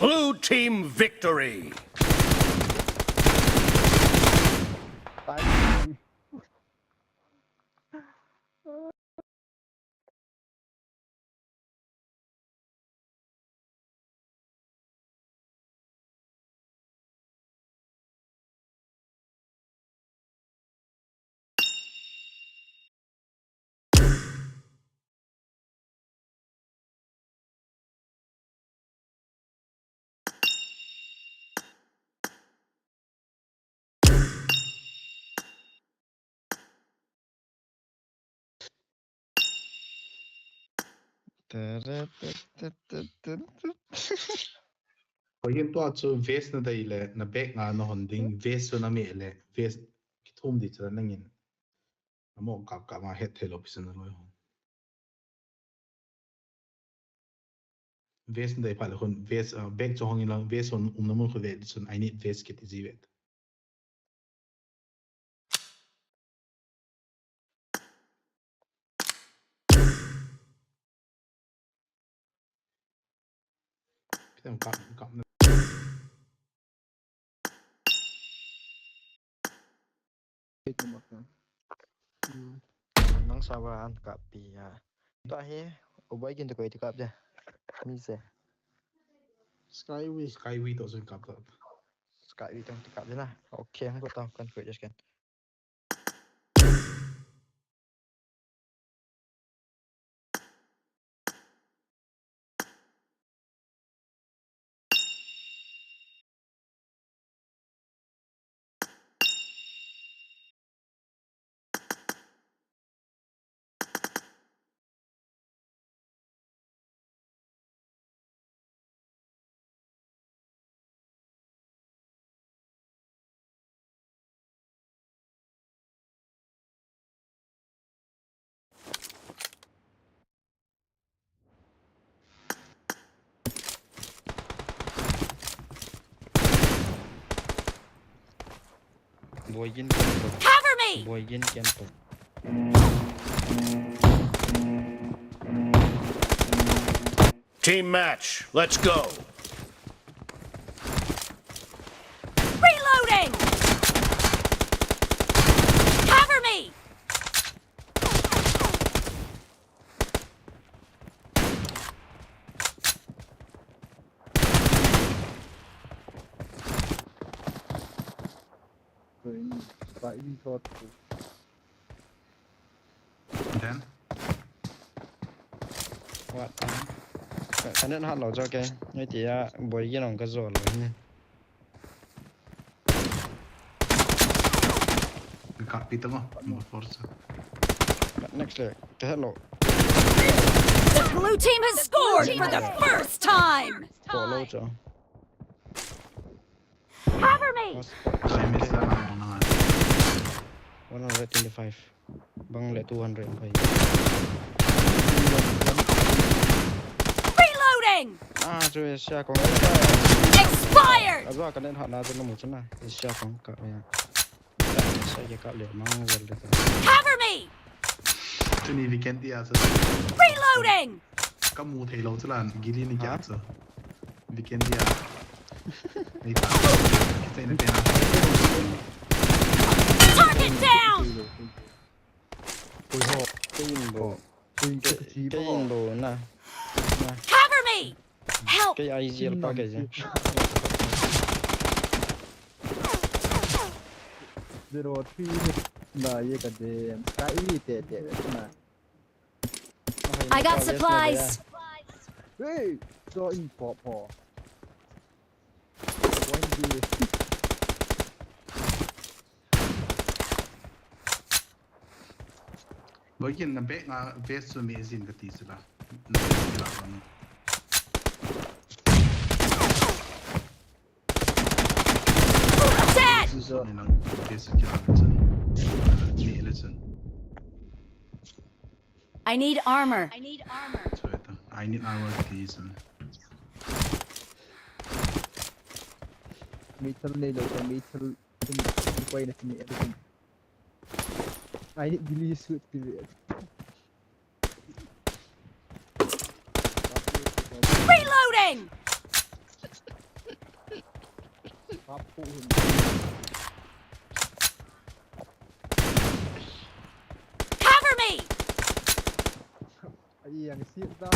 Blue team victory. Tayo. Hoihin tua chu vest na dei le na bag nga na hon ding vest chu na me le vest kithum di chu nangin. Amo kap kap ma het thei lo pisan na loi hon. Vest dei pha le khun vest, uh, bag chu hong in lang vest hon um na mun khu ve di chun I need vest kiti ji ve. Kap, kap na. Nang sawa an kap pi ya. Tua hi, u boy kin to koi ti kap ja. Mi se. Skyway. Skyway to sun kap kap. Skyway to ti kap ja na. Okay, hang ko to kan ko just kan. Boy gin kento. Cover me! Boy gin kento. Team match, let's go. Reloading! Cover me! Going, fighting shot. Then? What? Ka, ka net hat lo jo ke. Ngai ti a boy gi nong ka zo lo ni. Ka pi ta mo. Mo forza. Next le. Ka het lo. The blue team has scored for the first time. Ko lo jo. Cover me! One hundred twenty-five. Bang le two hundred and five. Reloading! Ah, chu sia kong. Expired! Azwa ka net hat na chu namu chu na. Sia kong ka ya. Sia ke ka le mang vel le. Cover me! Chu ni weekend dia chu. Reloading! Ka mu thei lo chu lan gili ni kya chu. Weekend dia. Nei ta. Kitai na pena. Target down! Pui ho. Kein bo. Kein bo na. Cover me! Help! Kei I G L pa kei je. Zero three na ye ka de ka i te te na. I got supplies. Hey, so in pop ho. One D. Boy kin na bag nga vest chu mi zin ka ti sila. Na bag la ni. Dead! Chu ni nang vest chu kya chun. Mi le chun. I need armor. Chu eta. I need armor please. Meithal neilou ka, meithal tum, tum koi na tum, tum. I need ghillie suit period. Reloading! Cover me! Ai, yang sit da.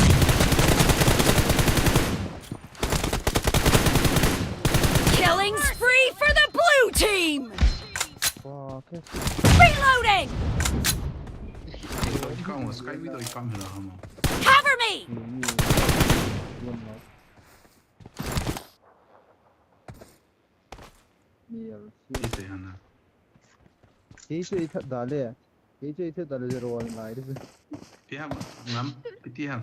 Killing spree for the blue team! Wah, kya Reloading! Ikam, Sky Widow ikam hila hamo. Cover me! Ni, ni, ni, ni, Ise hana. Kei chu i that da le. Kei chu i that da le zero one lai de. Pi ham, ngam, piti ham.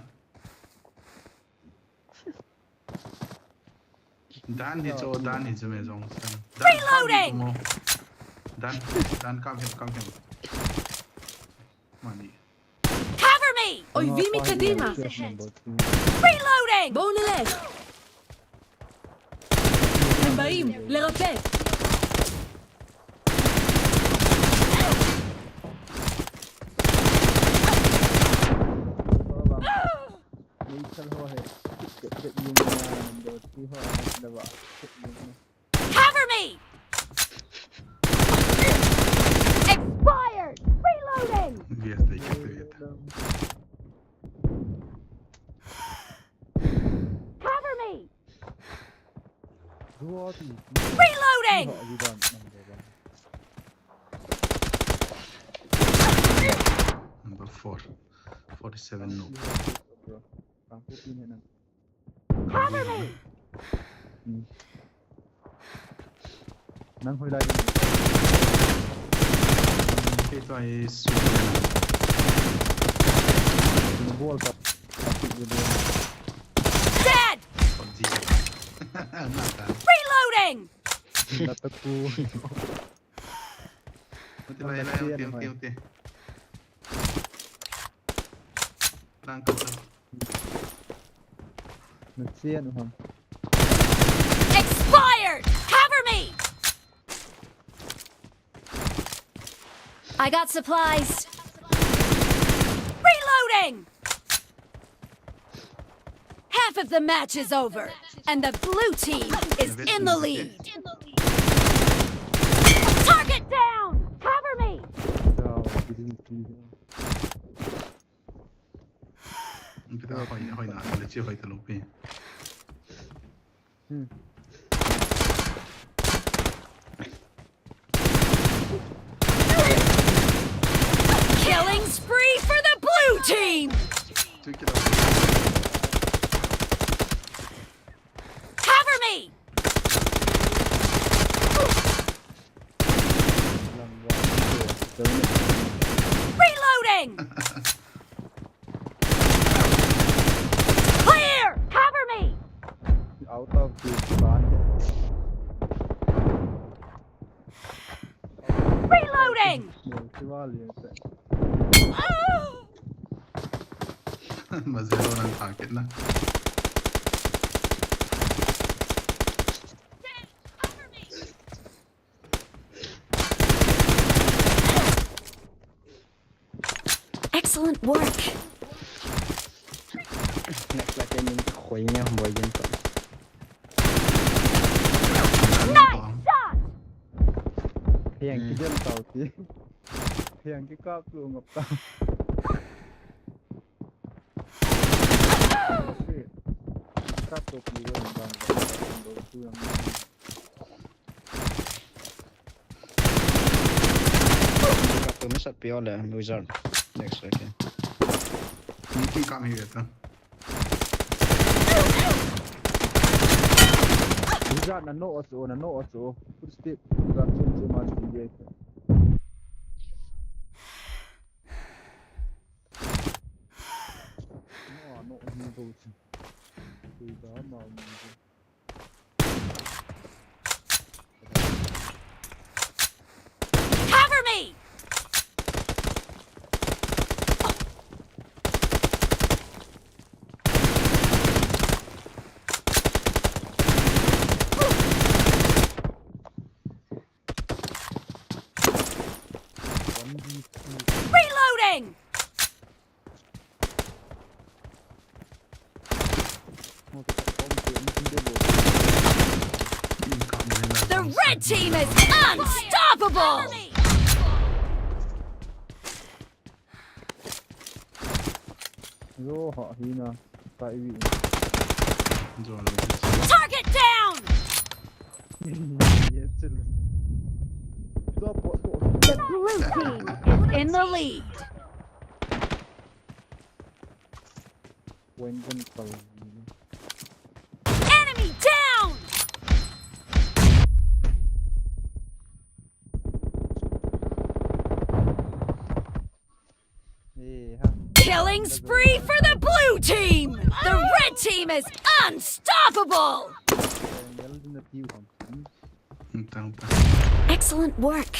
Dan hi cho, dan hi cho me jong san. Dan, Reloading! Dan, dan kam hem, kam hem. Mani. Cover me! Oi, vimi kadima! Reloading! Boneless! הם באים, לרפא! Meithal ho he. Kit, kit, kit, yung na, number three ho, ang dalawa. Kit, yung na. Cover me! Expired! Reloading! Yes, they get to it. Cover me! Dua ti. Reloading! Ho, you done. Number one. Number four. Forty-seven no. Bro. Bang ko pin na. Cover me! Hmm. Nang hoilai. Kei tua is Bol pa. Dead! PUBG. Nata. Reloading! Nataku. Uti lai lai, uti, uti, uti. Lang ka. Nachian u ham. Expired! Cover me! I got supplies. Reloading! Half of the match is over, and the blue team is in the lead. Target down! Cover me! Down, didn't see him. Kita hoi, hoi na, na chi hoi ta lo pi. Hmm. Killing spree for the blue team! Tu kila. Cover me! Lang wa. Reloading! Clear! Cover me! Out of this one. Reloading! Nil kiwali ase. Oh! Mas zero nang target na. Cover me! Excellent work. Next la ke min khoi nia boy yen to. Nice shot! Hiang ki del tau ti. Hiang ki kap lu ngap ta. Kap tu ki wen bang bang bang tu yang. Ka tu mi sat pi ole wizard. Next okay. Ni ki kam hi ta. Wizard na no os o na no os o. Footstep. Wizard chum chum man ti ye. No no ni bo chi. Ti da ma ni. Cover me! Red team is unstoppable! Yo, ha, hina. Ka iwi. Target down! Ye, chill. Do, bo, bo. The blue team is in the lead. Win, win, win. Enemy down! Killing spree for the blue team! The red team is unstoppable! Excellent work.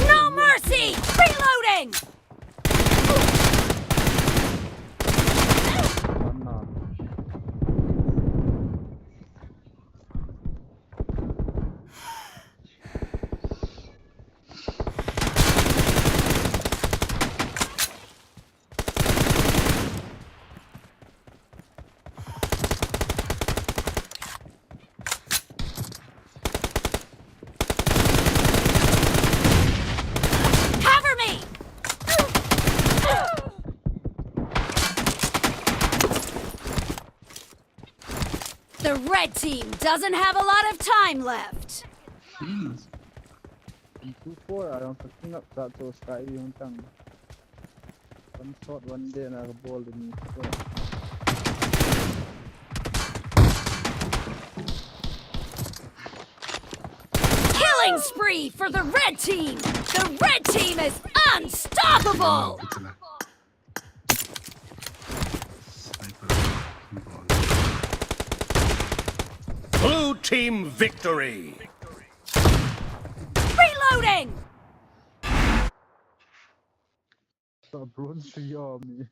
No mercy! Reloading! Cover me! The red team doesn't have a lot of time left. Two four, I don't think up that those guys, you don't. One shot, one day, and I ball in. Killing spree for the red team! The red team is unstoppable! Blue team victory! Reloading! Sa bronze si Yami.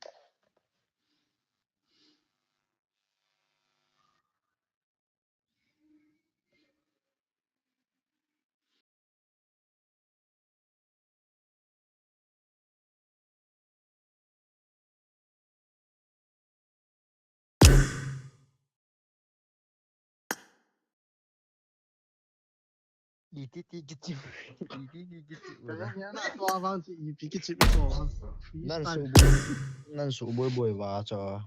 Iti ti kichim. Iti ti kichim. Kaya niya na to abang si ipi kichim to. Nan su boi, nan su boi boi ba cho.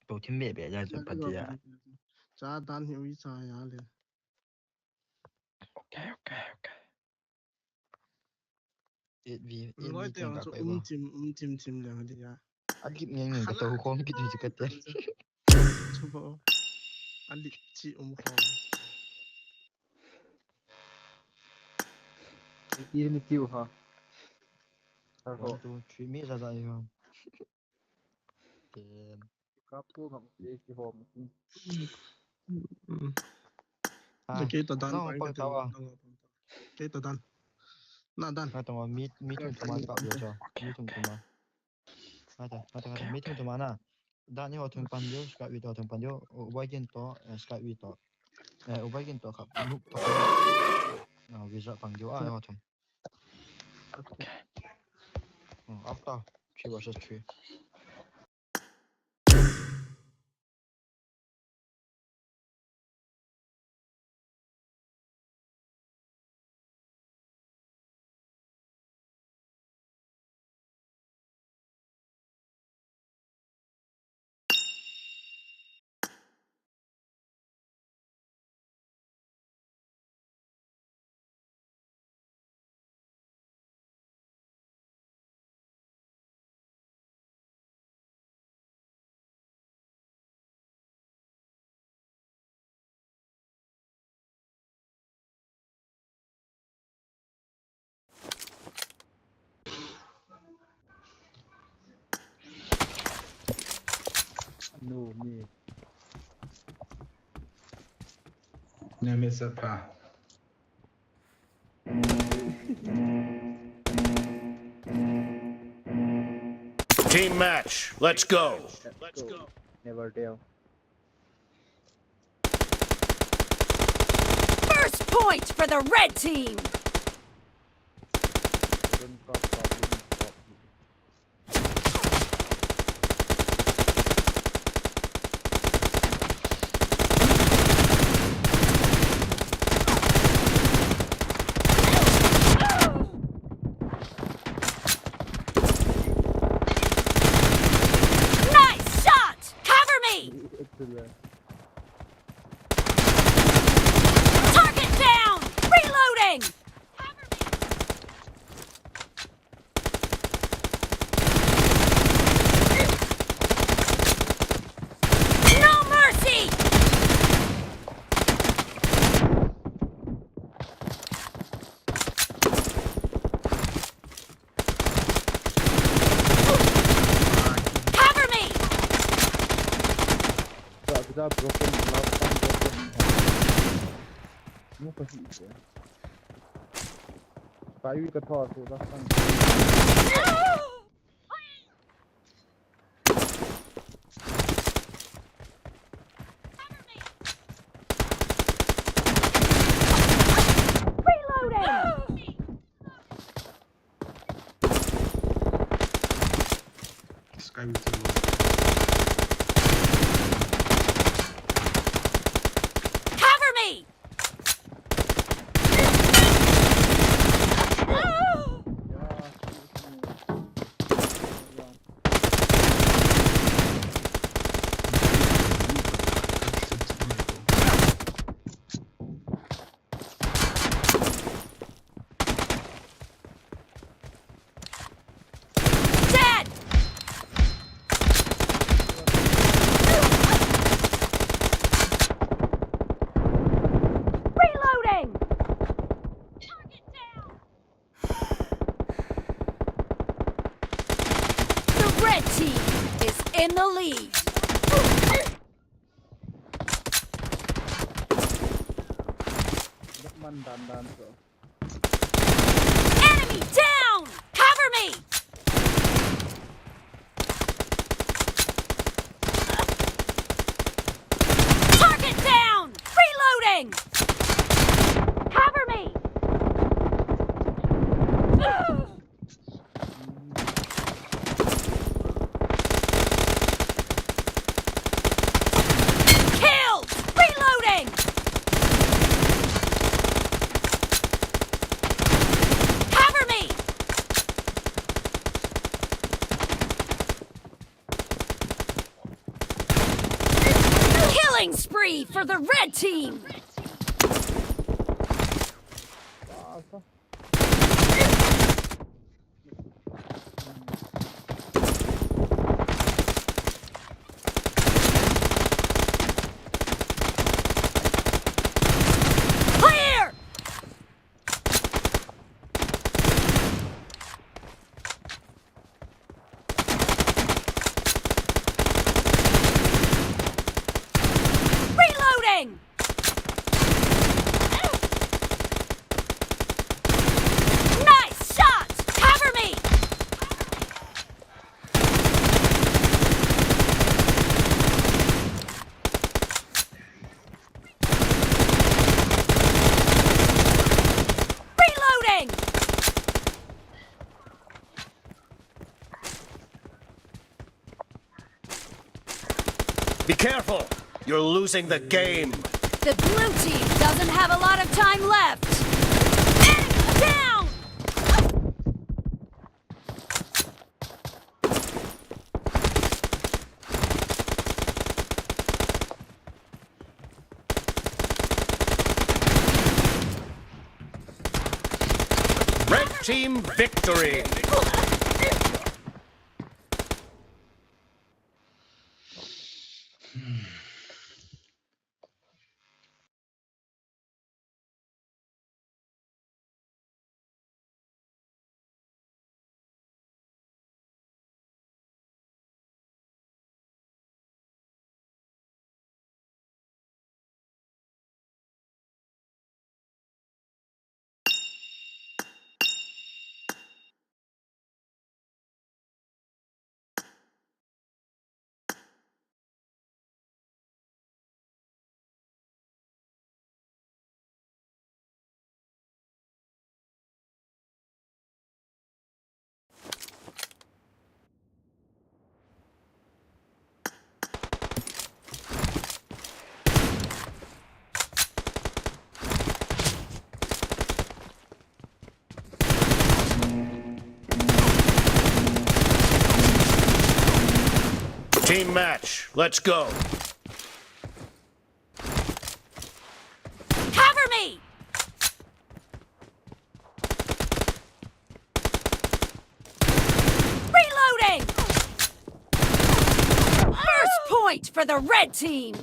To thim be be ja cho pati ya. Cha dan hi ui cha ya le. Okay, okay, okay. Eight v, eight v teng ka kai ba. Um chim, um chim chim le hadi ya. A lip nge nge ka to khom kit ni ka te. Chubo. A lip chi um khom. Eight v ni tiu ha. One, two, three, mi za za yo. Ten. Kapu ngam ti ki hom. Kei to dan, kei to dan. Na dan. Kei to mi, mi thum thum a kap yo cho. Mi thum thum a. Kei to, kei to, mi thum thum a na. Dan ni ho thum pan yo, Skype to thum pan yo. Ubai gin to, Skype to. Ubai gin to kap. Nuk to. Visa pan yo a ho thum. Okay. After three versus three. No, me. Name is Sapha. Team match. Let's go. Let's go. Never tell. First point for the red team. Don't talk, talk, don't talk. Nice shot! Cover me! Target down! Reloading! No mercy! Cover me! That, that broken, last time broken. No, kasi ito. Tayo yung katawa ko, last time. Reloading! Sky with the Cover me! Dead! Reloading! Target down! The red team is in the lead. Look man, dan, dan, so. Enemy down! Cover me! Target down! Reloading! Cover me! Killed! Reloading! Cover me! Killing spree for the red team! Clear! Reloading! Nice shot! Cover me! Reloading! Be careful! You're losing the game! The blue team doesn't have a lot of time left! Enemy down! Red team victory! Team match. Let's go. Cover me! Reloading! First point for the red team!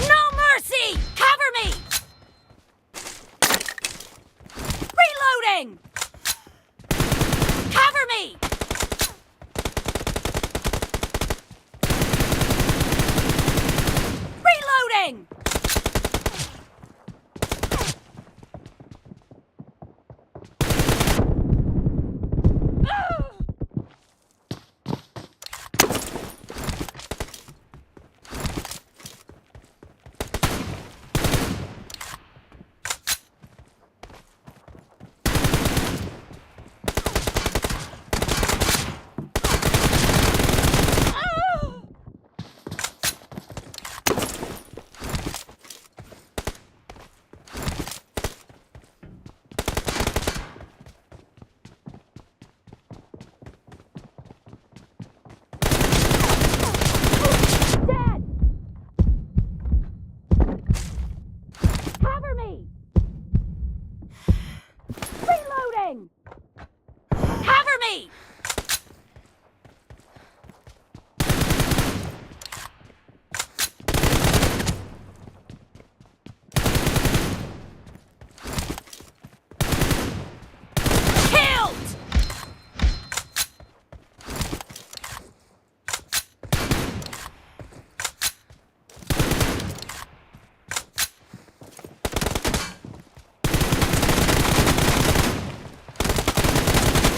No mercy! Cover me! Reloading! Cover me! Reloading! Dead! Cover me! Reloading! Cover me! Killed!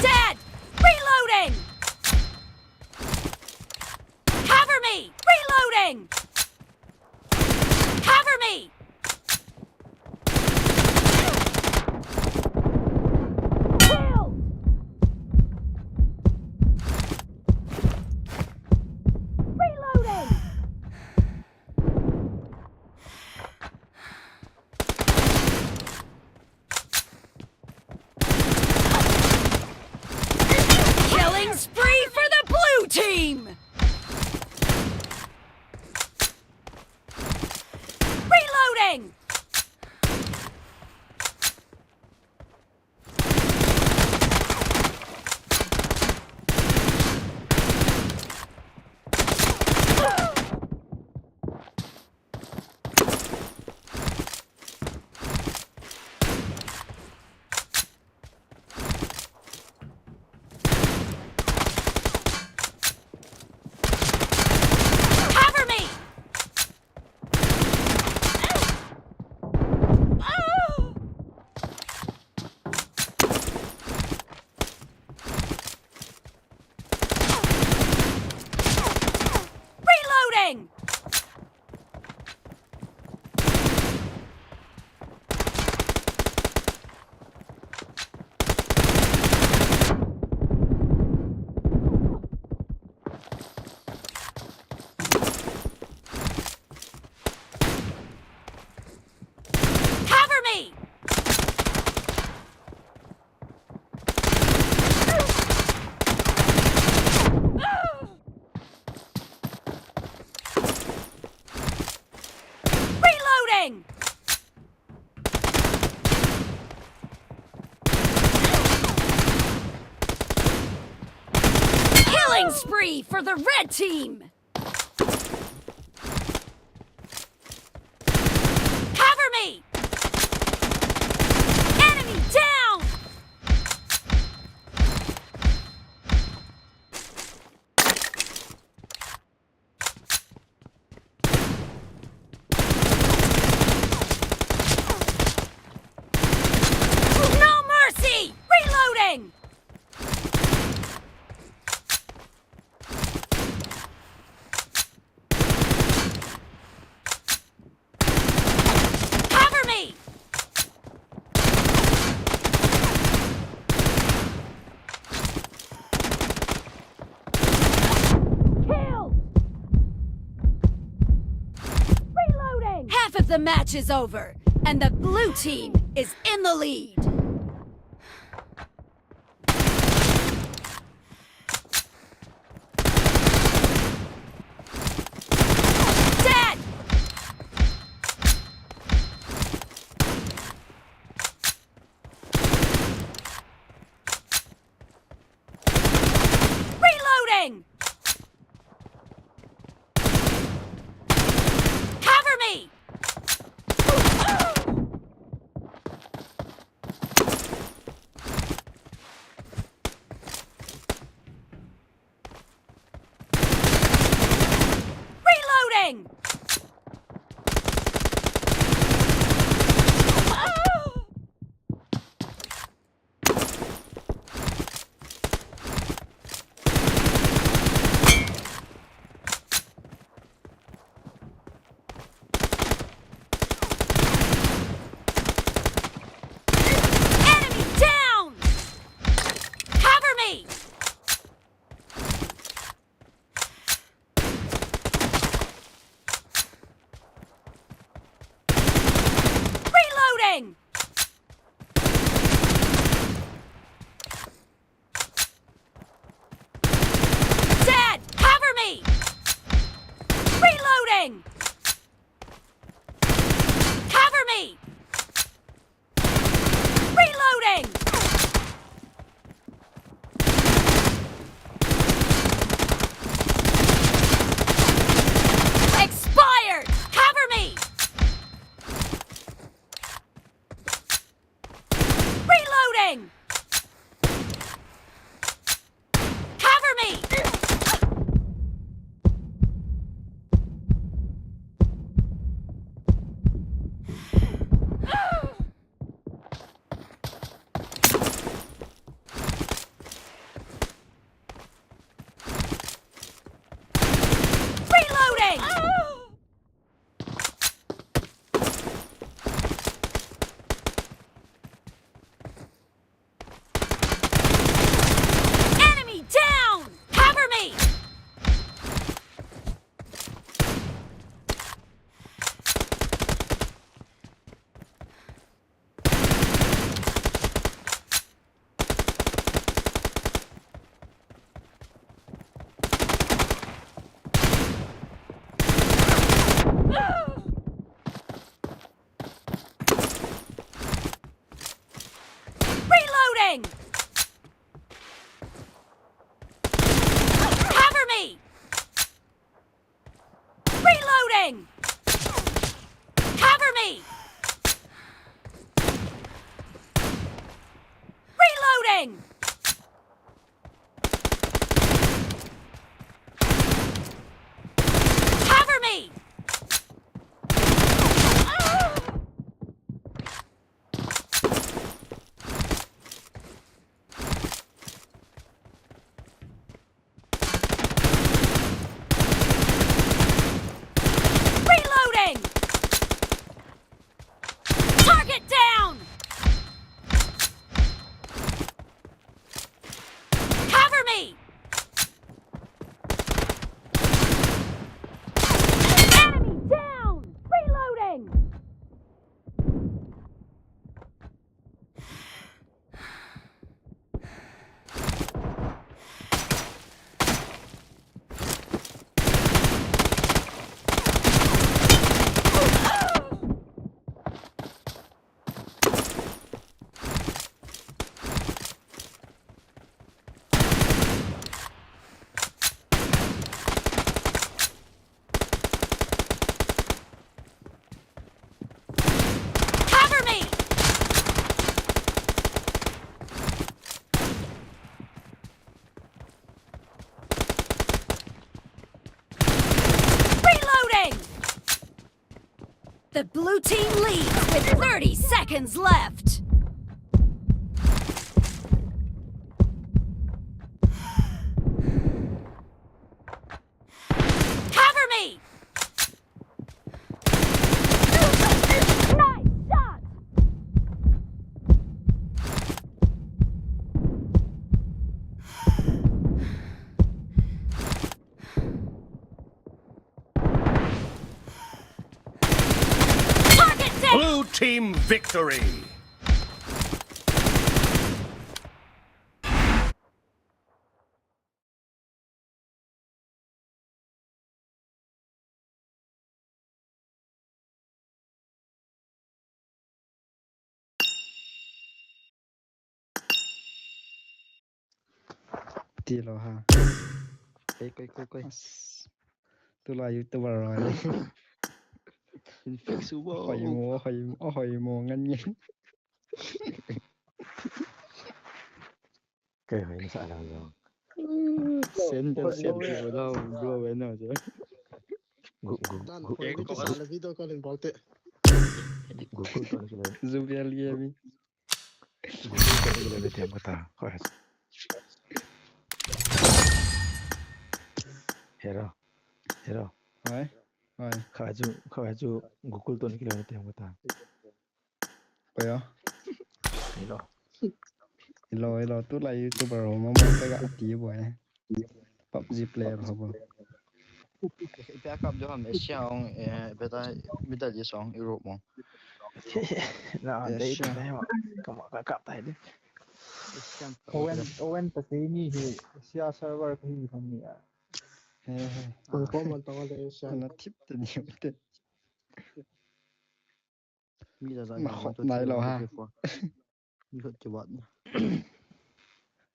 Dead! Reloading! Cover me! Reloading! Cover me! Killed! Reloading! Killing spree for the blue team! Reloading! Cover me! Reloading! Cover me! Reloading! Killing spree for the red team! Cover me! Enemy down! No mercy! Reloading! The match is over, and the blue team is in the lead. Dead! Reloading! Cover me! Reloading! Enemy down! Cover me! Reloading! Dead! Cover me! Reloading! Cover me! Reloading! Expired! Cover me! Reloading! Cover me! Reloading! Enemy down! Cover me! Reloading! Cover me! Reloading! Cover me! Reloading! Cover me! Reloading! Target down! Cover me! Enemy down! Reloading! Cover me! Reloading! The blue team leads with thirty seconds left. Cover me! Nice shot! Team victory. Ti lo ha. Koi, koi, koi, koi. As. Tulai YouTuber ro. In fix u bo. Hoi mo, hoi mo, hoi mo ngan ngan. Koi hoi na sa lang jong. Sen, sen, sen, bro, bro, bro, bro, bro. Gu, gu, Dan, gu, koi gu, ko gu, sa la video call in bolte. Gu, gu, gu, gu. Zubial Gaming. Gu, gu, gu, gu, gu, tem kata. Koi. Hero. Hero. Hoi. Hoi. Kha chu, kha chu Google to ni kilo tem kata. Koi ya. Hello. Hello, hello. Tulai YouTuber ho mama ka ga ti bo e. PUBG player ho bo. Ipi akap jo ham Asia ong, eh, beta, beta ji song Europe mo. Na, eh, dei, Asia. Dei mo. Kama ka kap tai di. Asian Owen, Owen ta sei ni hi Asia server ka hi ham ni a. He, he. Ko ko man tong le Asia. Na tip te ni te. Mi da da. Ma hot nai lo ha. Mi hot ke bat.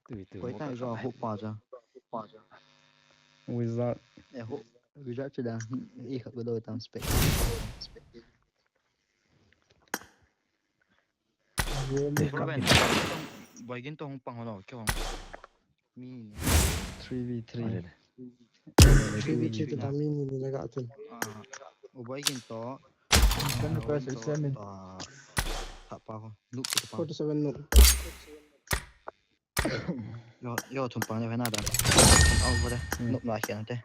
Tui, tui, koi tai jo ho pa ja. Wizard. Eh, ho. Wizard che da. I khat ko do tam spec. Eh, Robin. Boy gin to hung pang ho lo, kyo. Mi ni. Three v three. Three v three to mi ni ni laga tun. Ah, u boy gin to. Seven plus seven. Ah, thapa ko. Look to pa. Forty-seven look. Yo, yo, thum pang le na da. Out bo de. Hmm. Look la khian te.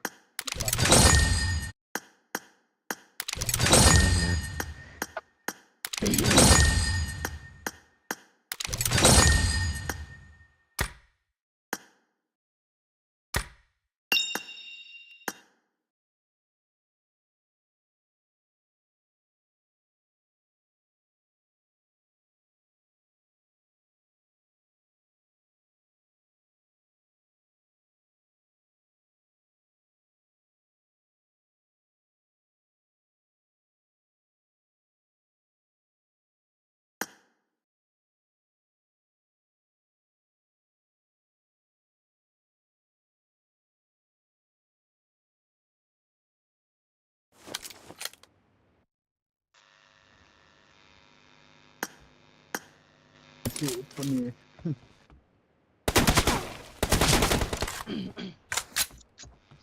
Cute for me.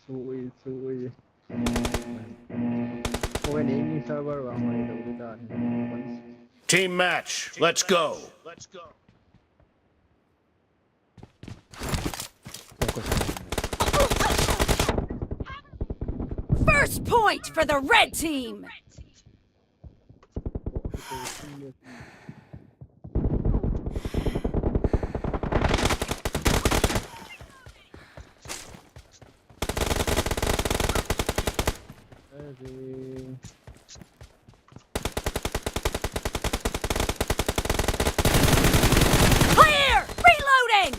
Sui, sui. When any server, I'm going to do that. Team match, let's go. First point for the red team. Clear! Reloading!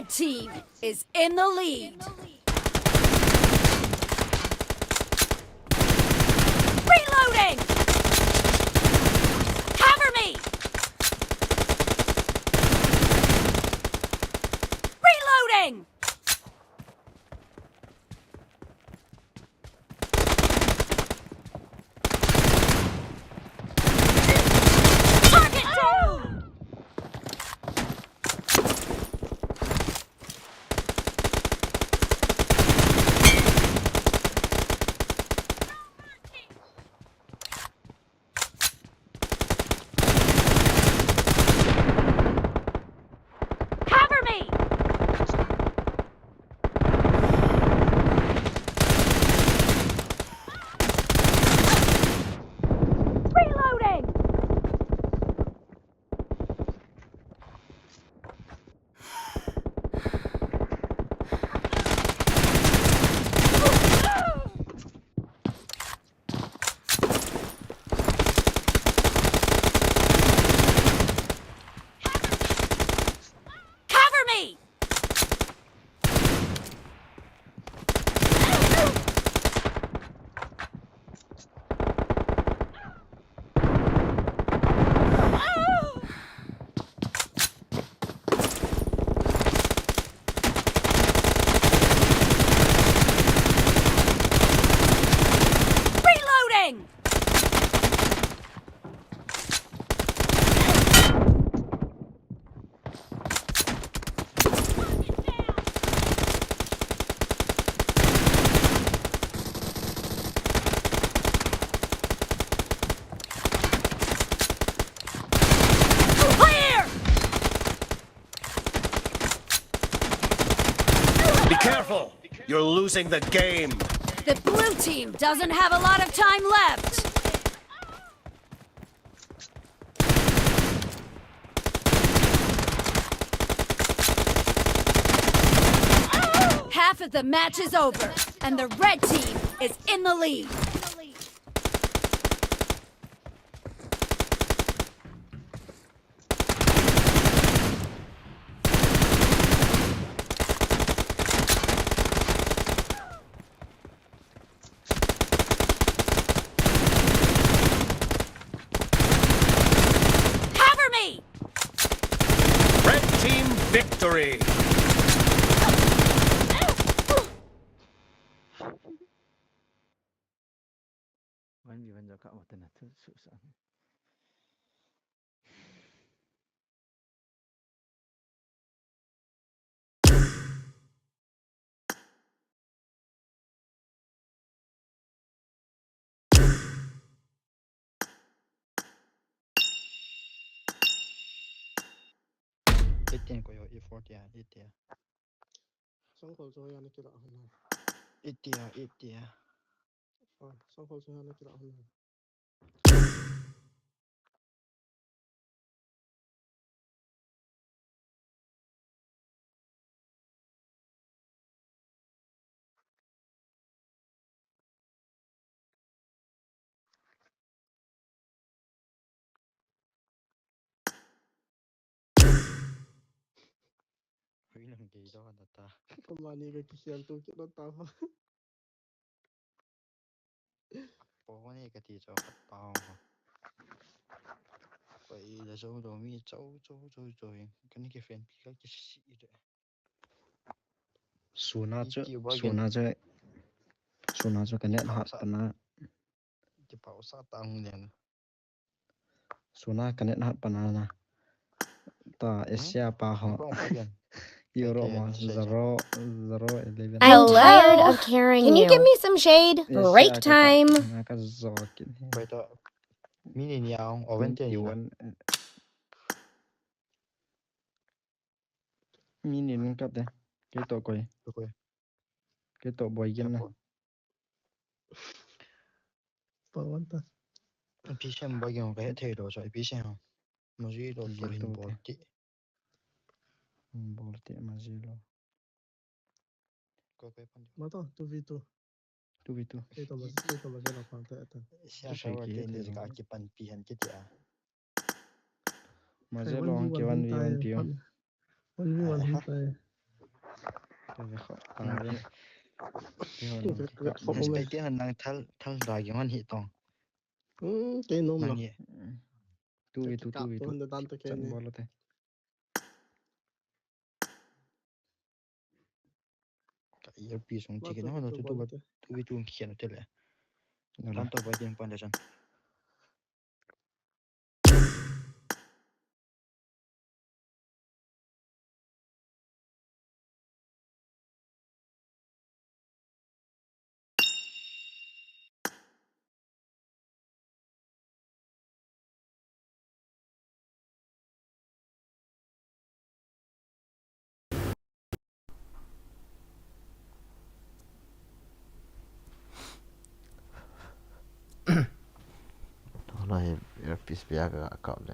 team is in the lead. Reloading! Cover me! Reloading! Target down! Cover me! Reloading! Cover me! Reloading! Clear! Be careful! You're losing the game! The blue team doesn't have a lot of time left! Half of the match is over, and the red team is in the lead. Cover me! Red team victory! One v one jo ka wata na tu su sa. Eighteen ko yo, E forty a, eighty a. Sangkhol chu ya na kila hon. Eighty a, eighty a. Ah, sangkhol chu ya na kila hon. Hui lang gei daw na ta. Kama ni ka kisial tu kit na ta ma. Po ni ka ti cho khat pa ho. Pai la zo do mi cho cho cho cho. Kan ki fan pi ka ki si de. Suna chu, suna chu, suna chu ka net hat pana. Ki pau sa ta hung len. Suna ka net hat pana na. Ta Asia pa ho. Euro ma zero, zero eleven. I'm tired of carrying you. Can you give me some shade? Break time. Ka zo kit. Pai to. Mi ni ni a ong oven te ni. Mi ni ning kap de. Kei to koi. Kei to boi gin na. Pawan ta. Ipi sem boi gin ka he thei lo so ipi sem. Maji lo tu hin bol ti. Bol ti maji lo. Ko pe pan. Ma to two v two. Two v two. Kei to ma, kei to ma, kei to pan ta ta. Sia sa wa te ni ka ki pan pi han ki ti a. Maje long ki one v one pi. One v one hi tai. Kei te nang thal, thal da gi hon hi tong. Hmm, kei nom lo. Nang ye. Hmm. Tu ve tu, tu ve tu. Chan bol lo te. Ka earpiece hung thi kit na, tu, tu, tu, tu, tu, tu, khian te le. Tan to ba din pan da chan. Tuna hi earpiece bia ka kap le.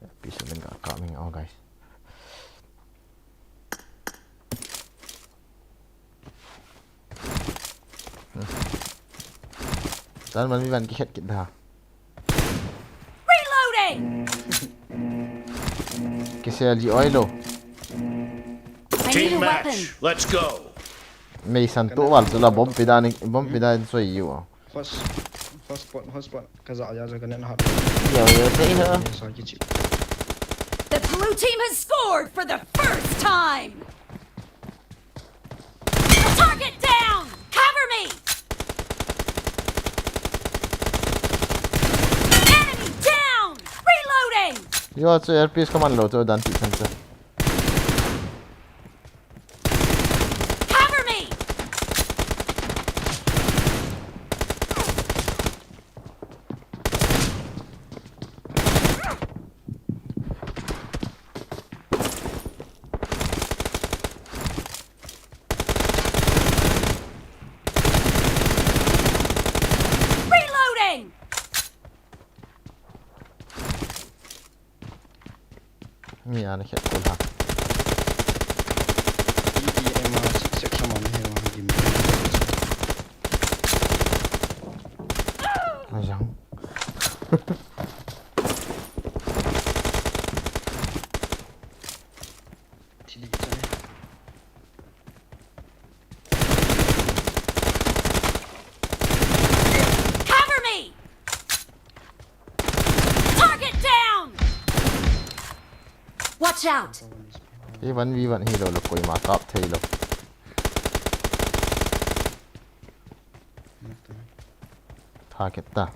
Earpiece le ka kap ming au, guys. Tan man mi van ki het kit da. Reloading! Ki sel ji oi lo. I need a weapon. Team match. Let's go. Mei san tu wal chu la bomb pi dan, bomb pi dan soi yu. First, first spot, first spot. Ka za ya za ka nen hat. Yo, yo, sei ha. Sa ki chi. The blue team has scored for the first time. Target down! Cover me! Enemy down! Reloading! Yo, chu earpiece ka man lo chu dan ti chan chu. Cover me! Reloading! Mi ana khet kul ha. E D M R six six sama na he wa gim. Ajang. Thili chane. Cover me! Target down! Watch out! Hi one v one hi lo lo, koima kap thei lo. Target ta.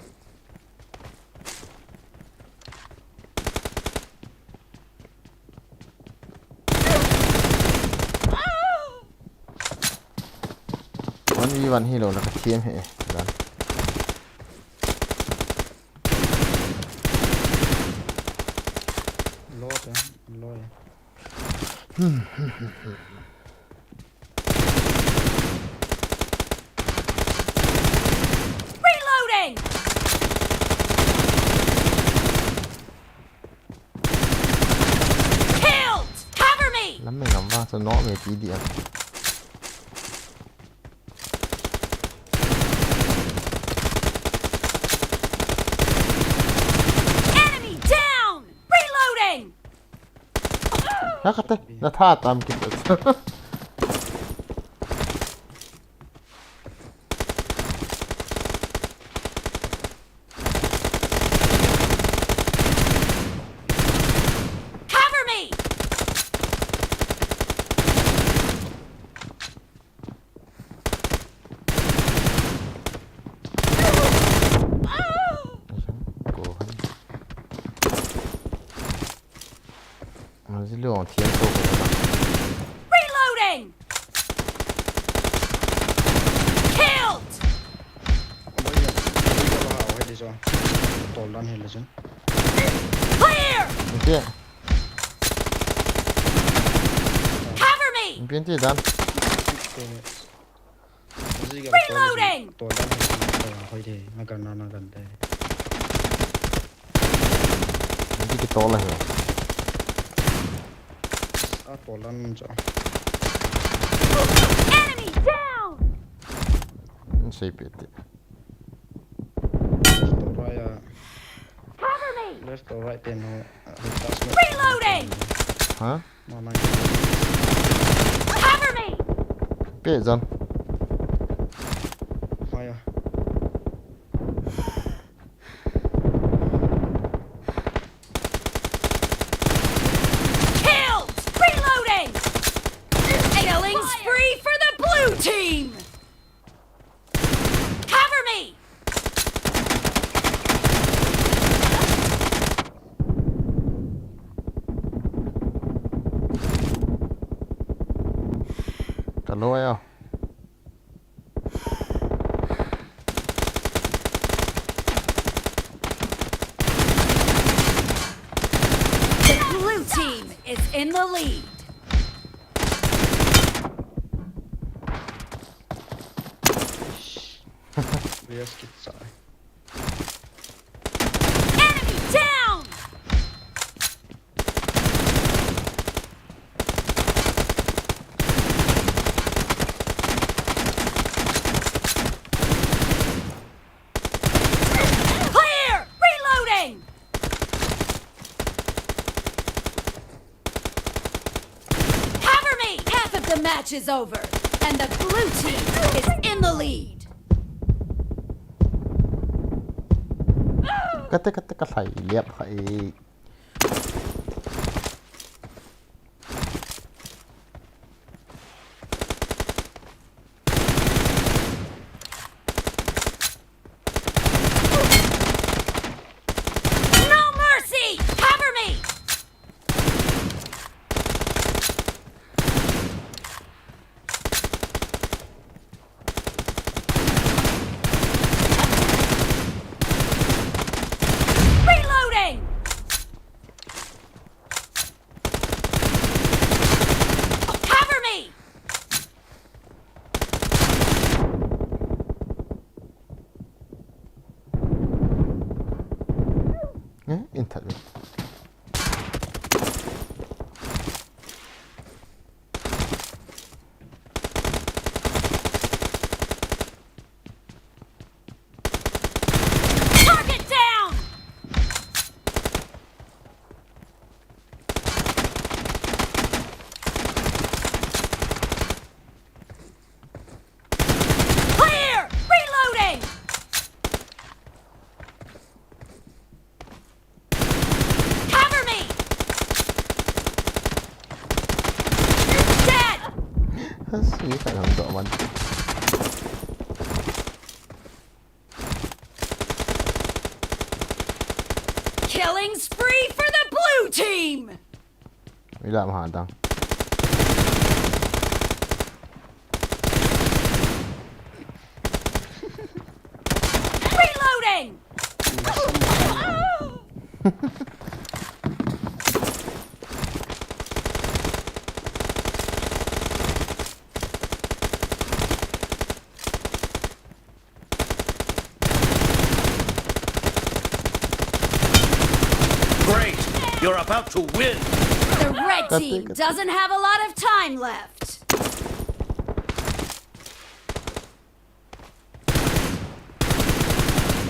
One v one hi lo la ka thiam he dan. Lo te, lo e. Reloading! Killed! Cover me! Lam me ngam va, so no me T D M. Enemy down! Reloading! Na kate, na tha tam kit. Cover me! Reloading! Killed! Clear! Cover me! Reloading! Tolan hoi de, nagan na nagan de. Nanti kita olah ya. Ah, tolan cha. Enemy down! Sei pete. Left or right ya. Cover me! Left or right ya, no. Reloading! Hah? Mana? Cover Pe jan. Fire. Killed! Reloading! Killing spree for the blue team! Cover me! Ka lo ya. The blue team is in the lead. Yes, kit sai. Enemy down! Clear! Reloading! Cover me! Half of the match is over, and the blue team is in the lead. Kate, kate, ka lai liap kha e. No mercy! Cover me! Reloading! Cover me! Eh, in that way. Target down! Clear! Reloading! Cover me! Dead! Has, ni ka lang do man. Killing spree for the blue team! Ila ma dang. Reloading! Great! You're about to win! The red team doesn't have a lot of time left.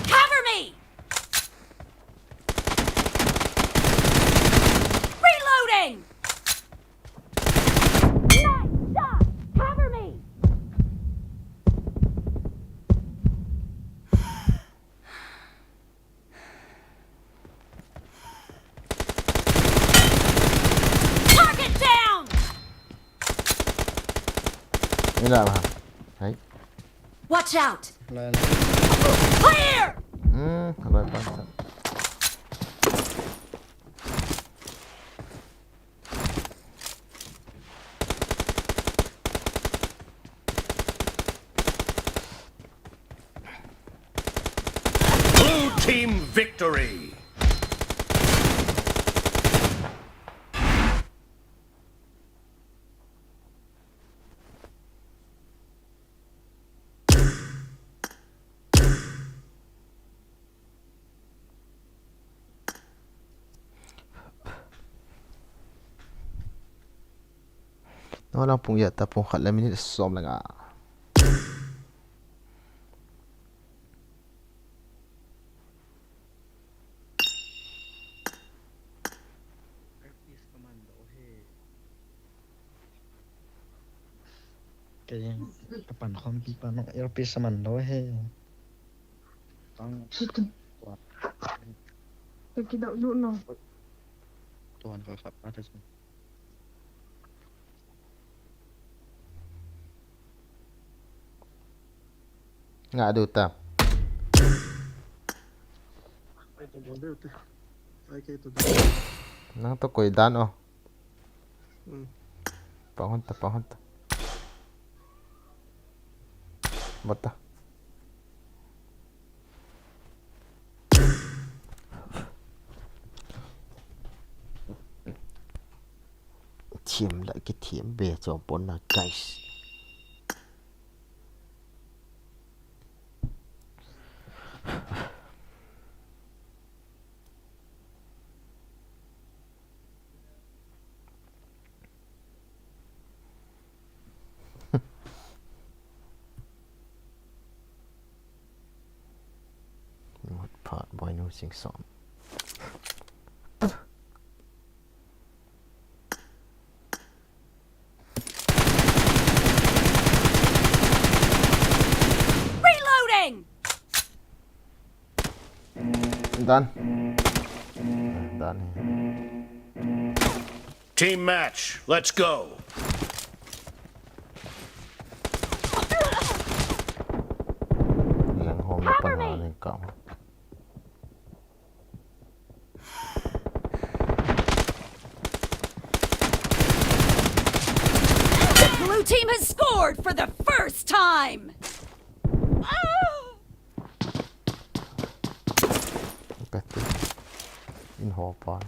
Cover me! Reloading! Nice shot! Cover me! Target down! Ila ma. Hai. Watch out! Lan. Clear! Hmm, alai pa. Blue team victory! Nalang pung ya ta pung khat le minute som le nga. F P S commando he. Kapan khompi pa no earpiece aman lou he. Tang. Situ. Tua. Kakidou lut no. Tuan ka kap ata sin. Nga du ta. Nang to koi dan o. Hmm. Pahon ta, pahon ta. Bata. Thiam la kithiam be cho pon na, guys. What part boy no sing song? Reloading! Done. Done. Team match, let's go. Yang home. Cover me. Pan ha ning ka. The blue team has scored for the first time. Kati. In hopa.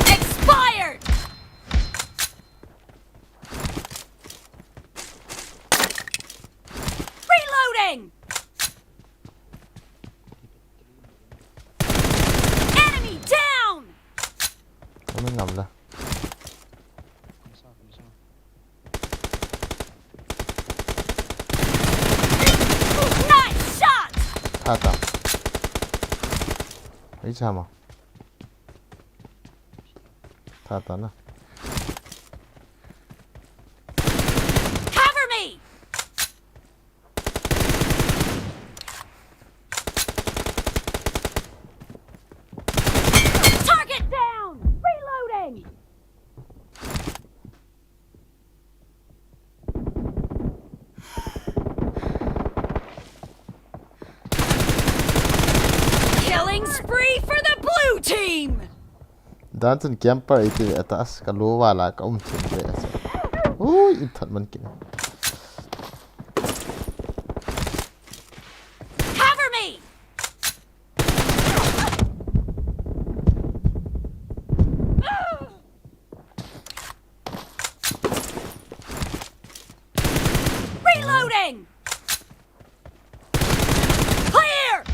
Expired! Reloading! Enemy down! Kami ngam la. Nice shot! Tha ta. Ei chama. Tha ta na. Cover me! Target down! Reloading! Killing spree for the blue team! Dan chun camper iti ve ta as ka lo wala ka um chin ve as. Ui, in that man kin. Cover me! Reloading! Clear!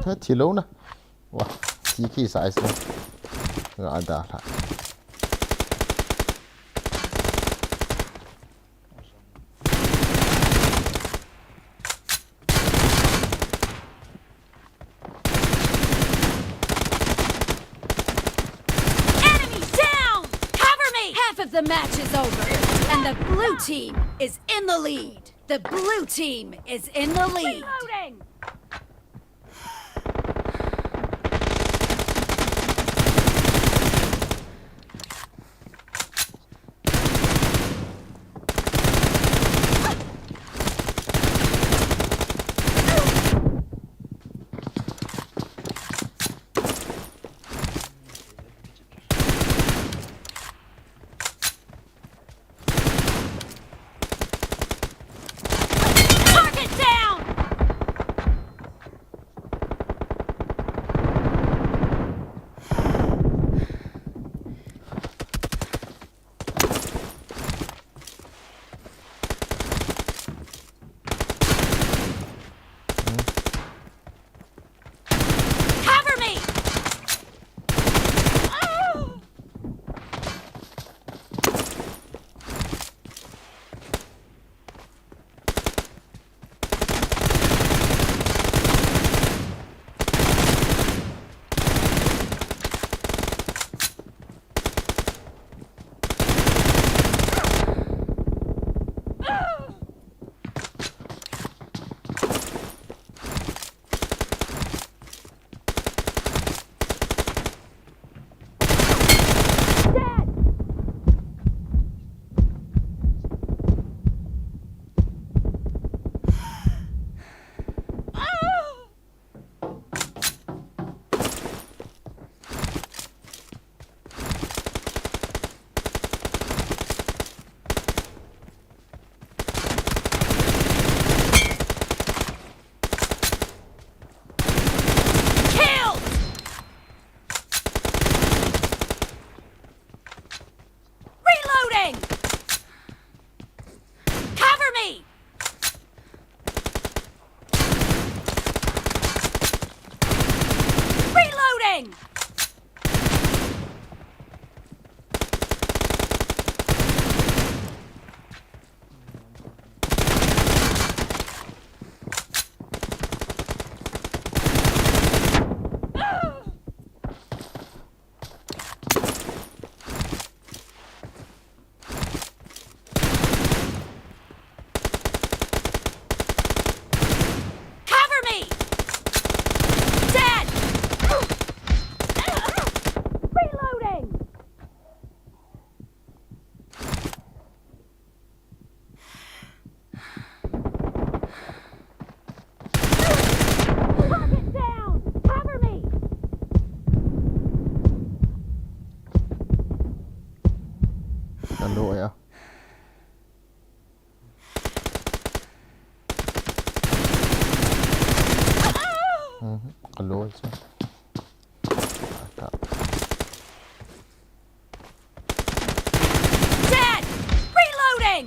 Tha thi lou na. Wa, thi khi sa isi. Nga da la. Enemy down! Cover me! Half of the match is over, and the blue team is in the lead. The blue team is in the lead. Reloading! Target down! Cover me! Killed! Reloading! Cover me! Reloading! Cover me! Dead! Reloading! Target down! Cover me! Ka lo ya. Mhm, ka lo ya. Ata. Dead! Reloading!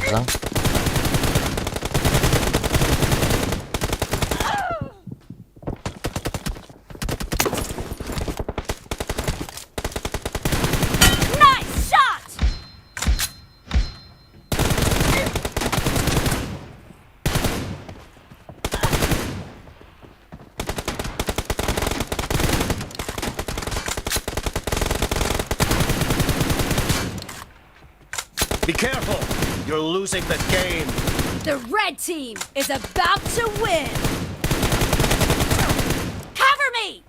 Lang. Nice shot! Be careful! You're losing the game! The red team is about to win! Cover me!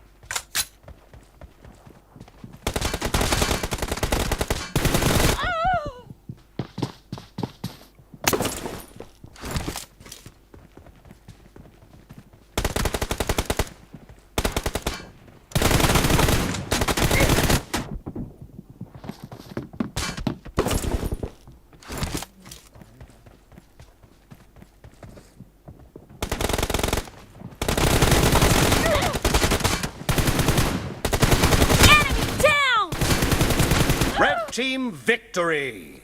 Team victory.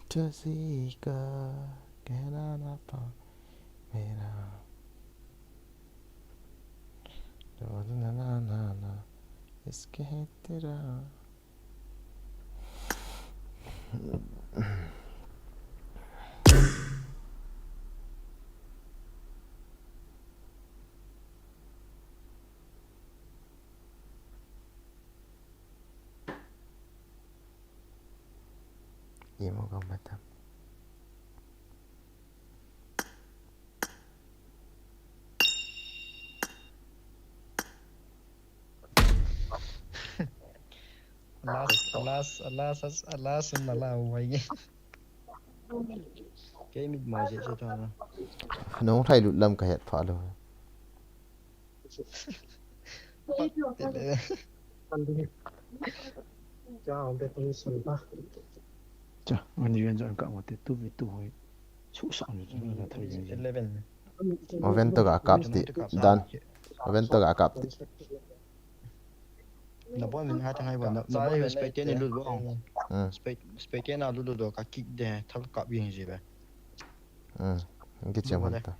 Jessica, kena na pa, mera. Na, na, na, na, iske hai tera. Imo ka mata. Last, last, last, last, last, na la, wai. Kei mit ma je, je ta na. Nong thai lut lam ka het pha lo. Pat te le. Cha, on te pun sun pa. Cha, on yuan jan ka mo te tu vi tu hoi. Su sa ni na thai yin. Eleven. Oven to ga kap ti. Dan. Oven to ga kap ti. Na bon min ha thang hai bon. Na bon min spec te ni lut bon. Hmm. Spec, spec te na lut lut do ka kick de thal kap yin ji be. Hmm. Ki chem han ta.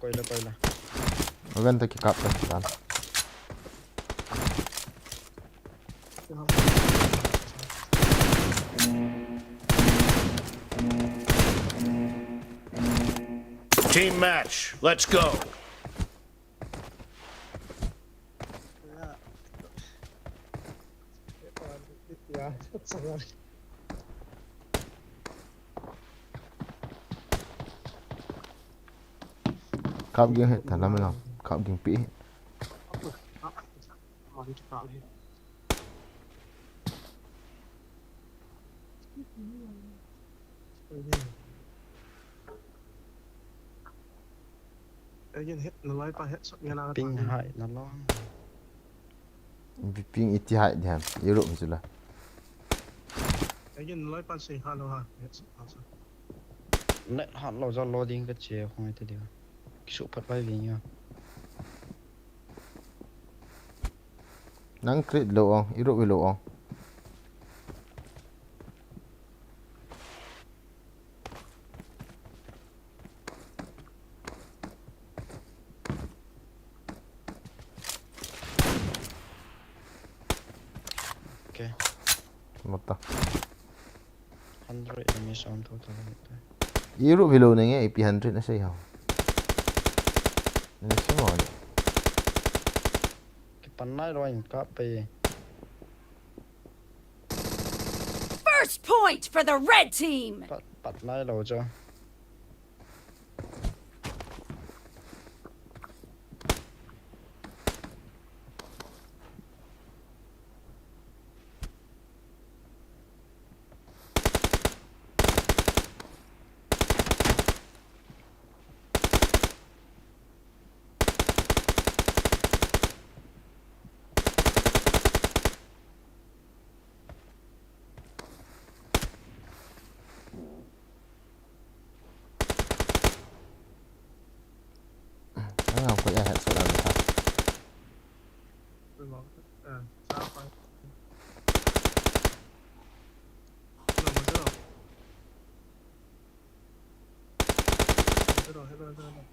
Koila, koila. Oven to kikap ta dan. Team match, let's go. Kap ging he, thanam lang. Kap ging pi he. Ping hai na lo. Ping iti hai diam. Europe mi chula. Net hat lo ja loading ka che khong ite dia. Kisu phat pai ving ya. Nang create lo ong, Europe lo ong. Okay. Mata. Hundred enemies on total. Europe vilo nenge, A P hundred na sei ho. Nenge sei ho. Kipan nai lo in kap pe. First point for the red team. Pat, pat nai lo jo. Ang ako ya headshot ang ta. Ano, ah, sa pa. Hello, hello, hello, hello.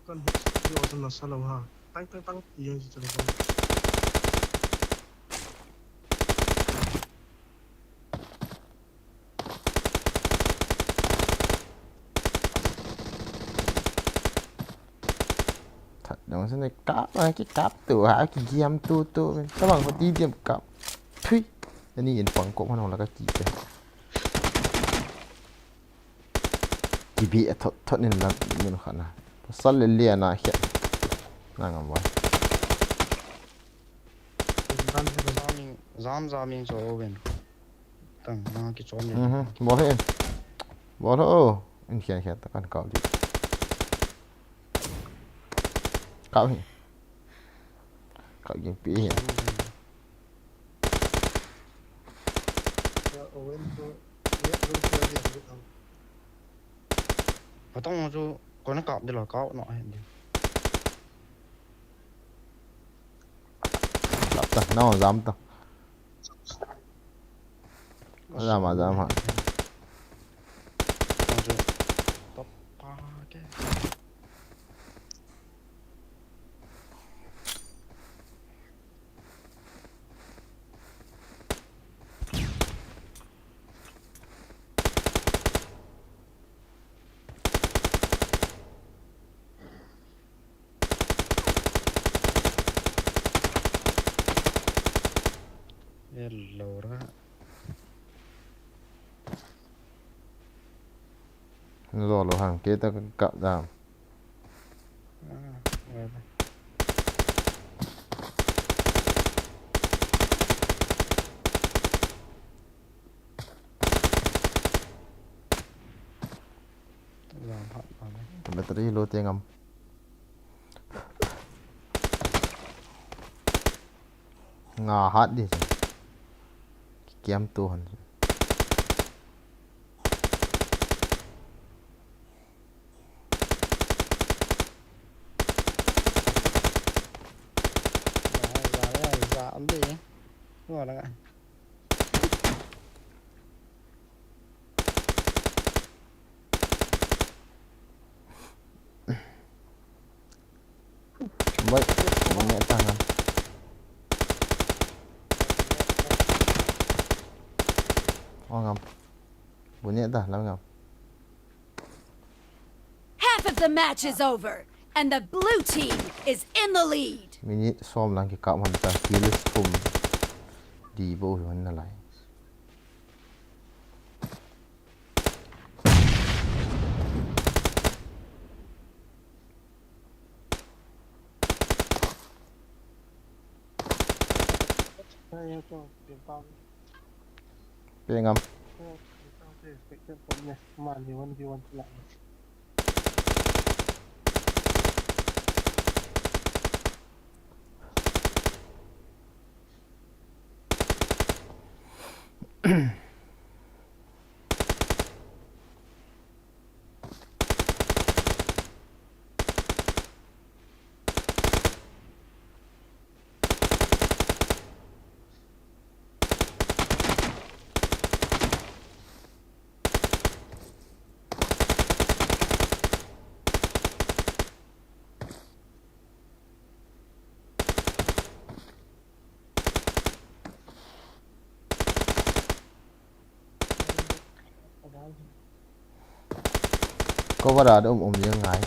Kan hit jo chu nasa lou ha. Tang, tang, tang. Iya, ji chu. That dong sini kap, ah, kikap tu, ah, kigiam tu, tu. Tabang ko ti diam kap. Thui. Ani in pang ko man la ka ki te. Kibi a thot, thot nin lang mun khat na. Pasal le le na khia. Na ngam wa. Jam, jam, jam in so ven. Tang na ki chon ni. Mhm. Bol he. Bol ho. In khian khian ta kan kau di. Kau hi. Kau jing pi hi. Patong chu kona kap de lo kau no hen di. Kap ta, na jam ta. Jam a, jam ha. Top pa ke. Hello ra. Zo lo hang ke ta kap da. Ah, ya. Battery low te ngam. Nga hat di. Kiam tu han. Za, za, za, ande. Ngo la nga. Bai, bu ne ta ngam. O ngam. Bu ne ta, lam ngam. Half of the match is over, and the blue team is in the lead. Minute som lang kikap man ta, kills thum. Di bo hon na lai. Pe ngam. Cover a um um jeng ngai.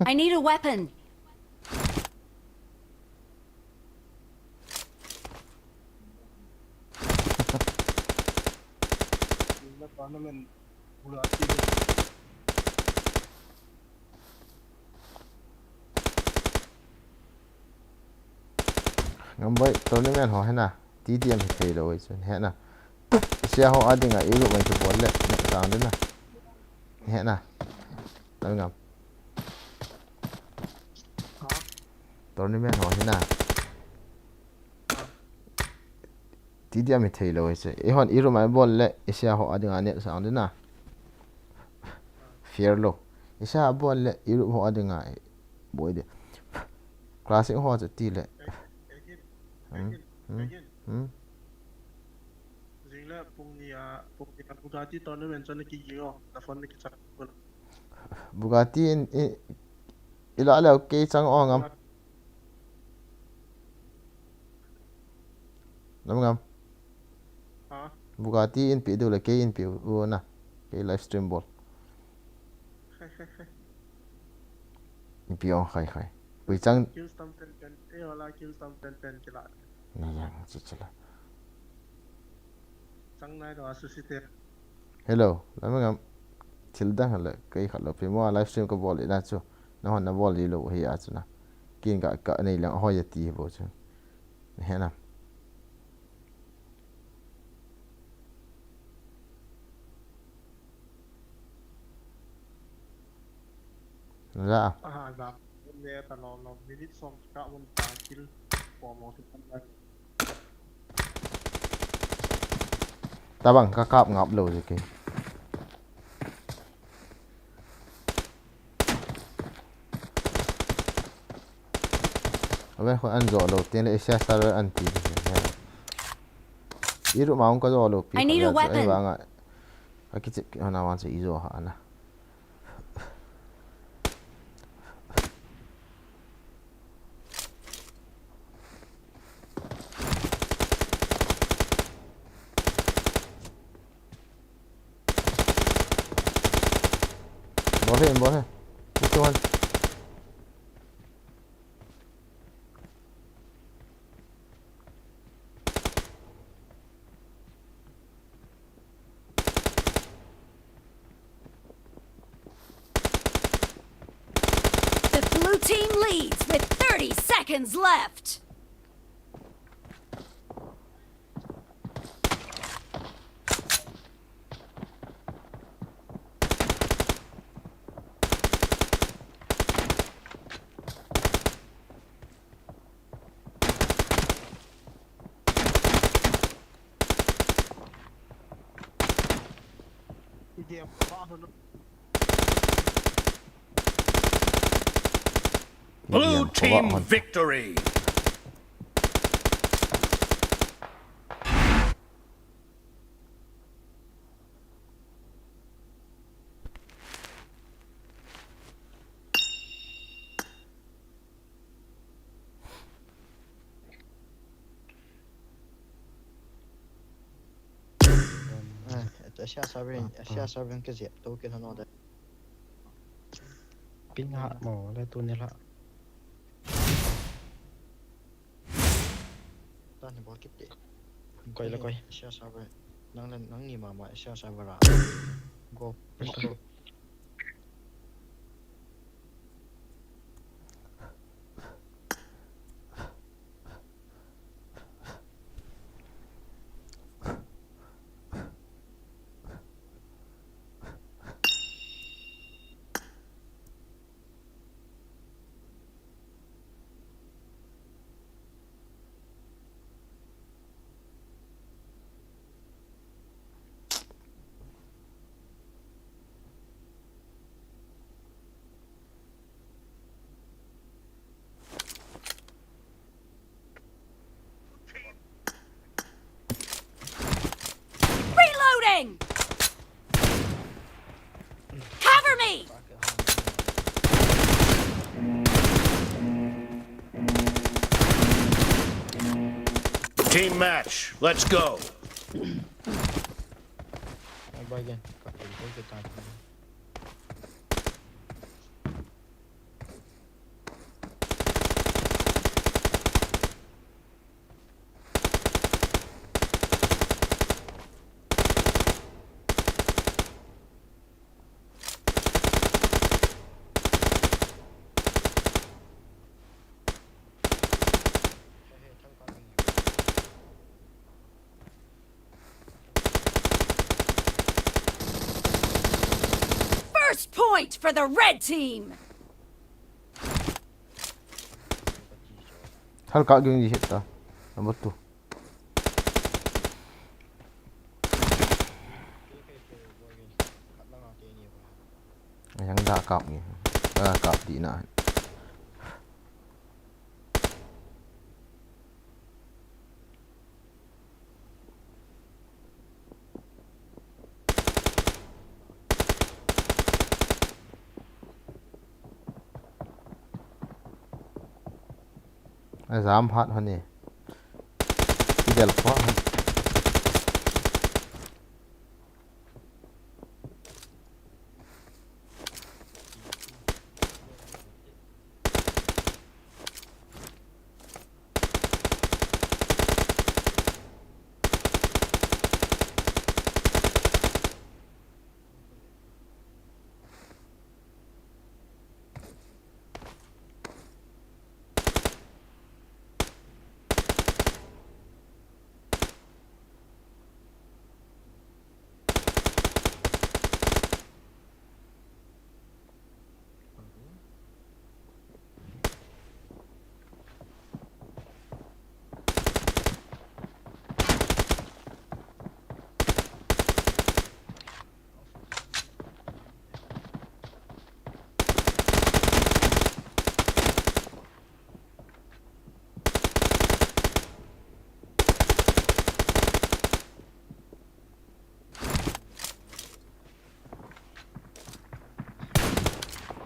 I need a weapon. Ngam bai, tournament ho hena, T D M hi thei lo oi chun, hena. Sia ho a dinga, i lu mai chu bol le, ne tang dina. Hena. Tal ngam. Tournament ho hi na. Ti dia mi thei lo hi se. Eihon i room a bol le, i sia ho a dinga net sang ding na. Fair lo. I sia bol le, i room ho a dinga boi de. Classic ho chu ti le. Hmm, hmm, hmm. Jing le pung ni a, pung ni a Bugatti tournament chun ki gi o, na phone ni ki chak. Bugatti in, in, i la le kei chang o ngam. Nam ngam. Ha? Bugatti in pi du le kei in pi u na. Kei live stream bol. In pi ong khai khai. Pui chang. Kills tam ten ten. Eh, wala kills tam ten ten kila. Na yang chi chi la. Chang nai do a su si te. Hello, lam ngam. Thil dang hala kai khat lo pi mo live stream ka bol ina chu. Na hon na bol li lo hi a chu na. Kin ka ka nei lang hoi ya ti bo chu. He na. Za. Aha, za. Ne ta lo lo minute som ka un ta kill. Ko mo ki tam lai. Tabang ka kap ngap lo je ke. Aben ko an jo lo tin le Asia Star an ti. Iru ma un ka jo lo pi. I need a weapon. Ai ba nga. Ka kichip ki hona wan se i jo ha na. Bol he, bol he. Push one. The blue team leads with thirty seconds left. Blue team victory. Asia Sovereign, Asia Sovereign ka zep to kin hano da. Ping ha mo le tu ni la. Ta ni bol kit te. Koi le koi. Asia Sovereign. Nang le nang ni mama Asia Sovereign. Go. Let's go. Reloading! Cover me! Team match, let's go! First point for the red team! Kal ka ging di hit ta. Number two. Yang da kap ni. Da kap di na. Ajam hat hone. Idel pha hon.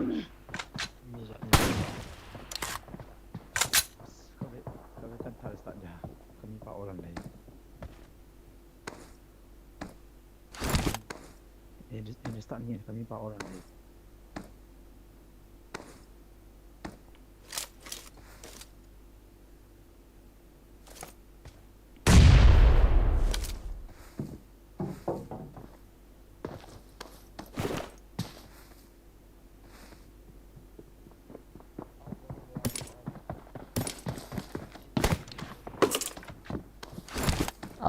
Mi ja ni. Kave, kave kan thal start ja. Kami pa orang lain. Ini, ini start ni kami pa orang lain.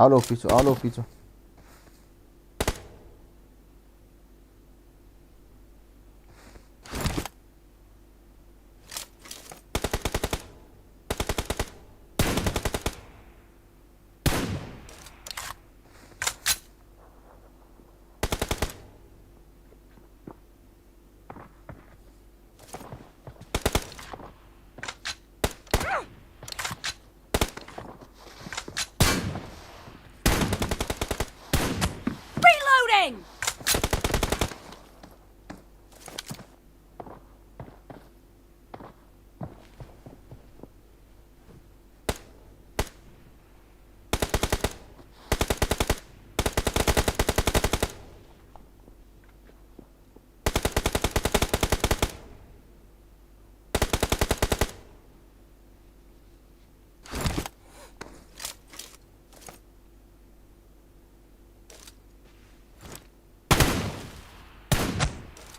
Alo pichu, alo pichu. Reloading!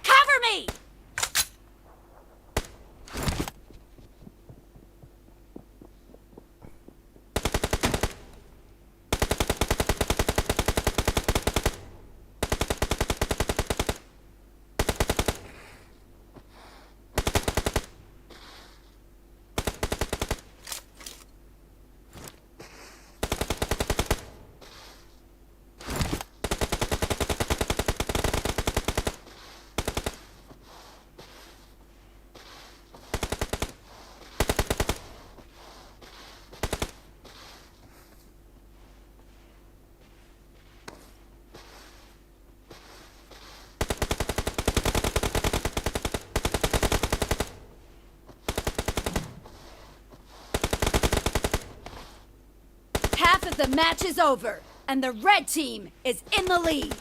Cover me! Half of the match is over, and the red team is in the lead.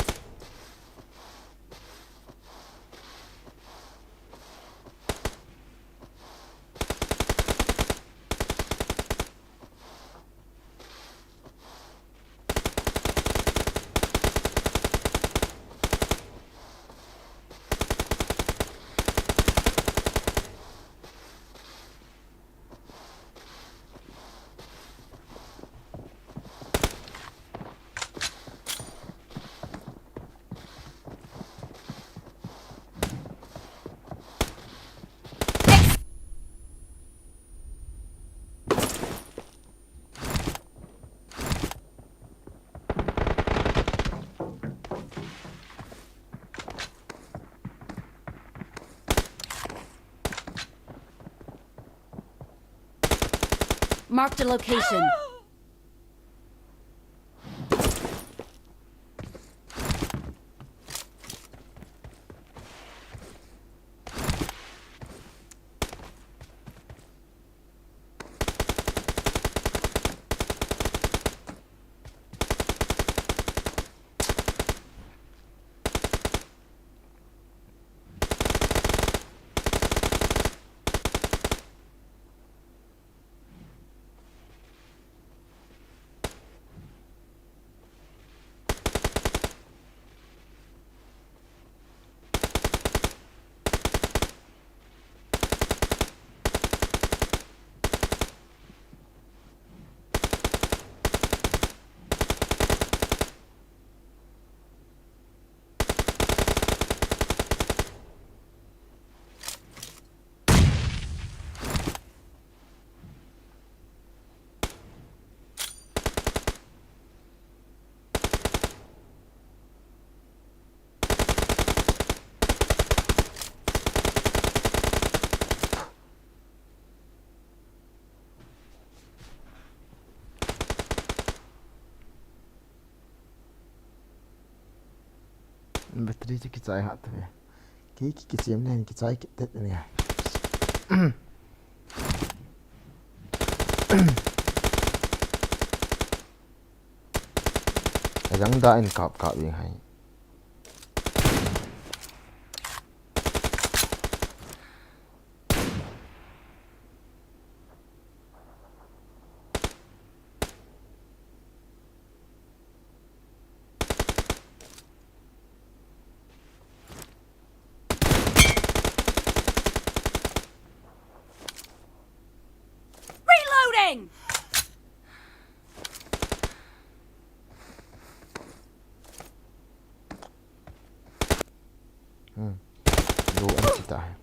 Marked a location. Battery chu kichai hat ve. Kei ki, kichem len kichai kit tet ne. Ajang da in kap kap ding hai. Reloading! Hmm. Lo an kita hai.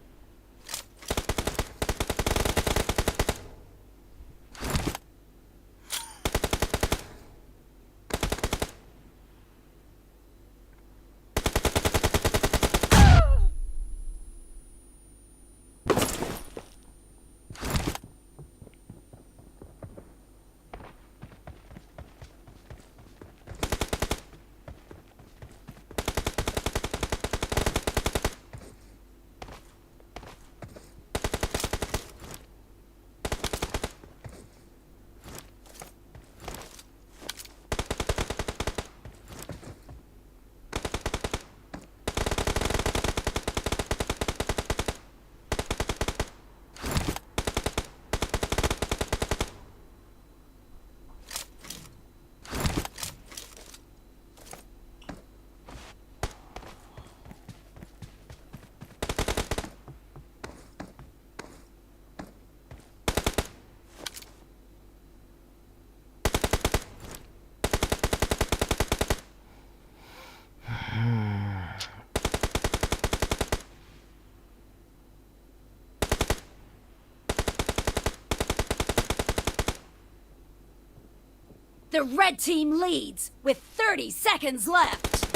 The red team leads with thirty seconds left.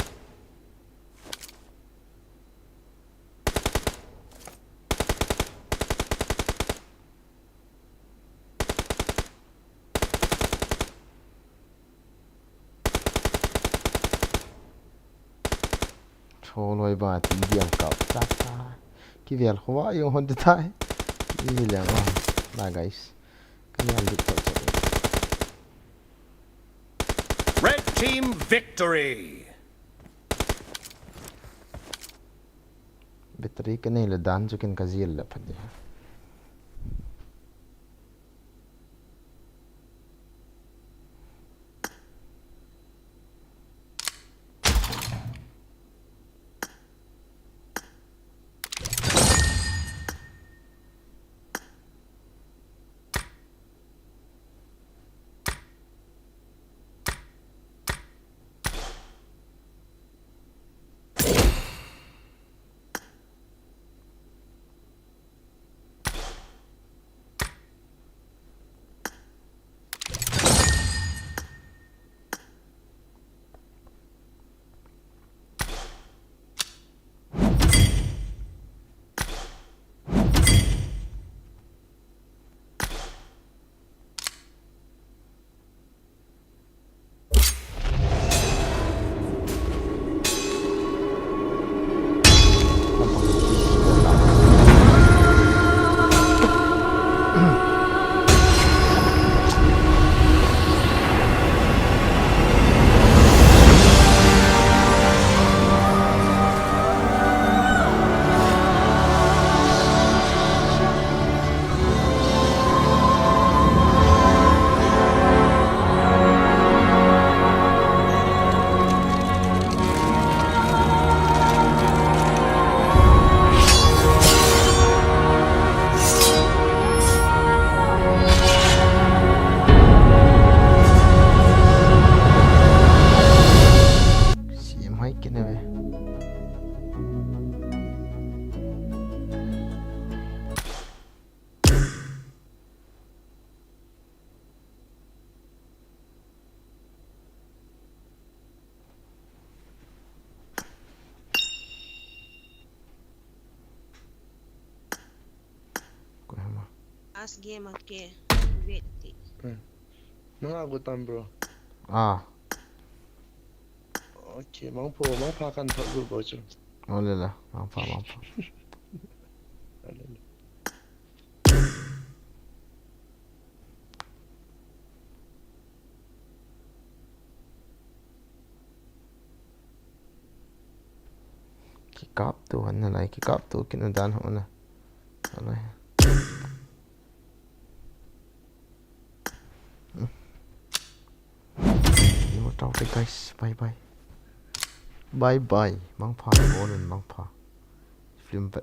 Tholoi ba ti diang kap ta ta. Kivel kho a jong hon ta tai. Ni le wa. Ba guys. Ka lian dik chok chok. Red team victory. Battery ka nei le dan chu ken ka zil le pha di. Last game a ke. Wait ti. Nanga go tam, bro. Ah. Okay, mangpho, mangpha kan thot lut bou chu. O le la, mangpha, mangpha. Kikap tu han na lai, kikap tu kin u dan ho na. Alai. Ni mo tau te guys, bye bye. Bye bye, mangpha, bonun mangpha. Film pa